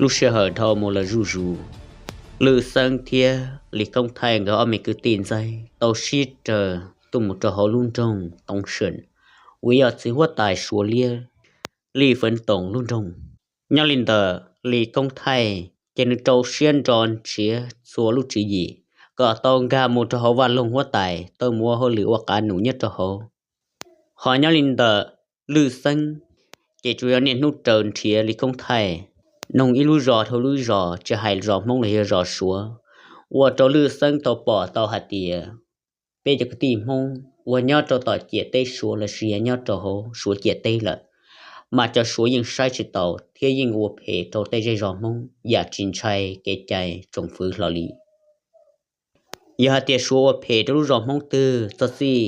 Lub sij hawm dhau mus lawm zuj zus, Lwj Xeeb thiab Lis Koob Thaij nkawd ob me kwv tij ntxawg tau sib raws tuaj mus rau hauv lub nroog Toob Seem, uas yog txiv huab tais Suav liab Lij Feev Toom lub nroog. Nyob li ntawm Lis Koob Thaij ces nws rau siab nrog nrhiav txhua lub tswv yim kom tau nkag mus rau hauv vaj loog huab tais tau mus ua hauj lwm ua qav num nyob rau hauv. Ho nyob li ntawm Lwj Xeeb ces tsuas yog niaj hnub raws nrhiav Lis Koob Thaij, noog ib lub zos dhau lub zos, tsis hais zos Hmoob los yog zos Suav, ua rau Lwj Xeeb tau pom tau hais tias peb cov kwv tij Hmoob uas nyob rau tom ciam teb Suav los sis yog nyob rau hauv Suav ciam teb lawm, mas cov Suav yeej saib tsis taus thiab yeej ua phem rau tej zej zos Hmoob yam tsis ntshai kev cai tsoom fwv hlo li. Yog hais tias Suav ua phem rau lub zos Hmoob twg txog txij,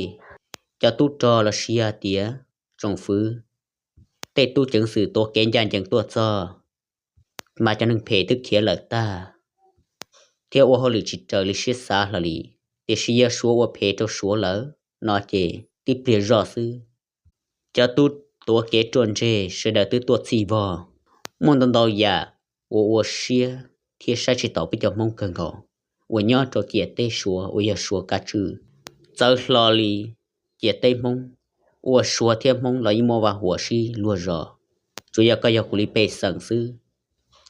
cov tub rog los sis yog hais tias tsoom fwv, tej tub ceev xwm tuav kev ncaj ncees tuaj txog, mas cov neeg phem twb khiav lawm tag thiab ua hauj lwm tsis raws li siab xav hlo li. Tiam sis yog Suav ua phem rau Suav lawm no ces tib pliag zoj xwb, cov tub tuav kev ruaj ntseg sawv daws twb tuaj txhij vog. Muaj ntau ntau yam uas ua siab thiab saib tsis taus peb cov Hmoob kawg nkaus uas nyob rau ciam teb Suav uas yog Suav kav tswj. Txawv hlo li ciam teb Hmoob, uas Suav thiab Hmoob los yeej muaj vaj huam sib luag zos, tsuas yog koj yog kuv li pej xeem xwb,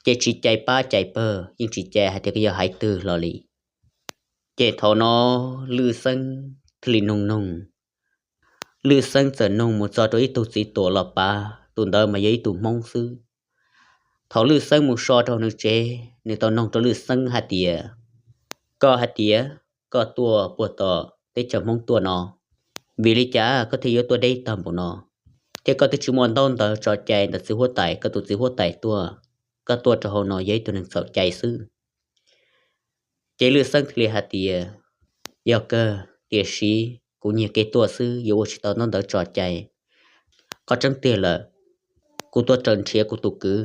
ces tsis cais pab cais pawg, yeej tsis cais hais tias koj yog haiv twg hlo li. Ces thaum no Lwj Xeeb thiaj li noog noog, Lwj Xeeb txawm noog mus txog rau ib tug txiv tuam los pav, tus ntawd mas yog ib tug Hmoob xwb. Thaum Lwj Xeeb mus so rau nws tsev, nws tau noog rau Lwj Xeeb hais tias, koj hais tias koj tuaj puag tom teb chaws Hmoob tuaj no, vim li cas koj thiaj yuav tuaj deb tag npaum no, thiab koj twb tsis muaj ntaub ntawv tso cai ntawm txiv huab tais, koj tus txiv huab tais tuaj, koj tuaj rau hauv no yog ib tug neeg txhaum cai xwb. Ces Lwj Xeeb thiaj li hais tias, yog kawg, tiam sis kuv nyiag kev tuaj xwb, yuav ua tsis tau ntaub ntawv tso cai. Qhov tseeb tiag lawm, kuv tuaj raws nrhiav kuv tus kwv,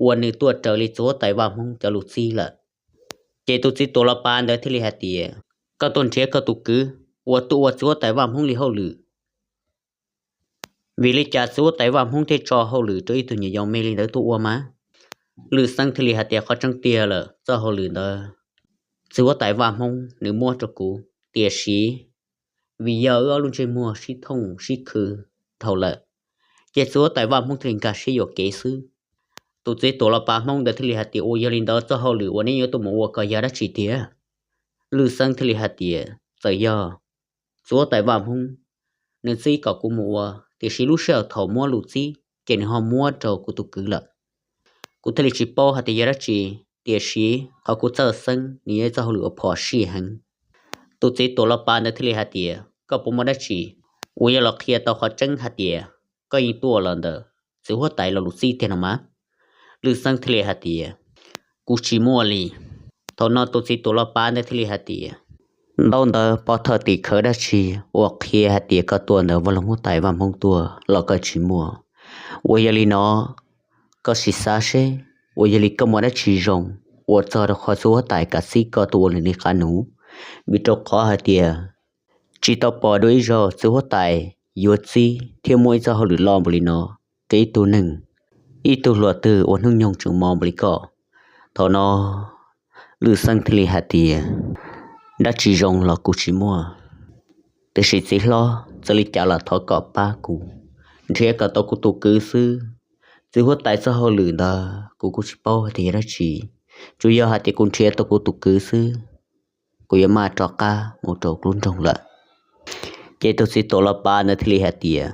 uas nws tuaj raws li txiv huab tais Vaj Hmoob cov lus txib lawm. Ces tus txiv tuam los pav ntawd thiaj li hais tias, koj tuaj nrhiav koj tus kwv uas tuaj ua txiv huab tais Vaj Hmoob li hauj lwm, vim li cas txiv huab tais Vaj Hmoob thiaj tso hauj lwm rau ib tug nyuam yaus me li ntawd tuaj ua mas? Lwj Xeeb thiaj li hais tias, qhov tseeb tiag lawm, txoj hauj lwm ntawd txiv huab tais Vaj Hmoob nws muab rau kuv, tiam sis vim yog wb ob lub ntsej muag sib thooj sib khw dhau lawm, ces txiv huab tais Vaj Hmoob thiaj li nkag siab yuam kev xwb. Tus txiv tuam los pav Hmoob ntawd thiaj li hais tias, ua, yog li ntawd txoj hauj lwm uas neb yuav tuaj mus ua ko yog dab tsi tiag? Lwj Xeeb thiaj li hais tias, txawm yog txiv huab tais Vaj Hmoob nws txib kom kuv mus ua, tiam sis lub sij hawm thaum muab lus txib ces nws ho muab rau kuv tus kwv lawm. Kuv thiaj li tsis paub hais tias yog dab tsi, tiam sis qhov kuv txawj xeeb nws yog ib txoj hauj lwm uas phom sij heev. Tus txiv tuam los pav ntawd thiaj li hais tias, koj puas muaj dab tsi uas yuav los qhia tau qhov tseeb hais tias koj yeej tuaj los ntawm txiv huab tais lo lus txib tiag no mas? Lwj Xeeb thiaj li hais tias, kuv tsis muaj li. Thaum no tus txiv tuam los pav ntawd thiaj li hais tias, ntaub ntawv pov thawj tim khawv dab tsi uas qhia hais tias koj tuaj ntawm vaj loog huab tais Vaj Hmoob tuaj los koj tsis muaj. Uas yog li no, koj sim xav seb, uas yog li koj muaj dab tsi zoo uas txog rau qhov txiv huab tais kam txib koj tuaj ua lwm li qab num? Vim rau qhov hais tias tsis tau pom dua ib zaug txiv huab tais yuav txib thiab muab ib txoj hauj lwm lo npaum li no rau ib tug neeg, ib tug hluas twg ua hnub nyoog tseem mos npaum li koj. Thaum no Lwj Xeeb thiaj li hais tias, dab tsi zoo los kuv tsis muaj, tiam sis txiv hlob, txawm li cas los thov kom pab kuv nrhiav kom tau kuv tus kwv xwb. Txiv huab tais txoj hauj lwm ntawd kuv kuj tsis paub hais tias yog dab tsi, tsuas yog hais tias kuv nrhiav tau kuv tus kwv xwb, kuv yuav maj rov qab mus rau kuv lub nroog lawm. Ces tus txiv tuam los pav ntawd thiaj li hais tias,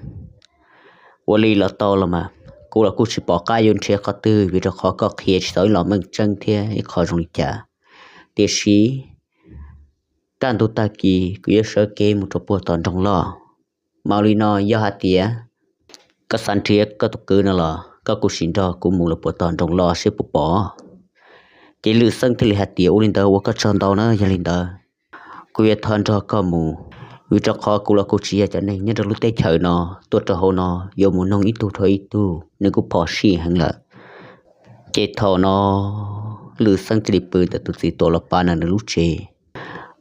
ua li los tau los mas, kuv los kuj tsis pom qab yuav nrhiav qhov twg vim rau qhov koj qhia tsis tau ib los meej tseeb thiab ib qho zoo li cas. Tiam sis kaj ntug tag kis kuv yuav sawv kev mus rau puag tom nroog loj. Mas ua li no, yog hais tias koj xav nrhiav koj tus kwv no los koj kuj sim nrog kuv mus rau puag tom nroog loj seb puas pom. Ces Lwj Xeeb thiaj li hais tias, ua li ntawd ua koj tsaug ntau na, yog li ntawd kuv yuav thov nrog koj mus, vim rau qhov kuv los kuj tsis yog cov neeg nyob rau lub teb chaws no, tuaj rau hauv no yuav mus noog ib tug dhau ib tug, nws kuj phom sij heev lawm. Ces thaum no Lwj Xeeb thiaj li pw ntawm tus txiv tuam los pav ntawd nws lub tsev.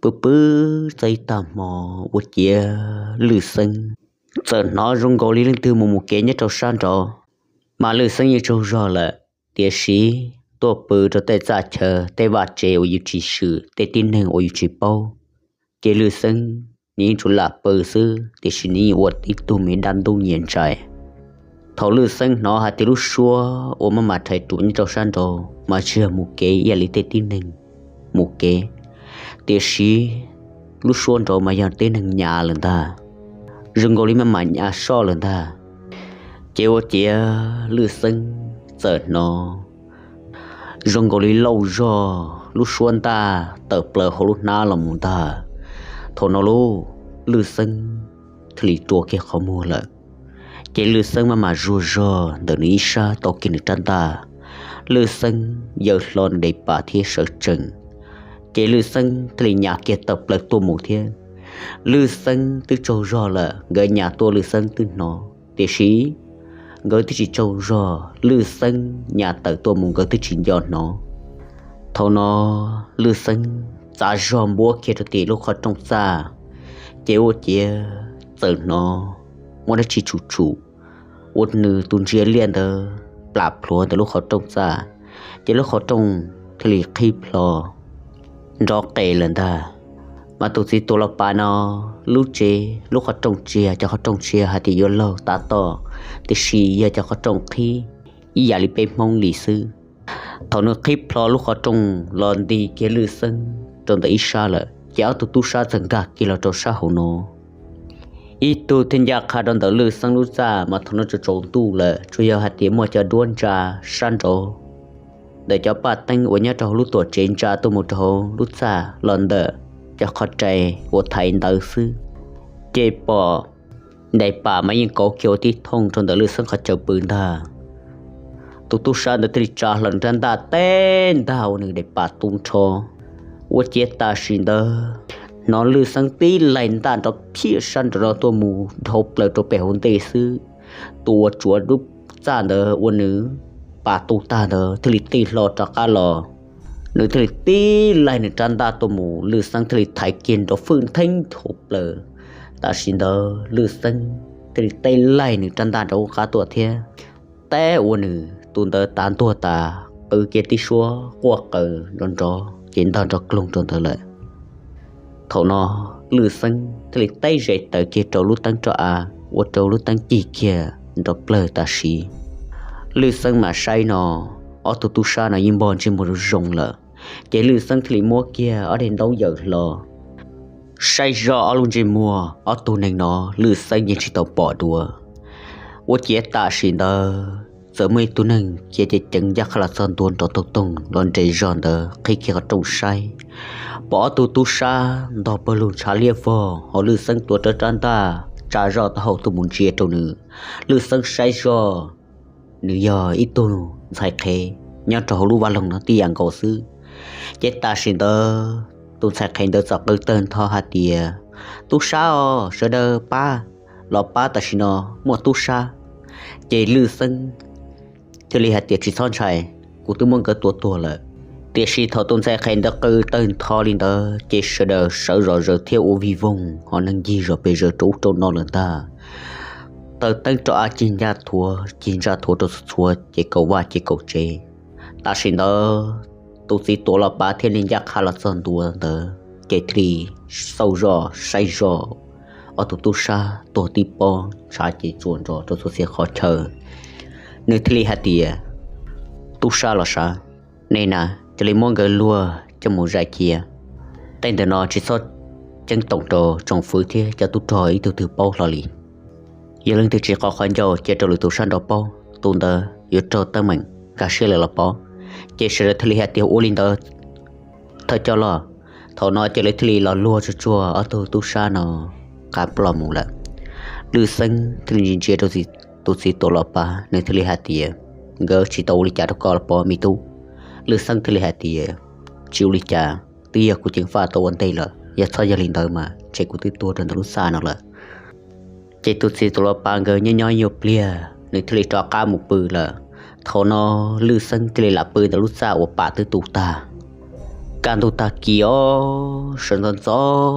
Pw pw txog ib tag hmo, ua ciav Lwj Xeeb txawm hnov zoo nkaus li leej twg mus mus kev nyob rau sab nraud. Mas Lwj Xeeb yeej tsaug zog lawm, tiam sis tuaj pw rau tej txaj chaw, tej vaj tsev uas yus tsis swm, tej tib neeg uas yus tsis paub. Ces Lwj Xeeb nws yeej tsuas lam pw xwb, tiam sis nws yeej ua tib tug me dab ntub nyiam ntsais. Thaum Lwj Xeeb hnov hais tias lub suab uas maj mam rhais ruam nyob rau sab nraud mas tsis yog mus kev ib yam li tej tib neeg mus kev, tiam sis lub suab nraud mas yog tib neeg nyav lawm ntag, zoo nkaus li maj mam nyav soj lawm ntag. Ces ua ciav Lwj Xeeb txawm hnov zoo nkaus li lauj zog lub suab ntaj tawm plaws hauv lub hnab los mus ntag. Thaum no lauj, Lwj Xeeb thiaj li rua kiag qhov muag lawm. Ces Lwj Xeeb maj mam zuag zog ntawm nws ib sab tau kiag nws rab ntaj. Lwj Xeeb yaws hlo nws daim pam thiab sawv tsees. Ces Lwj Xeeb thiaj li nyav kiag tawm plaws tuaj mus thiab. Lwj Xeeb twb tsaug zog lawm, nkawd nyav tuaj Lwj Xeeb twb hnov, tiam sis nkawd twb tsis tsaug zog, Lwj Xeeb nyav tawm tuaj mus nkawd twb tsis nco hnov. Thaum no Lwj Xeeb txav zog npuab kiag rau tim lub qhov rooj txaj, ces ua ciav txawm hnov muaj dab tsi tshum tshum ua nws tus ntsia liaj ntawd plam plhuav ntawm lub qhov rooj txaj, ces lub qhov rooj thiaj li qhib plho nrov qes lawm ntag. Mas tus txiv tuam los pav no, lub tsev lub qhov rooj tsis yog cov qhov rooj tsis yog hais tias yuav laug tav toj, tiam sis yog cov qhov rooj qhib ib yam li peb Hmoob li xwb. Thaum nws qhib plho lub qhov rooj los nti kiag Lwj Xeeb rau ntawm ib sab lawm, ces ob tug tub sab txawm nkag kiag los rau sab hauv no. Ib tug thiaj ncaj qha rau ntawm Lwj Xeeb lub txaj, mas thaum no tsaus ntuj lawm, tsuas yog hais tias muaj cov duab ntsa sab nraud ntawm cov paj teeb uas nyob rau hauv lub tuam tsev ntsa tuaj mus rau hauv lub txaj los ntawm cov qhov rai uas thaiv ntawd xwb. Ces pom daim pam mas yeej kauv kiag ua tib thooj rau ntawm Lwj Xeeb qhov chaw pw ntag. Tus tub sab ntawd thiaj li tsa hlo nws rab ntaj teb ntag ua nws daim pam tu nrho. Ua ciav tam sim ntawd hnov Lwj Xeeb tib laig ntaj nrov phiaj sab nraud no tuaj mus dhau plaws rau pem hauv ntej xwb. Tus uas tsuav lub txaj ntawd ua nws pam tu tag ntawd thiaj li tig hlo rov qab los. Nws thiaj li tib laig nws rab ntaj tuaj mus, Lwj Xeeb thiaj li thaiv kiag nrov fwj ntheeb dhau plaws. Tam sim ntawd Lwj Xeeb thiaj li tib laig nws rab ntaj nrov qab tuaj thiab, teb ua nws tus ntawd tav ntuag tas qw kiag tib suab quaj qw nrov nrov ces ntog nrov kloog rau ntawd lawm. Thaum no Lwj Xeeb thiaj li tib zes tawm kiag rau lub teeb roj av ua rau lub teeb cig kiag nrov plawg tam sim. Lwj Xeeb mam saib no, ob tug tub sab no yeej npog ntsej muag zoo zoo lawm, ces Lwj Xeeb thiaj li muab kiag ob daim ntaub yaws hlo saib zoj ob lub ntsej muag ob tug neeg no, Lwj Xeeb yeej tsis tau pom dua. Ua ciav tam sim ntawd txawm muaj ib tug neeg khiav ceev ceev ncaj qha los txog ntua nrov toog toog los nres zog ntawd qhib kiag qhov rooj saib, pom ob tug tub sab ntog pawg lug ntshav liab vog, ho Lwj Xeeb tuav rawv rab ntaj tsa zoj taub hau tuaj mus ntsia rau nws. Lwj Xeeb saib zoj nws yog ib tug ntxhais qhev nyob rau hauv lub vaj loog no tib yam nkaus xwb. Ces tam sim ntawd tus ntxhais qhev ntawd txawm qw tawg ntho hais tias, Tub sab os, sawv daws pab, los pab, tam sim no muaj tub sab. Ces Lwj Xeeb thiaj li hais tias, Tsis txhob ntshai, kuv twb muab nkawd tua tuag lawm. Tiam sis thaum tus ntxhais qhev ntawd qw tawg ntho li ntawd ces sawv daws sawv zom zaws thiab ua vij voog, ho neeg ncig zom pes zaws rau ub rau no lawm ntag. Taws teeb rov av cig ncaj thuav cig ncaj thuav rau txhua txhua ces kaum vaj ces kaum tsev. Tam sim ntawd tus txiv tuam los pav thiaj li ncaj qha los txog ntua ntawd ces thiaj li xauj zoj saib zoj ob tug tub sab tuag tib pob, ntshav ces tsuas nrov rau txhua txhia qhov chaw. Nws thiaj li hais tias, Tub sab los sav, nej na, cia li muab nkawd luag coj mus zais cia. Tej ntawm no tsis txhob ceeb toom rau tsoom fwv thiab cov tub rog ib tug twg paub hlo li. Yog leej twg tsis qhov qhov ncauj cia rau lwm tus sab nraud paub, tus ntawd yuav raug teeb meem nkag siab lawm los pov. Ces sawv daws thiaj li hais tias, Ua li ntawd thawj coj los. Thaum no ces lawv thiaj li los luag tsuag tsuag ob tug tub sab no qab ploj mus lawm. Lwj Xeeb thiaj li ntsia ntsia rau tus txiv tuam los pav, nws thiaj li hais tias, Nkawd tsis tau ua li cas rau koj los pov me tub. Lwj Xeeb thiaj li hais tias, Tsis ua li cas, twb yog kuv ceev faj tau ua ntej lawm, yog txhob yog li ntawd mas ntshe kuv twb tuag rau ntawm lub txaj no lawm. Ces tus txiv tuam los pav nkawd nyob nyob yuav pliag nws thiaj li rov qab mus pw lawm. Thaum no Lwj Xeeb thiaj li lam pw ntawm lub txaj uas pam twb tu tag. Kaj ntug tag kis os, sawv ntxov ntxov,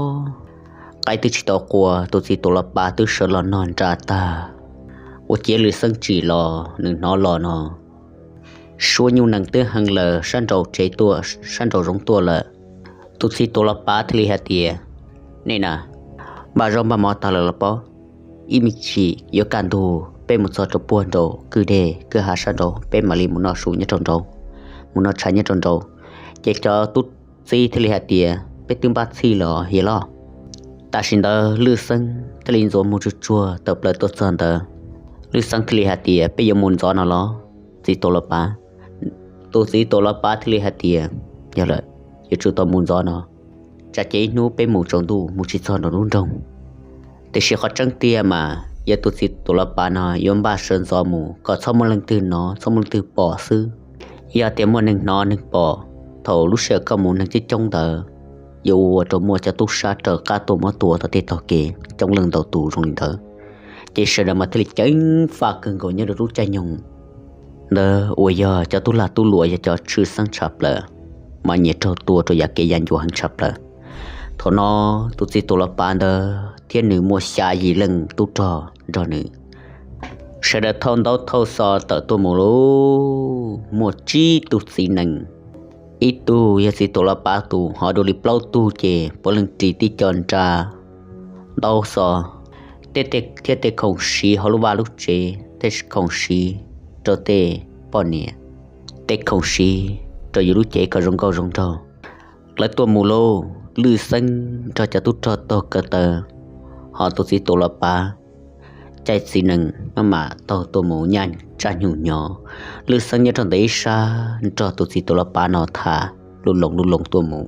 qaib twb tsis tau qua, tus txiv tuam los pav twb sawv los nog nra tag. Ua ciav Lwj Xeeb tsim los nws hnov los no, suab nyuj nees twb heev lawm sab nraum tsev tuaj, sab nraum zoov tuaj lawm. Tus txiv tuam los pav thiaj li hais tias, nej na, npaj zaub npaj mov tag lawm los pob? Ib me chim yuav kaj ntug peb mus txog rau puag nraum kwj deg kwj ha sab nraud peb mam li mus noj su nyob rau nraud, mus noj tshais nyob rau nraud. Ces cov tub txib thiaj li hais tias, peb twb npaj txhij los yog loj. Tam sim ntawd Lwj Xeeb thiaj li ntxuav mus tsuag tsuag tawm plaws tuaj txog ntawd. Lwj Xeeb thiaj li hais tias, peb yuav mus ntxov no los txiv tuam los pav? Tus txiv tuam los pav thiaj li hais tias, yog lawm, yuav tsum tau mus ntxov no, tsam ces ib hnub peb mus tsaus ntuj mus tsis txog nraum lub nroog. Tiam sis qhov tseeb tiag mas yog tus txiv tuam los pav no yuav npaj sawv ntxov mus kom txhob muaj leej twg hnov txhob muaj leej twg pom xwb. Yog tias muaj neeg hnov neeg pom, thaum lub sij hawm koj mus neeg coob coob ntawd, yuav ua rau muaj cov tub sab raws qab tuaj muab tua tau tej tog kev coob leej ntau tus zoo li ntawd. Ces sawv daws mas thiaj li ceev faj kawg nkaus nyob rau lub caij nyoog ntawd uas yog cov tub lag tub luam yog cov tshwj xeeb tshaj plaws, mas nyias raug tua rau yam kev ya ncuav heev tshaj plaws. Thaum no tus txiv tuam los pav ntawd thiab nws muaj xya yim leej tub rog nrog nws, sawv daws thauj ntaub thauj xov tawm tuaj mus lauj. Muaj tsib tug txiv nees, ib tug yog txiv tuam los pav tus, ho dua li plaub tug ces puav leej ris tib co nra ntaub xov, thiab tej khoom siv hauv lub vaj lub tsev, tej khoom siv rau tej poj niam, tej khoom siv rau yus lub cev kom zoo nkauj zoo nraug. Lawv tuaj mus lauj, Lwj Xeeb nrog cov tub rog taug kev taw, ho tus txiv tuam los pav caij txiv nees maj mam taug tuaj mus nyaj tsaj nyuj nyo. Lwj Xeeb nyob rau ntawm ib sab nrog tus txiv tuam los pav no tham lub loos lub loos tuaj mus.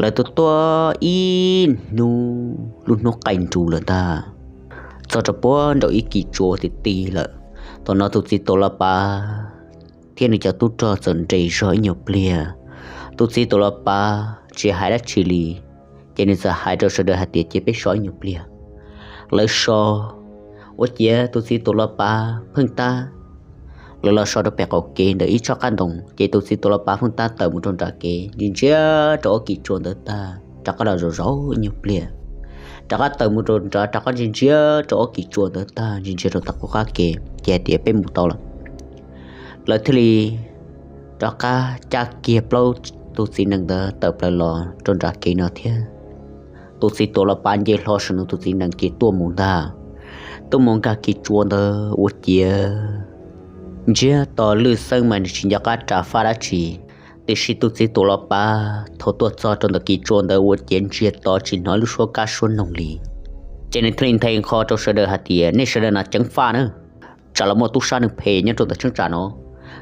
Lawv tuaj tuaj ib hnub lub hnub qaij nrus lawm ntag, txog rau puag nraum ib kis tsua ti ti lawm. Thaum no tus txiv tuam los pav thiab nws cov tub rog txawm nres zog ib nyuag pliag. Tus txiv tuam los pav tsis hais dab tsi li, ces nws txawm hais rau sawv daws hais tias, cia peb so ib nyuag pliag. Lawv so, ua ciav tus txiv tuam los pav pheej tab, lawv los so rau pem qaum kev ntawm ib tsob qab ntoo, ces tus txiv tuam los pav pheej tab tawm mus rau nram kev ntsia ntsia rau ob kis tsua ntawd tag rov qab los zaum zaum ib nyuag pliag, rov qab tawm mus rau nrad rov qab ntsia ntsia rau ob kis tsua ntawd tag ntsia ntsia rau tom qab kev ces hais tias, peb mus tau lawm. Lawv thiaj li rov qab cab kiag plaub tus txiv nees ntawd tawm plaws los rau nram kev no thiab. Tus txiv tuam los pav nce hlo saum nws tus txiv nees ces tuaj mus ntag. Tuaj mus nkag kis tsua ntawd ua ciav ntsiag to Lwj Xeeb mas nws tsis nco qab ras faj dab tsi, tiam sis tus txiv tuam los pav thaum tuaj txog rau ntawm kis tsua ntawd ua ciav ntsiag to tsis hnov lub suab kab suab noog li. Ces nws thiaj li nthe nqho rau sawv daws hais tias, nej sawv daws no ceev faj na, tsam los muaj tub sab neeg phem nyob rau ntawm cheeb tsam no.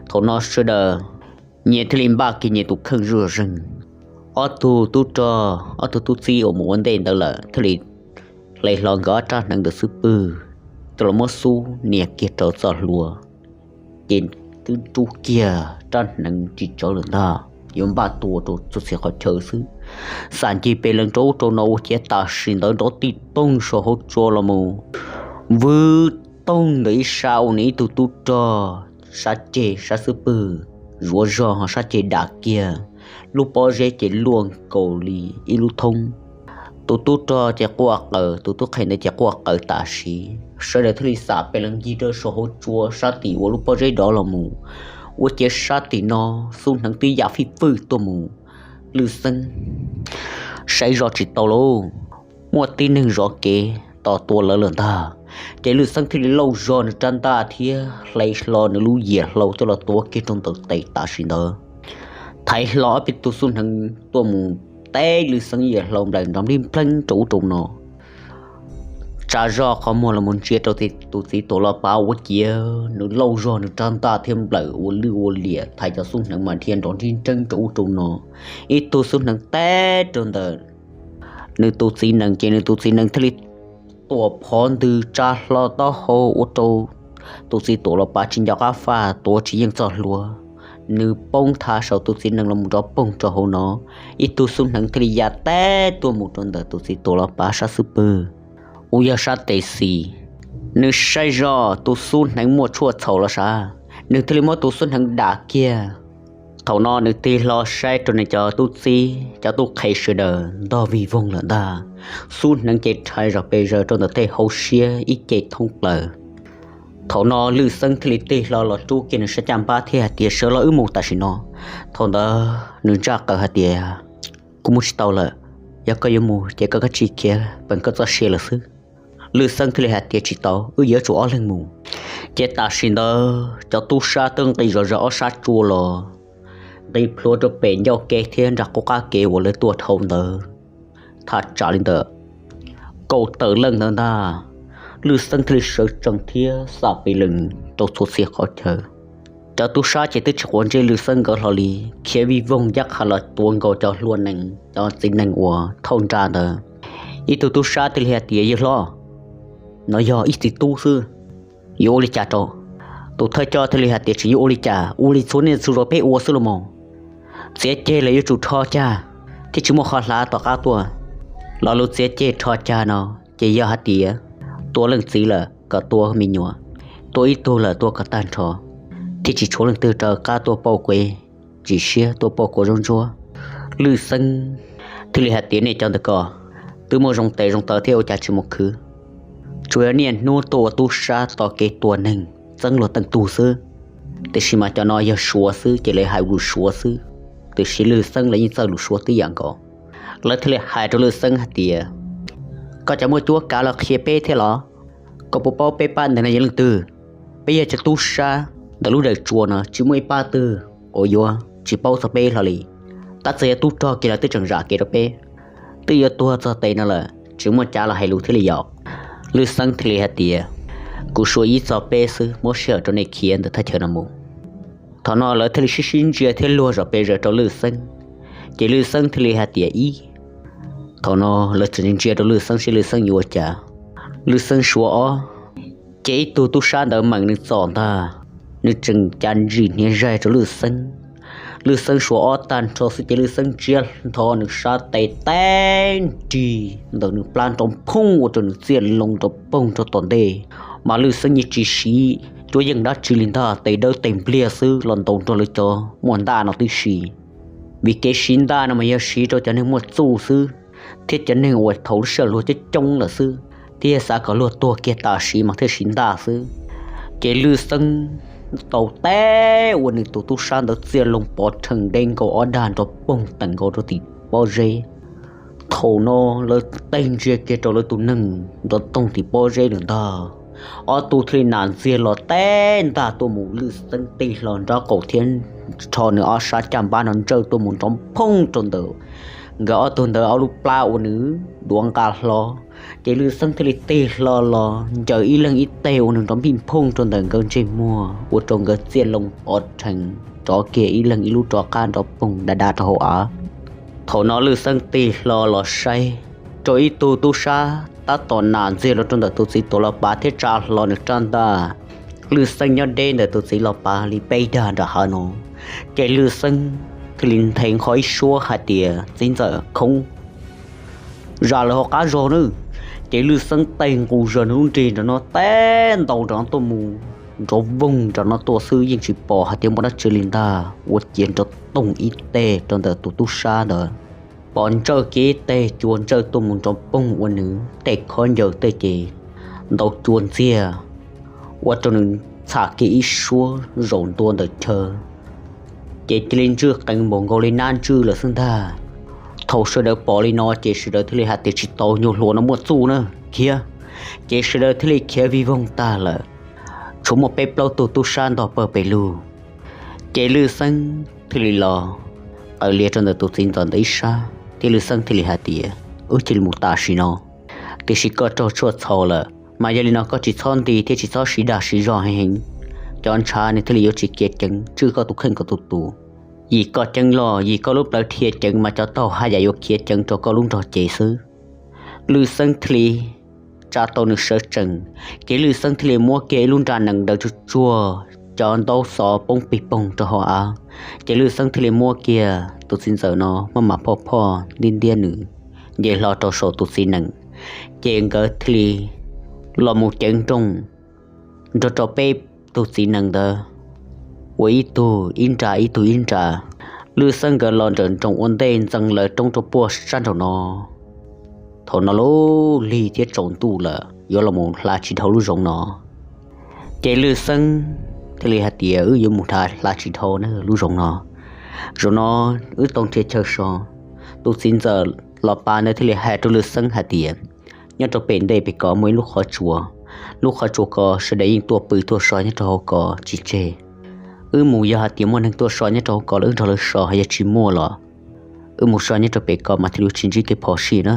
Thaum no sawv daws nyias thiaj li npaj kiag nyias tus kheej zuj zus zeeg. Ob tug tub rog, ob tug tub txib uas mus ua ntej ntawd lawm thiaj li hle hlo nkawd ob rab hneev ntawm xub pwg coj los muab xub nias kiag rau txoj hlua, ces twb rub kiag rab hneev tsis tsawv lawm ntag, yuav npaj tua rau txhua txhia qhov chaw xwb. Xam ncig pes lees rau ub rau no ua ciav tam sim ntawd nrov tij toog saum hauv tsua los mus, vwv toog ntawm ib sab ua nws ib tug tub rog sab ceg sab xub pwg zuav zog ho sab ceg dam kiag, lub pob zeb ces luaj nkaus li ib lub thoob. Tus tub rog ces quaj qw, tus tub qhe ntawd ces quaj qw tam sim. Sawv daws thiaj li xam pes lees ncig rau saum hauv tsua sab tim uas lub pob zeb dov los mus, ua ciav sab tim no xub hneev twb ya fij fwj tuaj mus. Lwj Xeeb saib zoj tsis tau lauj, muaj tib neeg zov kev tos tua lawv lawm ntag. Ces Lwj Xeeb thiaj li lauj zog nws rab ntaj thiab hle hlo nws lub yias hlau coj los tuav kiag rau ntawm tes tam sim ntawd, thaiv hlo ob peb tug xub hneev tuaj mus teb Lwj Xeeb yias hlau nplaim nrov nplij npleeb rau ub rau no. Tsa zoj qhov muag los mus ntsia rau tus txiv tuam los pav ua ciav nws lauj zog nws rab ntaj thiab nplawm ua lwj ua liam thaiv cov xub hneev mas dhia nrov nrib nreeb rau ub rau no. Ib tug xub hneev teb rau ntawm nws tus txiv nees ces nws tus txiv nees thiaj li tuam phov ntws tsa hlo taub hau ua rau tus txiv tuam los pav tsis nco qab faj, tuav tsis yeej txoj hlua. Nws poob thav saum tus txiv nees los mus nrov poog rau hauv no. Ib tug xub hneev thiaj li ya teb tuaj mus rau ntawm tus txiv tuam los pav sab xub pwg uas yog sab tes xis. Nws saib zoj tus xub hneev muaj tshuaj txhaum los sav, nws thiaj li muab tus xub hneev dam kiag. Thaum no nws tig hlo saib rau nws cov tub txib cov tub qhe sawv daws ntog vig voog lawm ntag. Xub hneev ces rhais zog pes zaws rau ntawm tej hauv siab ib ce thoob plaws. Thaum no Lwj Xeeb thiaj li tig hlo los rub kiag nws sab caj npab thiab hais tias, Sawv los wb mus tam sim no. Thaum ntawd nws ntsaj qaws hais tias, Kuv mus tsis tau lawm, yog koj yuav mus ces koj kav tsij khiav peem koj txoj sia lawm xwb. Lwj Xeeb thiaj li hais tias, Tsis tau, wb yuav tsum ob leeg mus. Ces tam sim ntawd cov tub sab twb nqis zom zaws ob sab tsua los, nqis plhuav rau pem ncauj kev thiab nram qub qab kev uas lawv tuaj dhau ntawd. Thaj tsam li ntawm kaum tawm leej ntawd ntag, Lwj Xeeb thiaj li sawv tsees thiab xam pes lees rau txhua txhia qhov chaw. Cov tub sab ces twb tsis quav ntsej Lwj Xeeb nkawd hlo li, khiav vij voog ncaj qha los tuav nkaus cov hlua nees cov txiv nees uas thauj nra ntawd. Ib tug tub sab thiaj li hais tias, Yawg hlob, no yog ib txiv tub xwb, yuav ua li cas rau? Tus thawj coj thiaj li hais tias, Tsis yuav ua li cas, ua li txhua niaj txhua zaus peb ua xwb los mas. Txiav ceg los yuav tsum rho cag, thiab tsis muaj qhov hlav tom qab tuaj. Lo lus txiav ceg rho cag no ces yog hais tias tua leej txiv lawm kom tua me nyuam, tua ib tug lawm tua kom tag nrho, thiab tsis tshuav leej twg raws qab tuaj pauj kuv tsis siab, tuaj pauj kuv zaub ntsuab. Lwj Xeeb thiaj li hais tias, Nej cov ntawm ko twb muaj zoo tes zoo taw thiab ua cas tsis mus khwv? Tsuas yog niaj hnub tuaj ua tub sab tos kev tua neeg txeeb luag teej tug xwb. Tiam sis mas cov no yog Suav xwb ces lawv hais lus Suav xwb, tiam sis Lwj Xeeb los yeej txawj lus Suav tib yam nkaus. Lawv thiaj li hais rau Lwj Xeeb hais tias, Koj cov muaj cuab kav los qhia peb thiab los? Koj puas paub peb pab ntawd no yog leej twg? Peb yog cov tub sab ntawm lub dawm tsua no tsis muaj ib pab twg uas yuav tsis paub txog peb hlo li. Tab txawm yog tub rog kiag los twb tseem zam kev rau peb, twb yuav tuag txog tes no lawm tsis muaj cav los hais lus thiaj li yom. Lwj Xeeb thiaj li hais tias, Kuv suav ib txog peb xwb, muab sij hawm rau nej khiav ntawm thaj chaw no mus. Thaum no lawv thiaj li sib sib ntsia thiab luag zom pes zaws rau Lwj Xeeb, ces Lwj Xeeb thiaj li hais tias, Ib. Thaum no lawv tseem ntsia rau Lwj Xeeb seb Lwj Xeeb yuav ua cas. Lwj Xeeb suav ob, ces ib tug tub sab ntawd meem nws txom ntag, nws tseem cav ntsis hniav zaig rau Lwj Xeeb. Lwj Xeeb suav ob tag nrho xwb ces Lwj Xeeb ntsiab nrho nws sab tes teb nrig ntawm nws plab nrov phooj ua rau nws txiaj loo nrov poog rau tom ntej. Mas Lwj Xeeb yeej tsis siv cuab yeej dab tsi li ntag, tes dawb tes npliag xwb los ntaus nrog lawv cov muaj ntaj no tib si. Vim kev siv ntaj no mas yog siv rau cov neeg muaj txuj xwb, thiab cov neeg uas thaum lub sij hawm luag coob coob lawm xwb, thiab yog xav kom luag tuag kiag tam sim mas thiaj siv ntaj xwb. Ces Lwj Xeeb tau teb ua nws tus tub sab ntawd txiaj loo pov rhees deb nkaus ob dag nrov poog teem nkaus rau tim pob zeb. Thaum no lawv teg ntsia kiag rau lawv tus neeg nrov toog tim pob zeb lawm ntag. Ob tug thiaj li nam ntxiag los teb ntaj tuaj mus, Lwj Xeeb tig hlo nraub qaum thiab rho nws ob sab caj npab no ntsawj tuaj mus nrov phooj rau ntawm nkawd ob tug ntawd ob lub plab uas nws duav nqa hlo. Ces Lwj Xeeb thiaj li tig hlo los ncaws ib leeg ib teg ua nws nrov npij phooj rau ntawm nkawd ntsej muag ua rau nkawd txiaj loo pov rhees rov kiag ib leeg ib lub rov qab nrov poog da da rau hauv av. Thaum no Lwj Xeeb tig hlo los saib rau ib tug tub sab tab tom nam ntxiag los rau ntawm tus txiv tuav los pav thiab tsa hlo nws rab ntaj. Lwj Xeeb nyob deb ntawm tus txiv los pav li peb dag nram hav no. Ces Lwj Xeeb thiaj li nthe nqho ib suab hais tias, Txiv ntxawm, khoov zam lawm hauv qab zog nawb. Ces Lwj Xeeb tig nqus zog nws lub nrig nram no teb ntaus nram no tuaj mus, nrov voog nram no tuaj xwb yeej tsis pom hais tias muaj dab tsi li ntag, ua ciav nrov toog ib teg rau ntawm tus tub sab ntawd. Pom ntsawj kiag ib teg cua ntsawj tuaj mus nrov poog ua nws tej khaub ncaws tej ces ntaus cua ntxiag, ua rau nws txham kiag ib suab zaum ntua ntawm chaw, ces cia li ntswj qees npaum nkaus li nab ntswj lawm xwb ntag. Thaum sawv daws pom li no ces sawv daws thiaj li hais tias, Tsis tau, nyuag hluas no muaj txuj na, khiav. Ces sawv daws thiaj li khiav vij voog tag lawm, tshuav muaj peb plaub tug tub sab ntog pawg pes lug. Ces Lwj Xeeb thiaj li los qaws lias rau ntawm tus txiv ntxawm ntawd ib sab thiab Lwj Xeeb thiaj li hais tias, Wb cia li mus tam sim no, tiam sis koj raug tshuaj txhaum lawm, mas yog li no koj tsis txhob nti thiab tsis txhob siv dag siv zog heev heev. Cov ntshav nws thiaj li yuav tsis khiav ceev tswj koj tus kheej kom tus tus. Yim koj ceeb loj, yim koj lub plawv dhia ceev mas cov taub hau haj yam yuav khiav ceev rau koj lub nrog cev xwb. Lwj Xeeb thiaj li tsa tau nws sawv tsees, ces Lwj Xeeb thiaj li muab kiag ib lub nra nees daws tsuag tsuag, cov ntaub xov poob pig poog rau hauv av. Ces Lwj Xeeb thiaj li muab kiag tus txiv ntxawm no maj mam phoj phoj ntiab ntiab nws, nce hlo rau saum tus txiv nees. Ces nkawd thiaj li los mus ceev nrooj nrog rau peb tug txiv nees ntawd ua ib tug ib nra ib tug ib nra. Lwj Xeeb nkawd los nrawm nroos ua ntej ntxeev lawv roob rau puag sab nraum no. Thaum no lub lig thiab tsaus ntuj lawm, yuav los mus hla tsis dhau lub zoov no. Ces Lwj Xeeb thiaj li hais tias, Wb yuav mus hla tsis dhau na lub zoov no. Zaum no wb tau nrhiav chaw so. Tus txiv ntxawm los pav ntawd thiaj li hais rau Lwj Xeeb hais tias, Nyob rau pem ntej pem ko muaj ib lub qhov tsua. Lub qhov tsua ko sawv daws yeej tuaj pw tuaj so nyob rau hauv ko tsis tseg. Wb mus yog hais tias muaj neeg tuaj so nyob rau hauv ko lawm wb nrog lawv so, yog tsis muaj los wb mus so nyob rau pem ko mas thiaj li tsis ntsib kev phom sij na.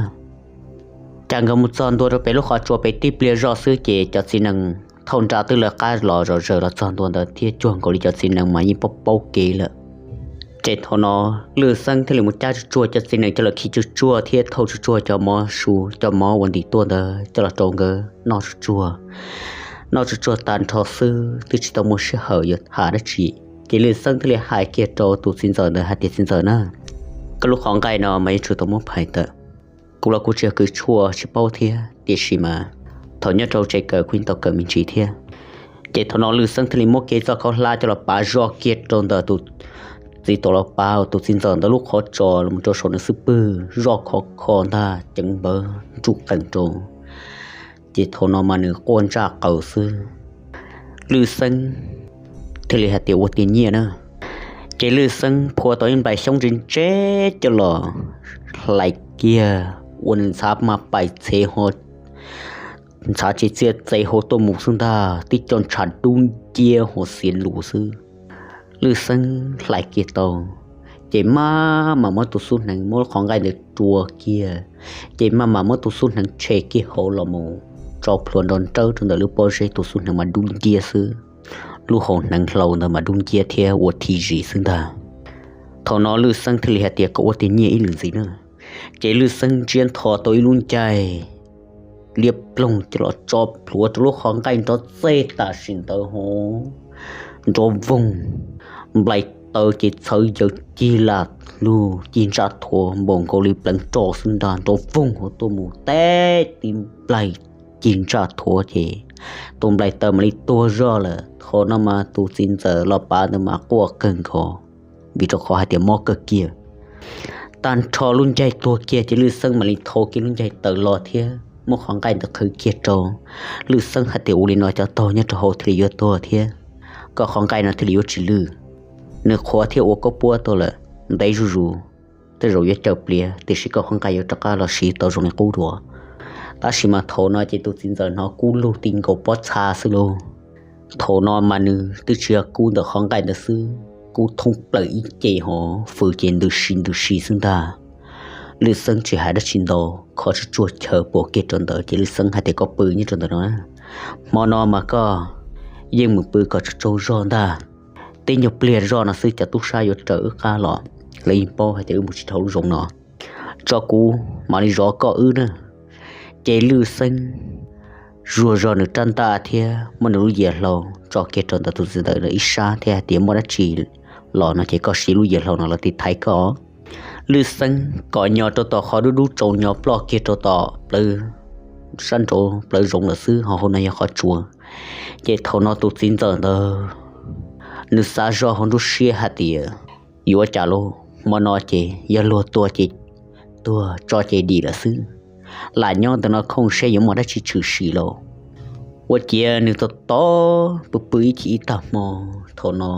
Cas nkawd mus txog ntua rau pem lub qhov tsua pem tib pliag zoj xwb ces cov txiv nees thauj nra twb lawv qab los zom zaws los txog ntua ntawd thiab cuag nkaus li cov txiv nees mas yeej paub paub kev lawm. Ces thaum no Lwj Xeeb thiaj li mus cab tsuj tsuag cov txiv nees coj los khi tsuj tsuag thiab thauj tsuj tsuag cov mov su cov mov uas ntim tuaj ntawd coj los rau nkawd noj tsuj tsuag. Noj tsuj tsuag tag nrho xwb twb tsis tau muaj sij hawm yuav tham dab tsi, ces Lwj Xeeb thiaj li hais kiag rau tus txiv ntxawm ntawd hais tias, Txiv ntxawm na, koj lub qhov nqaij no mas yuav tsum tau muab phais tawm. Kuv los kuv tsis yog kws tshuaj tsis paub thiab, tiam sis mas thaum nyob rau tsev kawm kuv yeej tau kawm me ntsis thiab. Ces thaum no Lwj Xeeb thiaj li muab kiag txoj khaub hlab coj los pav zoj kiag rau ntawm tus txiv tuam los pav tus txiv ntxawm ntawd lub qhov tsos los rau saum nws xub pwg, zoj khov kho ntag ceev npawv nruj qees rau. Ces thaum no mas nws quaj ntsaj qaws xwb. Lwj Xeeb thiaj li hais tias, Ua tiag nyiaj na. Ces Lwj Xeeb phua tau ib nplais xyoob ntse ntse coj los hlais kiag, ua nws ntxhav mas pais txhev ho ntxhav tsis txiaj txev hauv tuaj mus xwb ntag, tib co ntshav dub nciab ho xiav lus xwb. Lwj Xeeb hlais kiag tau, ces maj mam muab tus xub hneev, muab lub qhov nqaij ntawd rua kiag, ces maj mam muab tus xub hneev tshem kiag hauv los mus tso plhuav nrov nrawb rau ntawm lub pob zeb, tus xub hneev mas dub nciab xwb. Lub hau hneev hlau ntawd mas dub nciab thiab ua thim zis xwb ntag. Thaum no Lwj Xeeb thiaj li hais tias, Koj ua tiag nyiaj ib lwm ntxiv na. Ces Lwj Xeeb ntsiab ntho tau ib lub ncaig liab ploog coj los tso plhuav rau lub qhov nqaij nrov txeg tam sim ntawd ho nrov voog, nplai taw ces txhawv yaws cig lam lug cig ntsaj thuav npaum nkaus li pleev roj xwb ntag, nrov voog hauv tuaj mus teb tib nplai cig ntsaj thuav ces tus nplai taw mam li tuag zog lawm. Thaum no mas tus txiv ntxawm los pav ntawd mas quaj kawg nkaus, vim rau qhov hais tias mob kawg kiag. Tag nrho lub ncaig tuag kiag ces Lwj Xeeb mam li thau kiag lub ncaig tawm los thiab muab qhov nqaij ntawd qhwv kiag rau. Lwj Xeeb hais tias, Ua li no cov taug nyob rau hauv thiaj li yuav tuag thiab koj qhov nqaij no thiaj li yuav tsis lwj. Nws qhuav thiab ua koj puab tuaj lawm, ntev zuj zus, tej zaum yuav caw pliav tiam sis koj qhov nqaij yuav rov qab los siv tau zoo li qub dua. Tab sis mas thaum no ces tus txiv ntxawm hnov kub lug ti nkaus pob txha xwb lauj. Thaum no mas nws twb tsis yog kub ntawm qhov nqaij ntawd xwb, kub thoob plaws ib ce ho fws ces ntws si ntws si xwb ntag. Lwj Xeeb tsis hais dab tsi ntau, kho tsuj tsuag chaw puas kiag rau ntawd ces Lwj Xeeb hais tias, Koj pw nyob rau ntawm no, hmo no mas koj yeej mus pw kom tsaug tsaug zog ntag. Tib nyuag pliag zoj no xwb cov tub sab yuav raws wb qab los, lawv yeej paub hais tias wb mus tsis dhau lub zoov no. Tso kuv mam li zov koj wb na. Ces Lwj Xeeb zuag zog nws rab ntaj thiab muab nws lub yias hlau tso kiag rau ntawm tus txiv ntxawm ib sab thiab hais tias, Muaj dab tsi los no ces koj siv lub yias hlau no los tiv thaiv koj. Lwj Xeeb kom nyo rau tom qhov dub dub tsaus nyo ploj kiag rau tom plawv, sab nraud plawv zoov lawm xwb, ho hauv no yog qhov tsua. Ces thaum no tus txiv ntxawm ntawd nws xav zoj hauv nruab siab hais tias, Yuav ua cas lauj, hmo no ces yog luag tuag ces tuag, tso ces dim lawm xwb. Lam nyob ntawm no khooj seb yuav muaj dab tsi tshwm sim lauj. Ua ciav nws tos tos pw pw ib chim ib tag hmo, thaum no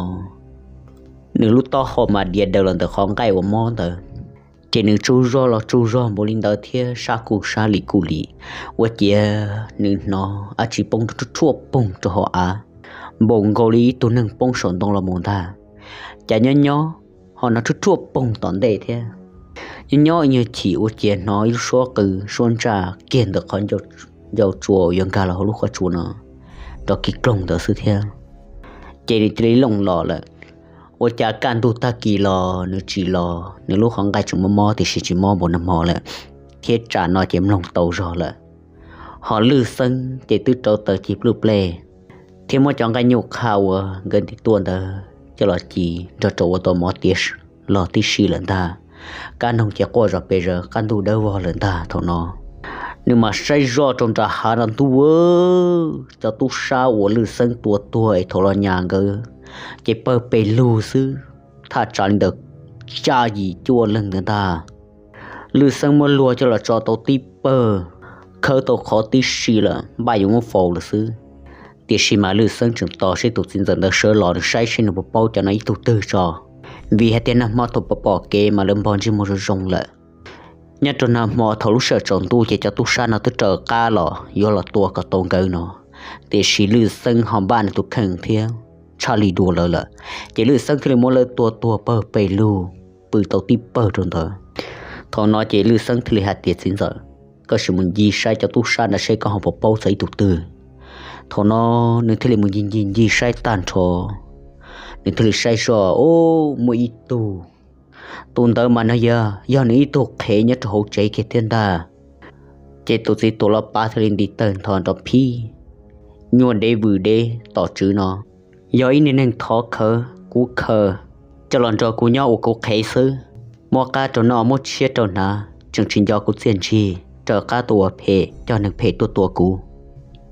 nws lub taub hau mas diav daws los ntawm qhov nqaij uas mob ntawd. Ces nws tsaug zog los tsaug zog npaum li ntawd thiab sab kuj sab lim kuj lim. Ua ciav nws hnov dab tsi poob rhuaj rhuaj poog rau hauv av, npaum nkaus li ib tug neeg poob saum ntoo los mus ntag. Cas nyob nyob ho hnov rhuaj rhuaj poog tom ntej thiab. Nyob nyob ib nyuag chim ua ciav hnov ib lub suab qw suab ntsaj kiag ntawm qhov ncauj tsua uas yuav nkag los hauv lub qhov tsua no nrov kis kloog ntawd xwb thiab. Ces nws cia li looj los lawm. Ua cas kaj ntug tag kis los nws tsis los, nws lub qhov nqaij tseem mob mob tiam sis tsis mob npaum nag hmo lawm, thiab tsam no ces mloog tau zog lawm. Ho Lwj Xeeb ces twb rauv taws cig pluj plej thiab muab cov nqaij nyuj qha uas nkawd ntim tuaj ntawd coj los ci nrog rau ua tau mov tiav los tib si lawm ntag. Kab noog ces quaj zom pes zaws, qab ntug dawb vog lawm ntag. Thaum no nws mam saib zoj rau nram hav no ntuj, cov tub sab uas Lwj Xeeb tua tuag es thaum los nyas nkawd ces pawg pes lug xwb, thaj tsam li ntawm xya yim cuaj leeg ntawd ntag. Lwj Xeeb muab luag coj los tso tau tib pawg, khawb tau qhov tib si lawm, npaj yuav muab faus lawm xwb. Tiam sis mas Lwj Xeeb tseem tos seb tus txiv ntxawm ntawd sawv los nws saib seb nws puas paub cov no ib tug twg tso, vim hais tias nag hmo thaum pom pom kev mas lawv npog ntsej muag zoo zoo lawm. Nyob rau nag hmo thaum lub sij hawm tsaus ntuj ces cov tub sab no twb raws qab los yuav los tua kom tau nkawd no, tiam sis Lwj Xeeb ho npaj nws tus kheej thiab tshaj li dua lawv lawm, ces Lwj Xeeb thiaj li muab lawv tua tuag pawg pes lug, pw tau tib pawg rau ntawd. Thaum no ces Lwj Xeeb thiaj li hais tias, Txiv ntxawm, koj sim mus ncig saib cov tub sab ntawd seb koj ho puas paub txog ib tug twg. Thaum no nws thiaj li mus ncig ncig ncig saib tag nrho, nws thiaj li saib zoj, ub, muaj ib tug. Tus ntawd mas nws yog, yog nws ib tug qhev nyob rau hauv tsev kiag thiab ntag. Ces tus txiv tuam los pav thiaj li nti tawg ntho nrov phib, nyuaj deb vwm deb tom tswv no, yog ib niag neeg thov khawv kuv khaws coj los nrog kuv nyob ua kuv qhev xwb, muab qab rau noj muab tshiab rau hnav, tseem tsis nco kuv txiaj ntsig, raws qab tuaj ua phem, coj neeg phem tuaj tua kuv,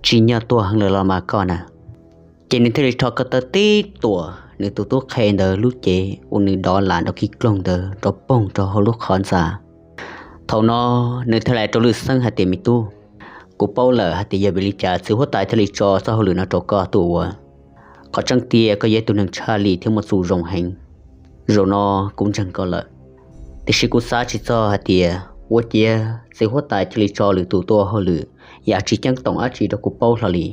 tsim nyog tuag heev lawm los mas koj na. Ces nws thiaj li rho ko taw tib tuam nws tus tub qhe ntawd lub cev uas nws dov lam nrov kig kloog ntawd rov poog rau hauv lub qhov ntxa. Thaum no nws thiaj li hais rau Lwj Xeeb hais tias, Me tub, kuv paub lawm hais tias yog vim li cas txiv huab tais thiaj li tso txoj hauj lwm no rau koj tuaj ua. Qhov tseeb tiag koj yog ib tug neeg tshaj li thiab muaj txuj zoo heev. Zaum no kuv ntseeg koj lawm, tiam sis kuv xav tsis txog hais tias ua ciav txiv huab tais cia li tso lwm tus tuaj ua hauj lwm yam tsis ceeb toom dab tsi rau kuv paub hlo li.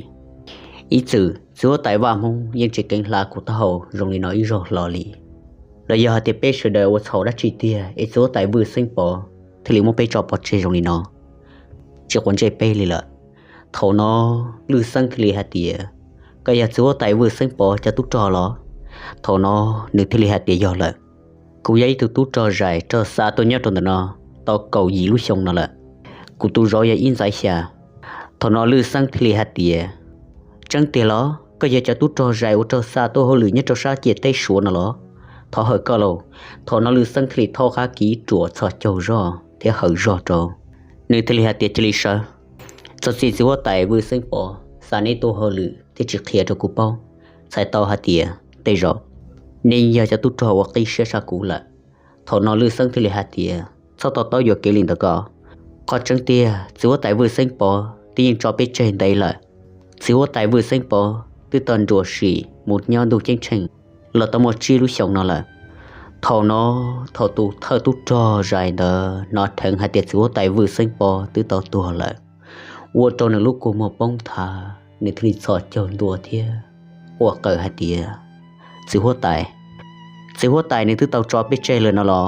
Ib txwm txiv huab tais Vaj Hmoob yeej tsis keev hla kuv taub hau zoo li no ib zaug hlo li. Los yog hais tias peb sawv daws ua txhaum dab tsi tiag es txiv huab tais Vwj Xeeb Pov thiaj li muab peb tso pov tseg zoo li no, tsis quav ntsej peb li lawm. Thaum no Lwj Xeeb thiaj li hais tias, Koj yog txiv huab tais Vwj Xeeb Pov cov tub rog los? Thaum no nws thiaj li hais tias, Yog lawm, kuv yog ib tug tub rog zais raug xa tuaj nyob rau ntawm no tau kaum yim lub xyoo no lawm. Kuv tus zauv yog ib ntxaiv xya. Thaum no Lwj Xeeb thiaj li hais tias, Tseeb tiag los? Koj yog cov tub rog zais uas raug xa tuaj hauj lwm nyob rau sab ciam teb Suav no los? Thov hawm koj lauj. Thaum no Lwj Xeeb thiaj li thaub qab kiv ruam txhos caug zog thiab hawm zog rau. Nws thiaj li hais tias, Cia li sawv. Txog txij txiv huab tais Vwj Xeeb Pov xa neb tuaj hauj lwm thiab tsis qhia rau kuv paub, txhais tau hais tias tej zaum neb yog cov tub rog ua qib siab tshaj kuv lawm. Thaum no Lwj Xeeb thiaj li hais tias, Txhob to taub yuam kev li ntawd ko. Qhov tseeb tiag txiv huab tais Vwj Xeeb Pov twb yeej tso peb tseg ntev lawm. Txiv huab tais Vwj Xeeb Pov twb tau nruam sim mus nyob ntuj ceeb tsheej los tau muaj tsib lub xyoos no lawm. Thaum no, thaum tus thawj tub rog zais ntawd hnov dheev hais tias txiv huab tais Vwj Xeeb Pov twb tau tuag lawm, ua rau nws lub kua muag poob nthav, nws thiaj li txhos caug ntua thiab quaj qw hais tias, Txiv huab tais, txiv huab tais, nws twb tau tso peb tseg lawm no los?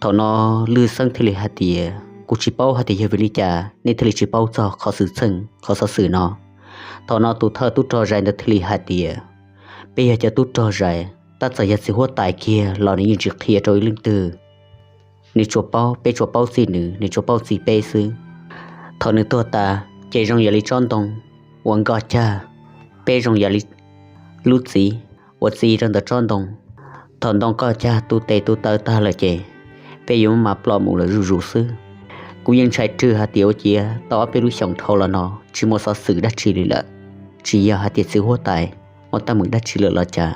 Thaum no Lwj Xeeb thiaj li hais tias, Kuv tsis paub hais tias yog vim li cas nej thiaj li tsis paub txog qhov xwm txheej qhov xov xwm no. Thaum no tus thawj tub rog zais ntawd thiaj li hais tias, Peb yog cov tub rog zais, tab txawm yog txiv huab tais kiag los nws yeej tsis qhia rau ib leej twg. Nws tsuas paub, peb tsuas paub txij nws, nws tsuas paub txij peb xwb. Thaum nws tuag tas ces zoo yam li tsob ntoo uas nkoj cag, peb zoo yam li lub txiv uas txi rau ntawm tsob ntoo. Thaum ntoo nkoj cag tu tes tu taw tag lawm ces peb yuav muab mas ploj mus lawm zuj zus xwb. Kuv yeej ntshai rwg hais tias ua ciav tau ob peb lub xyoos dhau los no tsis muaj xov xwm dab tsi li lawm, tsis yog hais tias txiv huab tais muaj teeb meem dab tsi lawm los cas.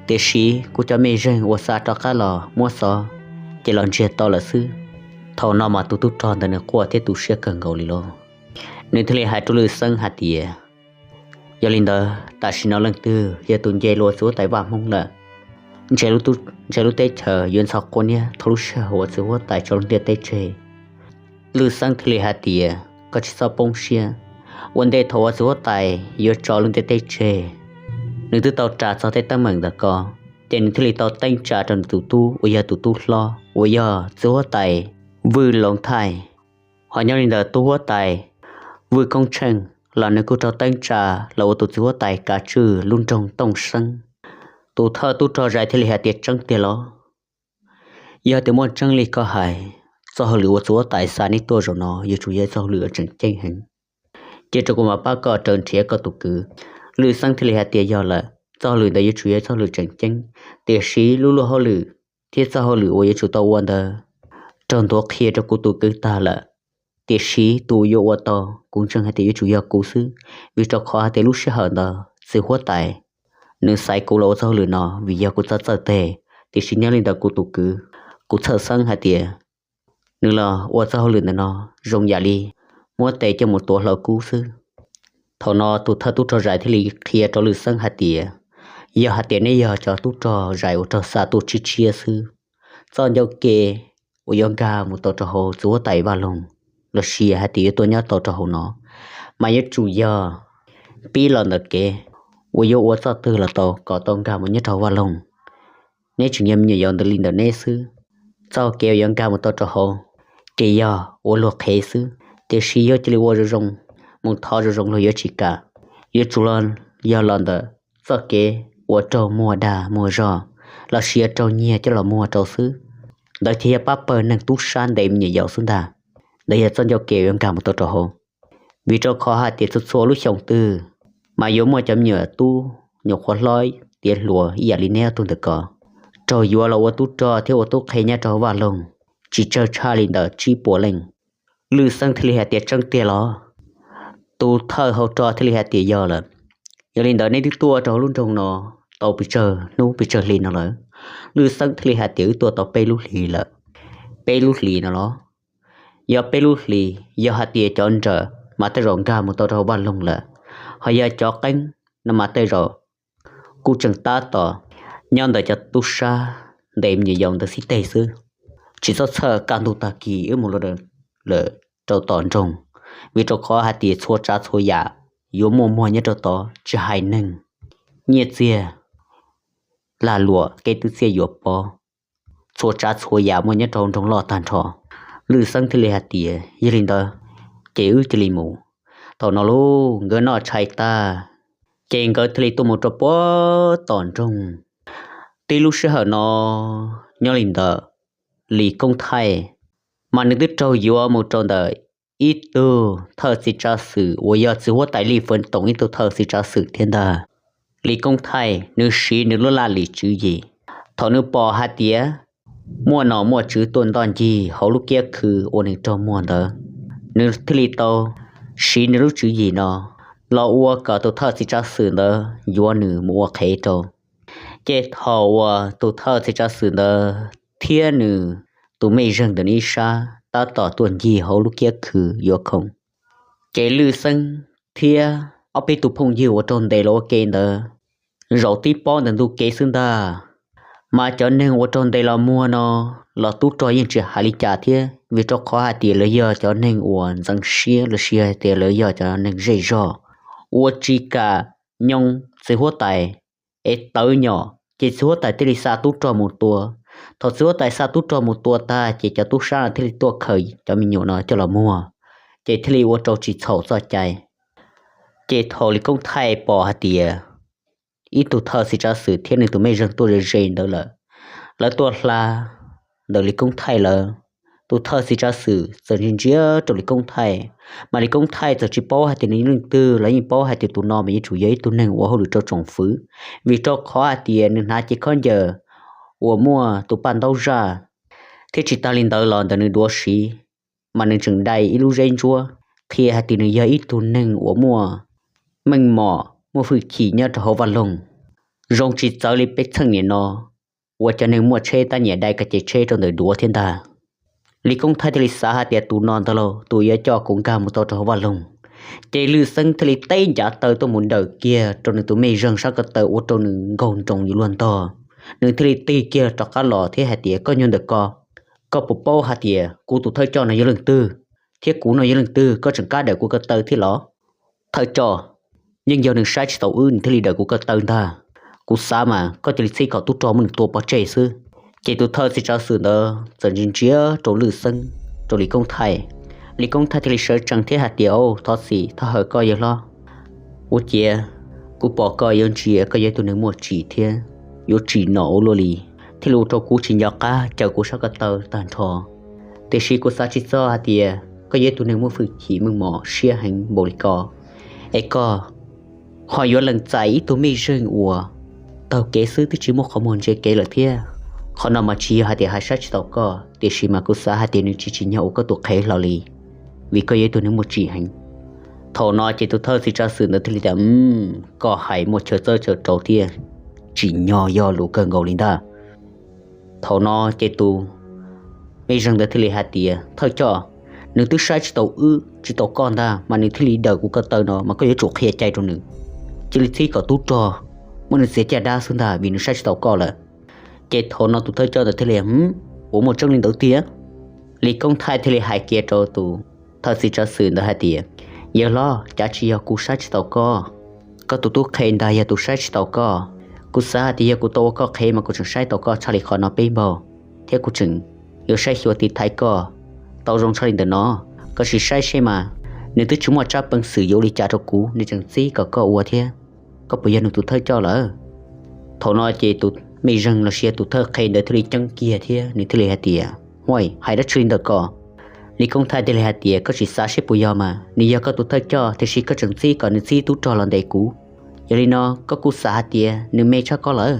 Tiam sis kuv cov mej zeeg uas xa rov qab los muab xov ces los ntsiag to lawm xwb. Thaum no mas tus tub rog ntawd nws quaj thiab tu siab kawg nkaus li lauj. Nws thiaj li hais rau Lwj Xeeb hais tias, Yog li ntawd tam sim no leej twg yog tus nce los ua txiv huab tais Vaj Hmoob lawm? Ntshe lub teb chaws yuav ntxhov quab niab thaum lub sij hawm uas txiv huab tais tso lub ntiaj teb tseg. Lwj Xeeb thiaj li hais tias, Koj tsis txhob poob siab. Ua ntej thaum uas txiv huab tais yuav tso lub ntiaj teb tseg, nws twb tau ras txog tej teeb meem ntawm ko, ces nws thiaj li tau teeb tsa rau nws tus tub uas yog tus tub hlob uas yog txiv huab tais Vwj Loos Thaij. Ho nyob li ntawm tub huab tais Vwj Koob Tsheej los nws kuj raug teeb tsa los ua tus txiv huab tais kav tswj lub nroog Tooj Seeb. Tus thawj tub rog zais thiaj li hais tias, Tseeb tiag los? Yog tias muaj tseeb li koj hais, txoj hauj lwm uas txiv huab tais xa neb tuaj zaum no yuav tsum yog txoj hauj lwm uas tseem ceeb heev. Cia rau kuv mam pab koj raws nrhiav koj tus kwv. Lwj Xeeb thiaj li hais tias, Yog lawm, txoj hauj lwm ntawd yuav tsum yog txoj hauj lwm tseem ceeb, tiam sis lub luag hauj lwm thiab txoj hauj lwm uas yuav tsum tau ua ntawd raug ntuav qhia rau kuv tus kwv tag lawm. Tiam sis tus uas yuav ua tau, kuv ntseeg hais tias yuav tsum yog kuv xwb, vim rau qhov hais tias lub sij hawm ntawd txiv huab tais nws xaiv kuv los ua txoj hauj lwm no vim yog kuv txawj txawj teg, tiam sis nyob li ntawm kuv tus kwv, kuv txhawj xeeb hais tias nws los ua txoj hauj lwm ntawm no zoo yam li muab tes coj mus tuav hlau kub xwb. Thaum no tus thawj tub rog zais thiaj li qhia rau Lwj Xeeb hais tias, yog hais tias nej yog cov tub rog zais uas raug xa tuaj tshiab tshiab xwb, txoj ncauj ke uas yuav nkag mus tau rau hauv txiv huab tais vaj loog, los sis hais tias yuav tuaj nyob tau rau hauv no, mas yuav tsum yog pib los ntawm kev uas yuav ua txoj twg los tau kom tau nkag mus nyob rau hauv vaj loog. Neb tseem yog me nyuam yaus ntawd li ntawm neb xwb. Txoj kev uas yuav nkag mus tau rau hauv ces yog ua luag qhev xwb, tiam sis yuav cia li ua zoo zoo, mus thov zoo zoo luag yuav tsis kam. Yuav tsum yog los ntawm txoj kev uas raug muag dag muag zog, los sis yuav raug nyiag coj los muag rau xwb. Ntawd thiaj yog pab pawg neeg tub sab ntes me nyuam yaus xwb ntag. Ntawd yog txoj ncauj ke yuav nkag mus tau rau hauv. Vim rau qhov hais tias txhua txhua lub xyoo twg mas yuav muaj cov me nyuam tub nyuam qhuav hlob tiav hluas ib yam li neb ob tug ntawm ko raug yuav los ua tub rog thiab ua tub qhe nyob rau hauv vaj loog, tsis tsawg tshaj li ntawm tsib puas leej. Lwj Xeeb thiaj li hais tias, tseeb tiag los? Tus thawj hau rog thiaj li hais tias, yog lawm. Yog li ntawd neb twb tuaj rau hauv lub nroog no tau pes tsawg hnub pes tsawg hli no lawm? Lwj Xeeb thiaj li hais tias, wb tuaj tau peb lub hlis lawm. Peb lub hlis no los? Yog peb lub hlis, yog hais tias cov nrawm mas tej zaum nkag mus tau rau hauv vaj loog lawm, ho yog cov qeeb no mas tej zaum kuj tseem tab tom nyob ntawm cov tub sab ntes me nyuam yaus ntawd xib teg xwb. Tsis txhob txhawj, kaj ntug tag kis wb mus lawm rau tom nroog, vim rau qhov hais tias txhua tsav txhua yam yuav muaj muag nyob rau tod, tsis hais neeg, nyiaj txiag, lag luam, kev twv txiaj yuam pov, txhua tsav txhua yam muaj nyob rau nroog loj tag nrho. Lwj Xeeb thiaj li hais tias, yog li ntawd ces wb cia li mus. Thaum no lauj, nkawd noj tshais tag, ces nkawd thiaj li tuaj mus rau puag tom nroog. Tib lub sij hawm no, nyob li ntawd, Lis Koob Thaij mas nws twb raug yuav mus rau ntawm ib tug thawj txiv tsav xwm uas yog txiv huab tais Lij Fwv Toom ib tug thawj txiv tsav xwm thiab ntag. Lis Koob Thaij nws siv nws lub laj lim tswv yim, thaum nws pom hais tias muaj nom muaj tswv tuaj ntoj ncig hauv lub kiab khw uas nws raug muag ntawd, nws thiaj li tau siv nws lub tswv yim no los ua kom tus thawj txiv tsav xwm ntawd yuav nws mus ua qhev rau. Ces thaum uas tus thawj txiv tsav xwm ntawd thiab nws tus mej zeeg ntawm nws ib sab tab tom tuaj ncig hauv lub kiab khw yuav khoom, ces Lwj Xeeb thiab ob peb tus phooj ywg uas raug ntes los ua ke ntawd zaum tib pob ntawm ntug kev xwb ntag. Mas cov neeg uas raug ntes los muag no los tub rog yeej tsis hais li cas thiab, vim rau qhov hais tias lawv yog cov neeg uas ntxeev siab los sis hais tias lawv yog cov neeg zej zog uas tsis kam nyoo txiv huab tais es tawv nyom, ces txiv huab tais thiaj li xa tub rog mus tua. Thaum txiv huab tais xa tub rog mus tua tag ces cov tub sab no thiaj li tuaj khaws cov me nyuam no coj los muag, ces thiaj li ua rau tsis txhaum txoj cai. Ces thaum Lis Koob Thaij pom hais tias ib tug thawj txiv tsav xwm thiab nws tus mej zeeg tuaj ze ze ntawd lawm, lawv tuaj hla ntawm Lis Koob Thaij lawm. Tus thawj txiv tsav xwm txawm ntsia ntsia rau Lis Koob Thaij, mas Lis Koob Thaij txawm tsis paub hais tias nws yog leej twg, lawv yeej paub hais tias tus no mas yuav tsum yog ib tug neeg uas hauj lwm rau tsoom fwv, vim rau qhov hais tias nws hnav cev khaub ncaws uas muaj tus paj ntaub zaj, thiab tsis tas li ntawd los ntawm nws duav siv mas nws tseem dai ib lub zeb ntsuab, qhia hais tias nws yog ib tug neeg uas muaj meej mom muaj hwj chim nyob rau hauv vaj loog. Zoo tsis txawv li peb txheej niam no uas cov neeg muaj tsheb tab nyiam dai koj cev tsheb rau ntawm duav thiab ntag. Lis Koob Thaij thiaj li xav hais tias tus no ntag lauj, tus yuav coj kuv nkag mus tau rau hauv vaj loog. Ces Lwj Xeeb thiaj li teb ncav taw tuaj mus dawm kiag rau nws tus mej zeeg sab ko taw ua rau nws nkaug nroos yuav luag ntog. Nws thiaj li tig kiag rov qab los thiab hais tias, koj nyob ntawm ko, koj puas paub hais tias kuv tus thawj coj no yog leej twg, thiab kuv no yog leej twg, koj tseem kam dawm kuv ko taw thiab los? Thawj coj, yeej yog nws saib tsis taus wb nws thiaj li dawm kuv ko taw ntag. Kuv xav mas koj cia li txib kom tub rog muab nws tua pov tseg xwb. Ces tus thawj txiv tsav xwm ntawd txawm ntsia ntsia rau Lwj Xeeb, rau Lis Koob Thaij. Lis Koob Thaij thiaj li sawv tsees thiab hais tias, au, thov txim, thov hawm koj yawg hlob. Ua ciav kuv pom koj yuav ntsia koj yog ib tug neeg muaj tsim thiab yuav tsim nom ua luaj li, thiaj li ua rau kuv tsis nco qab caw kuv sab ko taw tag nrho. Tiam sis kuv xav tsis txog hais tias koj yog ib tug neeg muaj hwj chim meej mom siab heev npaum li ko, es koj ho yuav lees txais ib tug mej zeeg uas taug kev xwb twb tsis muaj qhov muag ntsia kev lawm thiab. Qhov no mas tsis yog hais tias hais saib tsis taus koj, tiam sis mas kuv xav hais tias nws tsis tsim nyog ua koj tus qhev hlo li, vim koj yog ib tug neeg muaj tsim heev. Thaum no ces tus thawj txiv tsav xwm ntawd thiaj li tias, koj hais muaj chaw txawb chaw rau thiab, tsim nyog yog lus kawg nkaus li ntag. Thaum no ces tus mej zeeg ntawd thiaj li hais tias, thawj coj, Nws twb saib tsis tau wb tsis tau koj ntag mas nws thiaj li dawm kuv ko taw no mas koj yuav tsum qhia cai rau nws. Cia li txib kom tub rog muab nws txiav caj dab xwb ntag vim nws saib tsis tau koj lawm. Ces thaum no tus thawj coj ntawd thiaj li, Ua muaj tseeb li ntawd tiag? Lis Koob Thaij thiaj li hais kiag rau tus thawj txiv tsav xwm ntawd hais tias, Yawg hlob, cav tsis yog kuv saib tsis tau koj, koj tus tub qhe ntag yog tus saib tsis tau koj. Kuv xav hais tias yog kuv tau ua koj qhev mas kuv tseem saib tau koj tshaj li qhov no peb npaug, thiab kuv tseem yuav saib xyuas tiv thaiv koj tau zoo tshaj li ntawm no. Koj sim saib seb mas, nws twb tsis muaj tsab peev xwm yuav ua li cas rau kuv, nws tseem txib kom koj ua thiab. Koj puas yog nws tus thawj coj lawm? Thaum no ces tus mej zeeg los sis tus thawj qhe ntawd thiaj li ceeb kiag thiab nws thiaj li hais tias, Huaj, hais dab tsi li ntawm ko? Lis Koob Thaij thiaj li hais tias, Koj tsis xav seb puas yog mas, nws yog koj tus thawj coj tiam sis koj tseem txib kom nws txib tub rog los ntes kuv. Yog li no koj kuj xav hais tias nws me tshaj koj lawm?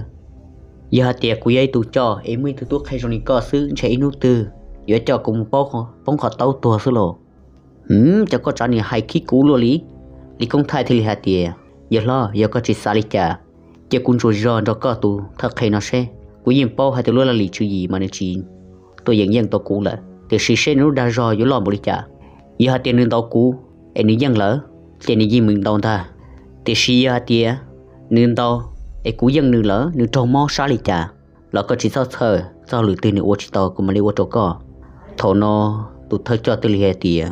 Yog hais tias kuv yog ib tug coj es muaj ib tug tub qhe zoo li koj xwb ntshe ib hnub twg yuav coj kuv mus poob qhov taub tuag xwb los. Cov koj tsav niag hais khib kuv luaj li. Lis Koob Thaij thiaj li hais tias, Yawg hlob, yog koj tsis xav li cas, cia kuv ntsuas zog nrog koj tus thawj qhe no seb, kuv yeej paub hais tias lub laj lim tswv yim mas nws tsis tuaj yeem yeej tau kuv lawm, tiam sis seb nws lub dag zog yuav loj npaum li cas. Yog hais tias nws ntaus kuv es nws yeej lawm, ces nws yeej meem ntaus ntag. Tiam sis yog hais tias nws ntaus es kuv yeej nws lawm, nws raug mob sab li cas los koj tsis txhob txhawj, txoj hauj lwm twg nws ua tsis tau kuv mam li ua rau koj. Thaum no tus thawj coj thiaj li hais tias,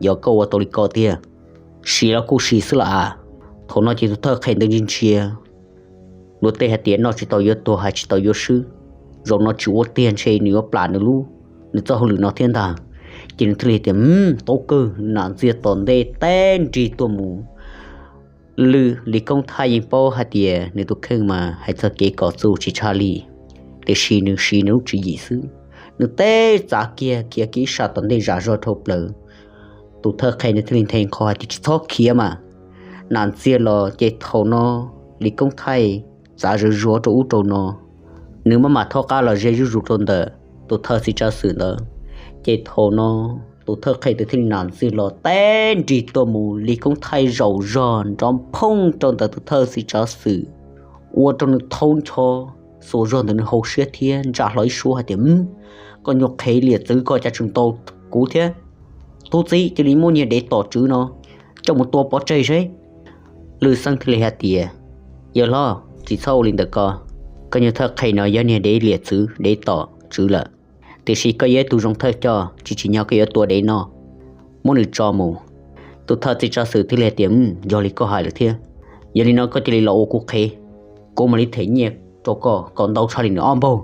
Yog koj ua tau li ko tiag, sim los kuj sim xwb los as. Thaum no ces tus thawj qhe ntawd ntsia ntsia luag tej hais tias noj tsis tau yuav tuag, hais tsis tau yuav swb, zaum no tsis ua tiag ntshe nws yuav plam nws lub, nws txoj hauj lwm no thiab ntag. Ces nws thiaj li tias, Tau kawg. Nam ntxiag tom ntej teb nrig tuaj mus. Lwm Lis Koob Thaij yeej paub hais tias nws tus kheej mas hais txog kev kom txuj tsis tshaj li, tiam sis nws siv nws lub tswv yim xwb. Nws teb txav kiag khiav kiag ib sab tom ntej zam zog dhau plaws. Tus thawj qhe nws thiaj li nthe nqho hais tias, Tsis txhob khiav mas. Nam ntxiag los ces thaum no Lis Koob Thaij txav zuj zus rau ub rau no, nws maj mam thaub qab los ze zuj zus rau ntawm tus thawj txiv tsav xwm ntawd. Ces thaum no tus thawj qhe ntawd thiaj li nam ntxiag los teb nrig tuaj mus, Lis Koob Thaij zaum zog nrov phooj rau ntawm tus thawj txiv tsav xwm, ua rau nws thaub ncho xuas zog ntawm nws hauv siab thiab ntsa hlo ib suab hais tias, Koj nyuag qhev liam txwv, koj cas tseem ntaus kuv thiab? Tub txib, cia li muab niag dev tom tswv no coj mus tua pov tseg seb. Lwm Xeeb thiaj li hais tias, Yawg hlob, tsis txhob ua li ntawd ko. Koj nyuag thawj qhe no yog niag dev liam txwv, dev tom tswv lawm, tiam sis koj yog ib tug zoo thawj coj, tsis tsim nyog koj yuav tua dev no. Muab nws tso mus. Tus thawj txiv tsav xwm thiaj li hais tias, Yog li koj hais lawm thiab. Yog li no koj cia li los ua kuv qhev, kuv mam li them nyiaj rau koj kom ntau tshaj li nws ob npaug.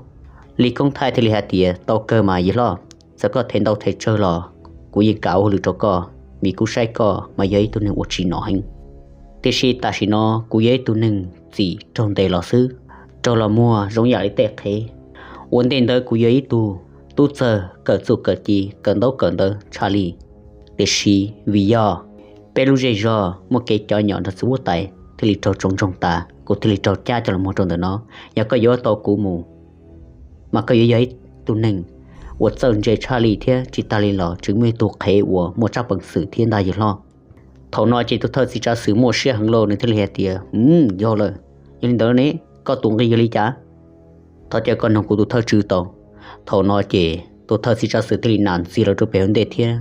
Lis Koob Thaij thiaj li hais tias, Tau kawg mas yawg hlob, txawm koj them ntau them tsawg los kuv yeej kam ua hauj lwm rau koj, vim kuv saib koj mas yog ib tug neeg ua tsim nom heev. Tiam sis tam sim no kuv yog ib tug neeg txim raug ntes los xwb, raug los muag zoo yam li tej qhev. Ua ntej ntawd kuv yog ib tug tub txawg kawm txuj kawm ci, kawm ntaub kawm ntawv tshaj li, tiam sis vim yog peb lub zej zog muaj kev cov nyom nrog txiv huab tais thiaj li raug tsoom ntsoog tas, kuv thiaj li raug cab coj los muag rau ntawm no. Yog koj yuav tau kuv mus mas koj yuav yog ib tug neeg uas txawj ntse tshaj li thiab tsis tas li los tseem muaj ib tug qhev uas muaj tsab peev xwm thiab ntag yawg hlob. Thaum no ces tus thawj txiv tsav xwm muaj siab heev lauj, nws thiaj li hais tias, Yog lawm, yog li ntawd ne, koj tus nqi yog li cas? Thov caw koj noog kuv tus thawj tswv tau. Thaum no ces tus thawj txiv tsav xwm thiaj li nam ntxiag los rau pem hauv ntej thiab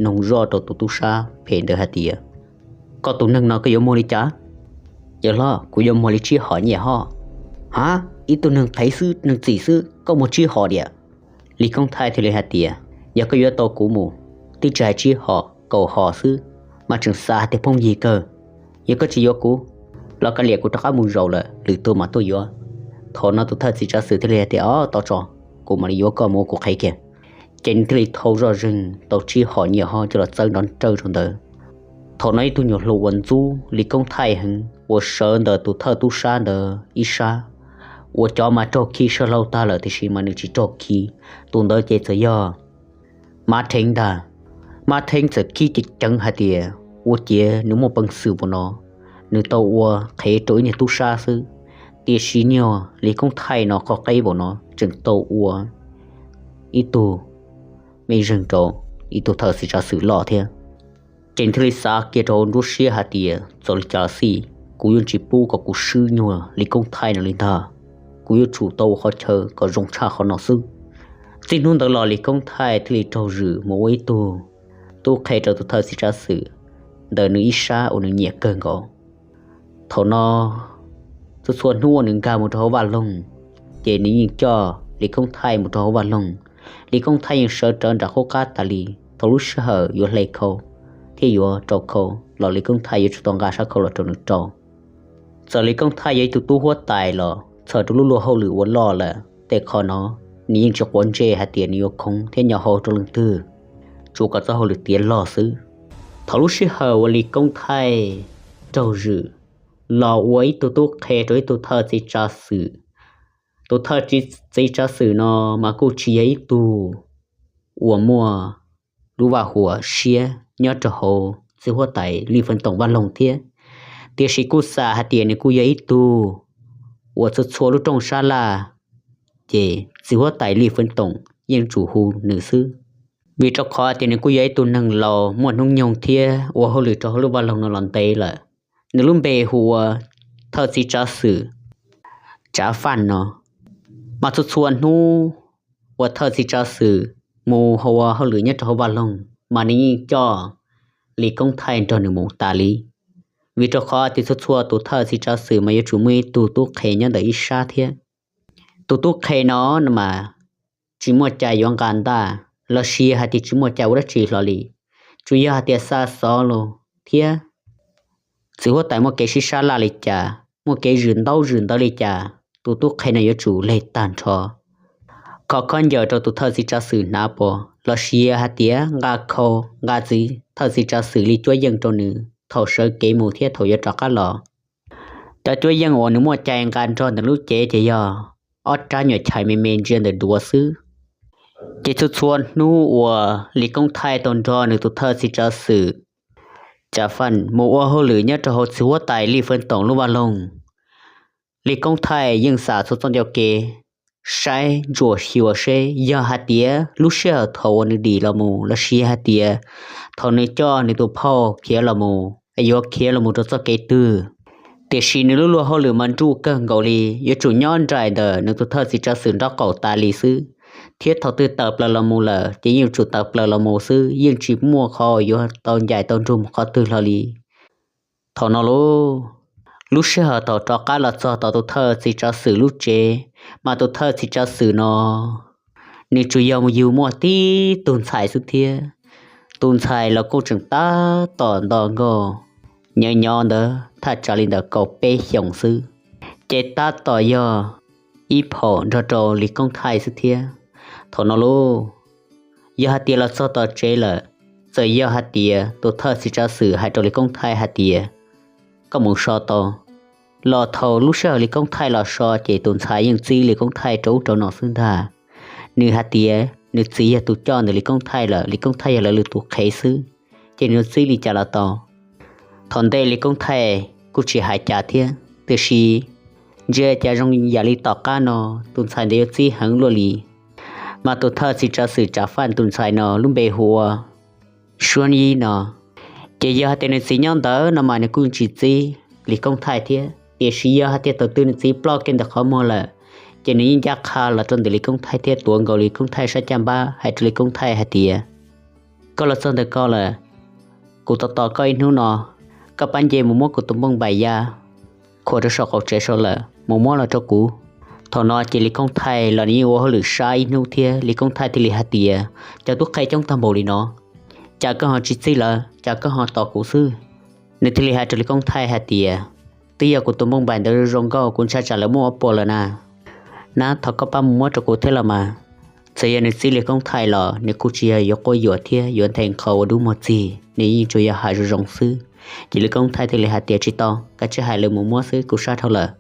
noog zoj rau tus tub sab phem ntawd hais tias, Koj tus neeg no koj yuav muag li cas? Yawg hlob, kuv yuav muag li tsib hom nyiaj hoj. Ha, ib tug neeg qhev xwb, neeg txim xwb, koj muag tsib hom diam? Lis Koob Thaij thiaj li hais tias, Yog koj yuav tau kuv mus, twb tsis hais tsib hom, kaum hom xwb mas tseem xav hais tias phooj ywg kawg. Yog koj tsis yuav kuv los kav liam kuv rov qab mus zaum lawm, lwm tus mas tuaj yuav. Thaum no tus thawj txiv tsav xwm thiaj li hais tias, Ob, tau tso, kuv mam li yuav koj mus ua kuv qhev kiag. Ces nws thiaj li thau zoj zeeg tau tsib hom nyiaj hoj coj los txawb nrov nrawj rau ntawd. Thaum no ib tug nyuam hluas uas ntxub Lis Koob Thaij heev uas sawv ntawm tus thawj tub sab ntawd ib sab, uas cov mas raug khi saw hlau tag lawm tiam sis mas nws tsis raug khi, tus ntawd ces txawm yog Mab Rheeb ntag. Mab Rheeb txawm khib ceev ceev hais tias ua ciav nws muaj peev xwm npaum no, nws tau ua qhev rau ib niag tub sab xwb, tiam sis niag Lis Koob Thaij no qhov qeb npaum no tseem tau ua ib tug mej zeeg rau ib tug thawj txiv tsav xwm loj thiab. Ces thiaj li xav kiag rau nruab siab hais tias txawm li cas los xij, kuv yuav tsis pub kom kuv swb nyuag Lis Koob Thaij no li ntag. Kuv yuav tsum tau ua qhov chaw kom zoo tshaj qhov no xwb. Txij hnub ntawd los Lis Koob Thaij thiaj li raug zwm mus ua ib tug tub qhe rau tus thawj txiv tsav xwm ntawm nws ib sab uas nws nyiam kawg nkaus. Thaum no txhua txhua hnub uas nws nkag mus rau hauv vaj loog, ces nws yeej coj Lis Koob Thaij mus rau hauv vaj loog. Lis Koob Thaij yeej sawv rawv nram qub qab tas li. Thaum lub sij hawm yuav hle khau thiab yuav rau khau los Lis Koob Thaij yuav tsum tau nqa sab khau los rau nws rau. Txawm Lis Koob Thaij yog ib tug tub huab tais los txhawm rau lub luag hauj lwm ua loj lawm, tej qhov no nws yeej tsis quav ntsej hais tias nws yuav khoov thiab nyo hau rau leej twg, tsuas kom txoj hauj lwm tiav log xwb. Thaum lub sij hawm uas Lis Koob Thaij raug zwm los ua ib tug tub qhe rau ib tug thawj txiv tsav xwm, tus thawj txiv tsav xwm no mas kuj tsis yog ib tug uas muaj lub vaj huam siab nyob rau hauv txiv huab tais Lis Feeb Toom vaj loog thiab, tiam sis kuj xam hais tias nws kuj yog ib tug uas txhua txhua lub rooj sab laj ces txiv huab tais Lis Feeb Toom yeej tsum hu nws xwb. Vim rau qhov tias nws kuj yog ib tug neeg laus muaj hnub nyoog thiab ua hauj lwm rau hauv lub vaj loog no los ntev lawm. Nws lub npe hu ua thawj txiv tsav xwm Tsav Faj no, mas txhua txhua hnub uas thawj txiv tsav xwm mus ua hauj lwm nyob rau hauv vaj loog mas nws yeej coj Lis Koob Thaij nrog nws mus tas li. Vim rau qhov tias txhua txhua tus thawj txiv tsav xwm mas yuav tsum muaj ib tug tub qhe nyob ntawm ib sab thiab. Tus tub qhe no no mas tsis muaj cai yuav nqa ntaj los sis hais tias tsis muaj cai ua dab tsi hlo li. Tsuas yog hais tias xa xov los thiab txiv huab tais muaj kev sib sab laj li cas, muaj kev zwm ntaub zwm ntawv li cas, tus tub qhe no yuav tsum leg tag nrho, kho khaub ncaws rau tus thawj txiv tsav xwm hnav pos los sis hais tias nqa khau nqa txiv thawj txiv tsav xwm li cuab yeej rau nws thaum sawv kev mus thiab thaum yuav rov qab los. Cov cuab yeej uas nws muaj cai nqa nrog ntawm lub cev ces yog ob rab nyuam chais me me ntsia ntawm duav xwb. Ces txhua txhua hnub uas Lis Koob Thaij tau nrog nws tus thawj txiv tsav xwm Tsav Faj mus ua hauj lwm nyob rau hauv txiv huab tais Lis Feeb Toom lub vaj loog, Lis Koob Thaij yeej xam txhua txoj ncauj kev, saib ntsuam xyuas seb yog hais tias lub sij hawm thaum uas nws dim los mus los sis hais tias thaum nws coj nws tus phauj khiav los mus yuav khiav los mus rau txoj kev twg. Tiam sis nws lub luag hauj lwm mas nruj kawg nkaus li, yuav tsum nyob nraim ntawm nws tus thawj txiv tsav xwm nraub qaum tas li xwb, thiab thaum twg tawm plaws los mus lawm ces yeej yuav tsum tawm plaws los mus xwb, yeej tsis muaj qhov yuav tau ncaim tau nrug mus qhov twg hlo li. Thaum no lauj, lub sij hawm thaum rov qab los txog tom tus thawj txiv tsav xwm lub tsev, mas tus thawj txiv tsav xwm no nws tsuas yog mus yug muaj tib tug ntxhais xwb thiab. Tus ntxhais los kuj tseem tab tom nto nkauj, nyob nyob ntawd thaj tsam li ntawm kaum peb xyoos xwb, ces tab tom yog ib phaum nrog rau Lis Koob Thaij xwb thiab. Thaum no lauj, yog hais tias los txog tom tsev lawm, txawm yog hais tias tus thawj txiv tsav xwm hais rau Lis Koob Thaij hais tias koj mus so tau, los thaum lub sij hawm Lis Koob Thaij los so ces tus ntxhais yeej txib Lis Koob Thaij rau ub rau no xwb ntag. Nws hais tias nws txiv yog tus coj ntawm Lis Koob Thaij lawm, Lis Koob Thaij yog lawv lwm tus qhev xwb, ces nws txib li cas los tau. Thaum ntej Lis Koob Thaij kuj tsis hais cas thiab, tiam sis ntsia cas zoo yam li tom qab no tus ntxhais ntawd yuav txib heev luaj li. Mas tus thawj txiv tsav xwm Tsav Faj tus ntxhais no lub npe hu ua Suab Yib no, ces yog hais tias nws txiv nyob ntawd no mas nws kuj tsis txib Lis Koob Thaij thiab, tiam sis yog hais tias thaum twg nws txiv ploj kiag ntawm qhov muag lawm, ces nws yeej ncaj qha los rau ntawm Lis Koob Thaij thiab tuav nkaus Lis Koob Thaij sab caj npab hais rau Lis Koob Thaij hais tias, koj los txog ntawm ko lawm, kuv tos tos koj ib hnub no, koj pab nce mus muab kuv tus npauj npaim ya khuam rau saum qaum tsev saud lawm mus muab los rau kuv. Thaum no ces Lis Koob Thaij los nws yeej ua hauj lwm sab ib hnub thiab, Lis Koob Thaij thiaj li hais tias, cas tub qhe coob tag npaum li no, cas koj ho tsis txib lawv, cas koj ho tos kuv xwb? Nws thiaj li hais rau Lis Koob Thaij hais tias, twb yog kuv tus npauj npaim ntawd zoo nkauj, kuv ntshai tsam lawv muab ua puas lawm na. Nab, thov koj pab mus muab rau kuv thiab los mas. Txawm yog nws txib Lis Koob Thaij los nws kuj tsis yog yuav quab yuam thiab yuav nthe nqho ua dub muag txig, nws yeej tsuas yog hais zoo zoo xwb. Ces Lis Koob Thaij thiaj li hais tias, tsis tau, kav tsij hais lawv mus muab xwb, kuv sab dhau lawm.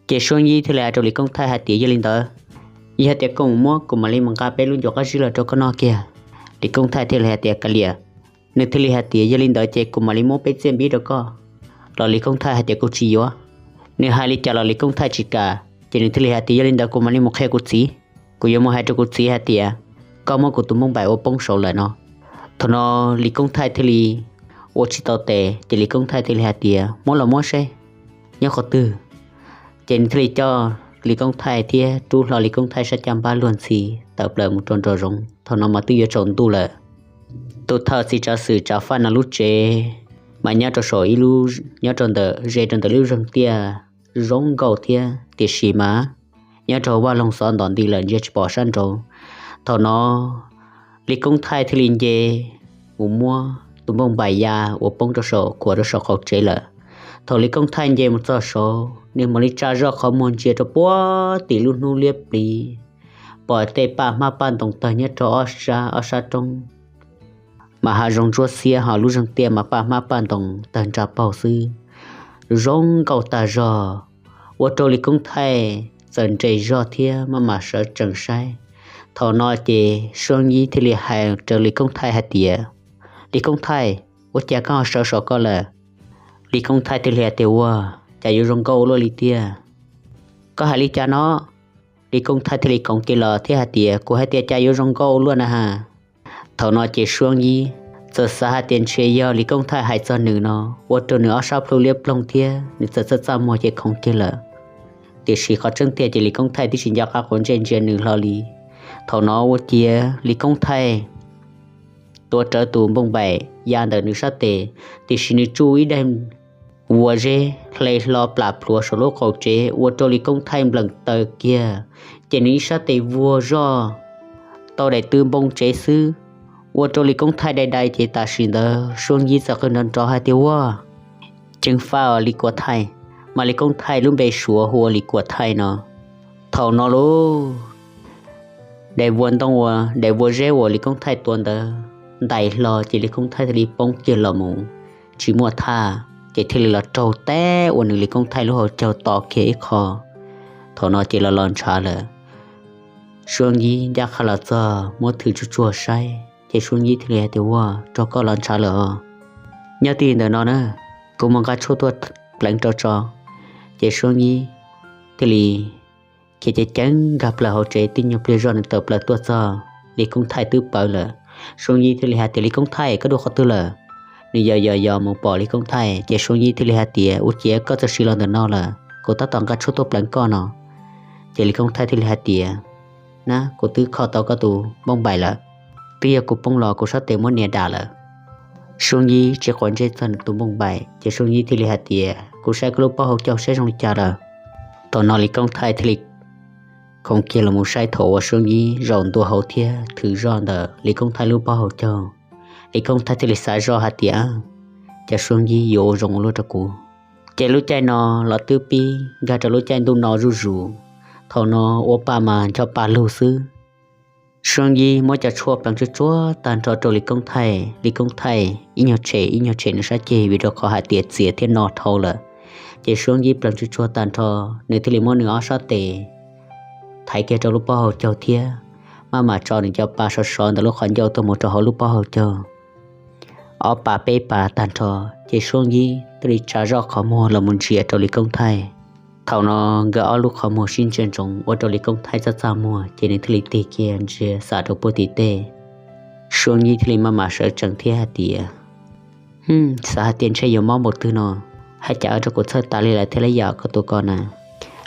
Ces Suab Yib thiaj li hais rau Lis Koob Thaij hais tias, yog li ntawd, yog tias koj mus muab kuv mam li mus nqa peb lub ncuav qab zib los rau koj noj kiag. Lis Koob Thaij thiaj li hais tias, kav liam. Nws thiaj li hais tias, yog li ntawd ces kuv mam li muab peb txiaj npib rau koj. Los Lis Koob Thaij hais tias, kuv tsis yuav. Nws hais li cas los Lis Koob Thaij tsis kam, ces nws thiaj li hais tias, yog li ntawd kuv mam li mus qhia kuv txiv, kuv yuav mus hais rau kuv txiv hais tias koj muab kuv tus npauj npaim ua poob saud lawm no. Thaum no Lis Koob Thaij thiaj li ua tsis tau tes, ces Lis Koob Thaij thiaj li hais tias, muab los muab seb nyob qhov twg. Ces nws thiaj li coj Lis Koob Thaij thiab rub hlo Lis Koob Thaij sab caj npab luag ntxhi tawm plaws mus rau nraum zoov. Thaum no mas twb yuav tsaus ntuj lawm. Tus thawj txiv tsav xwm tsav faj no lub tsev mas nyob rau saum ib lub, nyob rau ntawm ze rau ntawm lub zeeg tiaj zoo nkauj thiab, tiam sis mas nyob rau vaj loog xov ntom nti lawm ntsia tsis pom sab nraud. Thaum no Lis Koob Thaij thiaj li nce mus muab tus npauj npaim ya uas poob rau saum khuam rau saum qaum tsev lawm. Thaum Lis Koob Thaij nce mus txog saud, nws mam li tsa zoj qhov muag ntsia rau puag tim lub hnub liab pliv, pom tej paj hmab paj ntoos tawg nyob rau ob sab, ob sab roob mas hav zoov ntsuab xiab, ho lub zeeg tiaj mas paj hmab paj ntoos tawg nra paug xwb, zoo nkauj tag zog, ua rau Lis Koob Thaij txawm nres zog thiab maj mam sawv tsees saib. Thaum no ces Suab Yib thiaj li hais rau Lis Koob Thaij hais tias, Lis Koob Thaij, ua cas koj ho sawv saum ko lawm? Lis Koob Thaij thiaj li hais tias, Ua cas yuav zoo nkauj ua luaj li tiag? Koj hais li cas no? Lis Koob Thaij thiaj li khoov kiag los thiab hais tias, Kuv hais tias cas yuav zoo nkauj ua luaj na ha. Thaum no ces Suab Yib txawm xav hais tias ntshe yog Lis Koob Thaij hais txog nws no, ua rau nws ob sab plhu liab ploog thiab nws txawm txaj txaj muag ces khoov kiag lawm. Tiam sis qhov tseeb tiag ces Lis Koob Thaij twb tsis nco qab quav ntsej ntsia nws hlo li. Thaum no ua ciav Lis Koob Thaij tuav rawv tus npauj npaim ya ntawm nws sab tes, tiam sis nws tsuj ib daim vuas zeb hle hlo plam plhuav saum lub qaum tsev, ua rau Lis Koob Thaij npleem taws kiag, ces nws ib sab tes vuag zoj tau daim tw npoo tsev xwb, ua rau Lis Koob Thaij dai dai. Ces tam sim ntawd Suab Yib txawm qw nrov nrov hais tias, Ua, ceev faj os Lis Kuam Thaij, mas Lis Koob Thaij lub npe Suav hu ua Lis Kuam Thaij no. Thaum no lauj, daim vuas ntoo uas, daim vuas zeb uas Lis Koob Thaij tuav ntawd ntais hlo, ces Lis Koob Thaij thiaj li poob kiag los mus tsis muaj thaj, ces thiaj li los raug teb ua nws Lis Koob Thaij lub hauv caug to kiag ib qho. Thaum no ces los los ntshav lawm. Suab Yib ncaj qha los txog muab thwv tsuag tsuag saib, ces Suab Yib thiaj li hais tias, Ua, raug koj los ntshav lawm os. Nyob twj ywm ntawm no na, kuv mus nqa tshuaj tuaj pleev rau tso. Ces Suab Yib thiaj li khiav ceev ceev nkag plaws hauv tsev, tib nyuag pliag zoj nws tawm plaws tuaj txog, Lis Koob Thaij twb pawv lawm. Suab Yib thiaj li hais tias, Lis Koob Thaij, koj dua qhov twg lawm? Nws yos yos yos mus pom Lis Koob Thaij, ces Suab Yib thiaj li hais tias, Ua ciav koj txawm sim los ntawm no lawm, kuv tab tom nqa tshuaj tuaj pleev koj no. Ces Lis Koob Thaij thiaj li hais tias, Na, kuv twb kho tau koj tus npauj npaim lawm, twb yog kuv poob los kuv sab tes muab nias dam lawm. Suab Yib tsis quav ntsej txog nws tus npauj npaim, ces Suab Yib thiaj li hais tias, Kuv saib koj lub pob hauv caug saib zoo li cas lawm. Thaum no Lis Koob Thaij thiaj li khoov kiag los mus saib thaum uas Suab Yib zaum ntua hauv thiab thwv zoj ntawm Lis Koob Thaij lub pob hauv caug. Lis Koob Thaij thiaj li xav zoj hais tias, Cas Suab Yib yuav ua zoo ua luaj rau kuv. Ces lub caij no los twb pib nkag rau lub caij ntuj no zuj zus. Thaum no ua pa mas ncho pa lug xwb. Suab Yib muab cov tshuaj pleev tsuag tsuag tag nrho rau Lis Koob Thaij, Lis Koob Thaij ib nyuag tshem ib nyuag tshem nws sab ceg vim rau qhov hais tias txias thiab no dhau lawm. Ces Suab Yib pleev tsuag tsuag tag nrho, nws thiaj li muab nws ob sab tes thaiv kiag rau lub pob hauv caug thiab maj mam tso nws cov pa sov sov ntawm lub qhov ncauj tuaj mus rau hauv lub pob hauv caug. Ob pa peb pa tag nrho, ces Suab Yib thiaj li tsa zoj qhov muag los mus ntsia rau Lis Koob Thaij. Thaum no nkawd ob lub qhov muag sib ntsia ntsoov ua rau Lis Koob Thaij txaj txaj muag, ces nws thiaj li tig kiag ntsia xam rau puag tim tej. Suab Yib thiaj li maj mam sawv tsees thiab hais tias, Xav hais tias ntshe yuav mob npaum twg no, hais cas ua rau kuv txhawj tas li lawm thiab li yam koj tus ko na.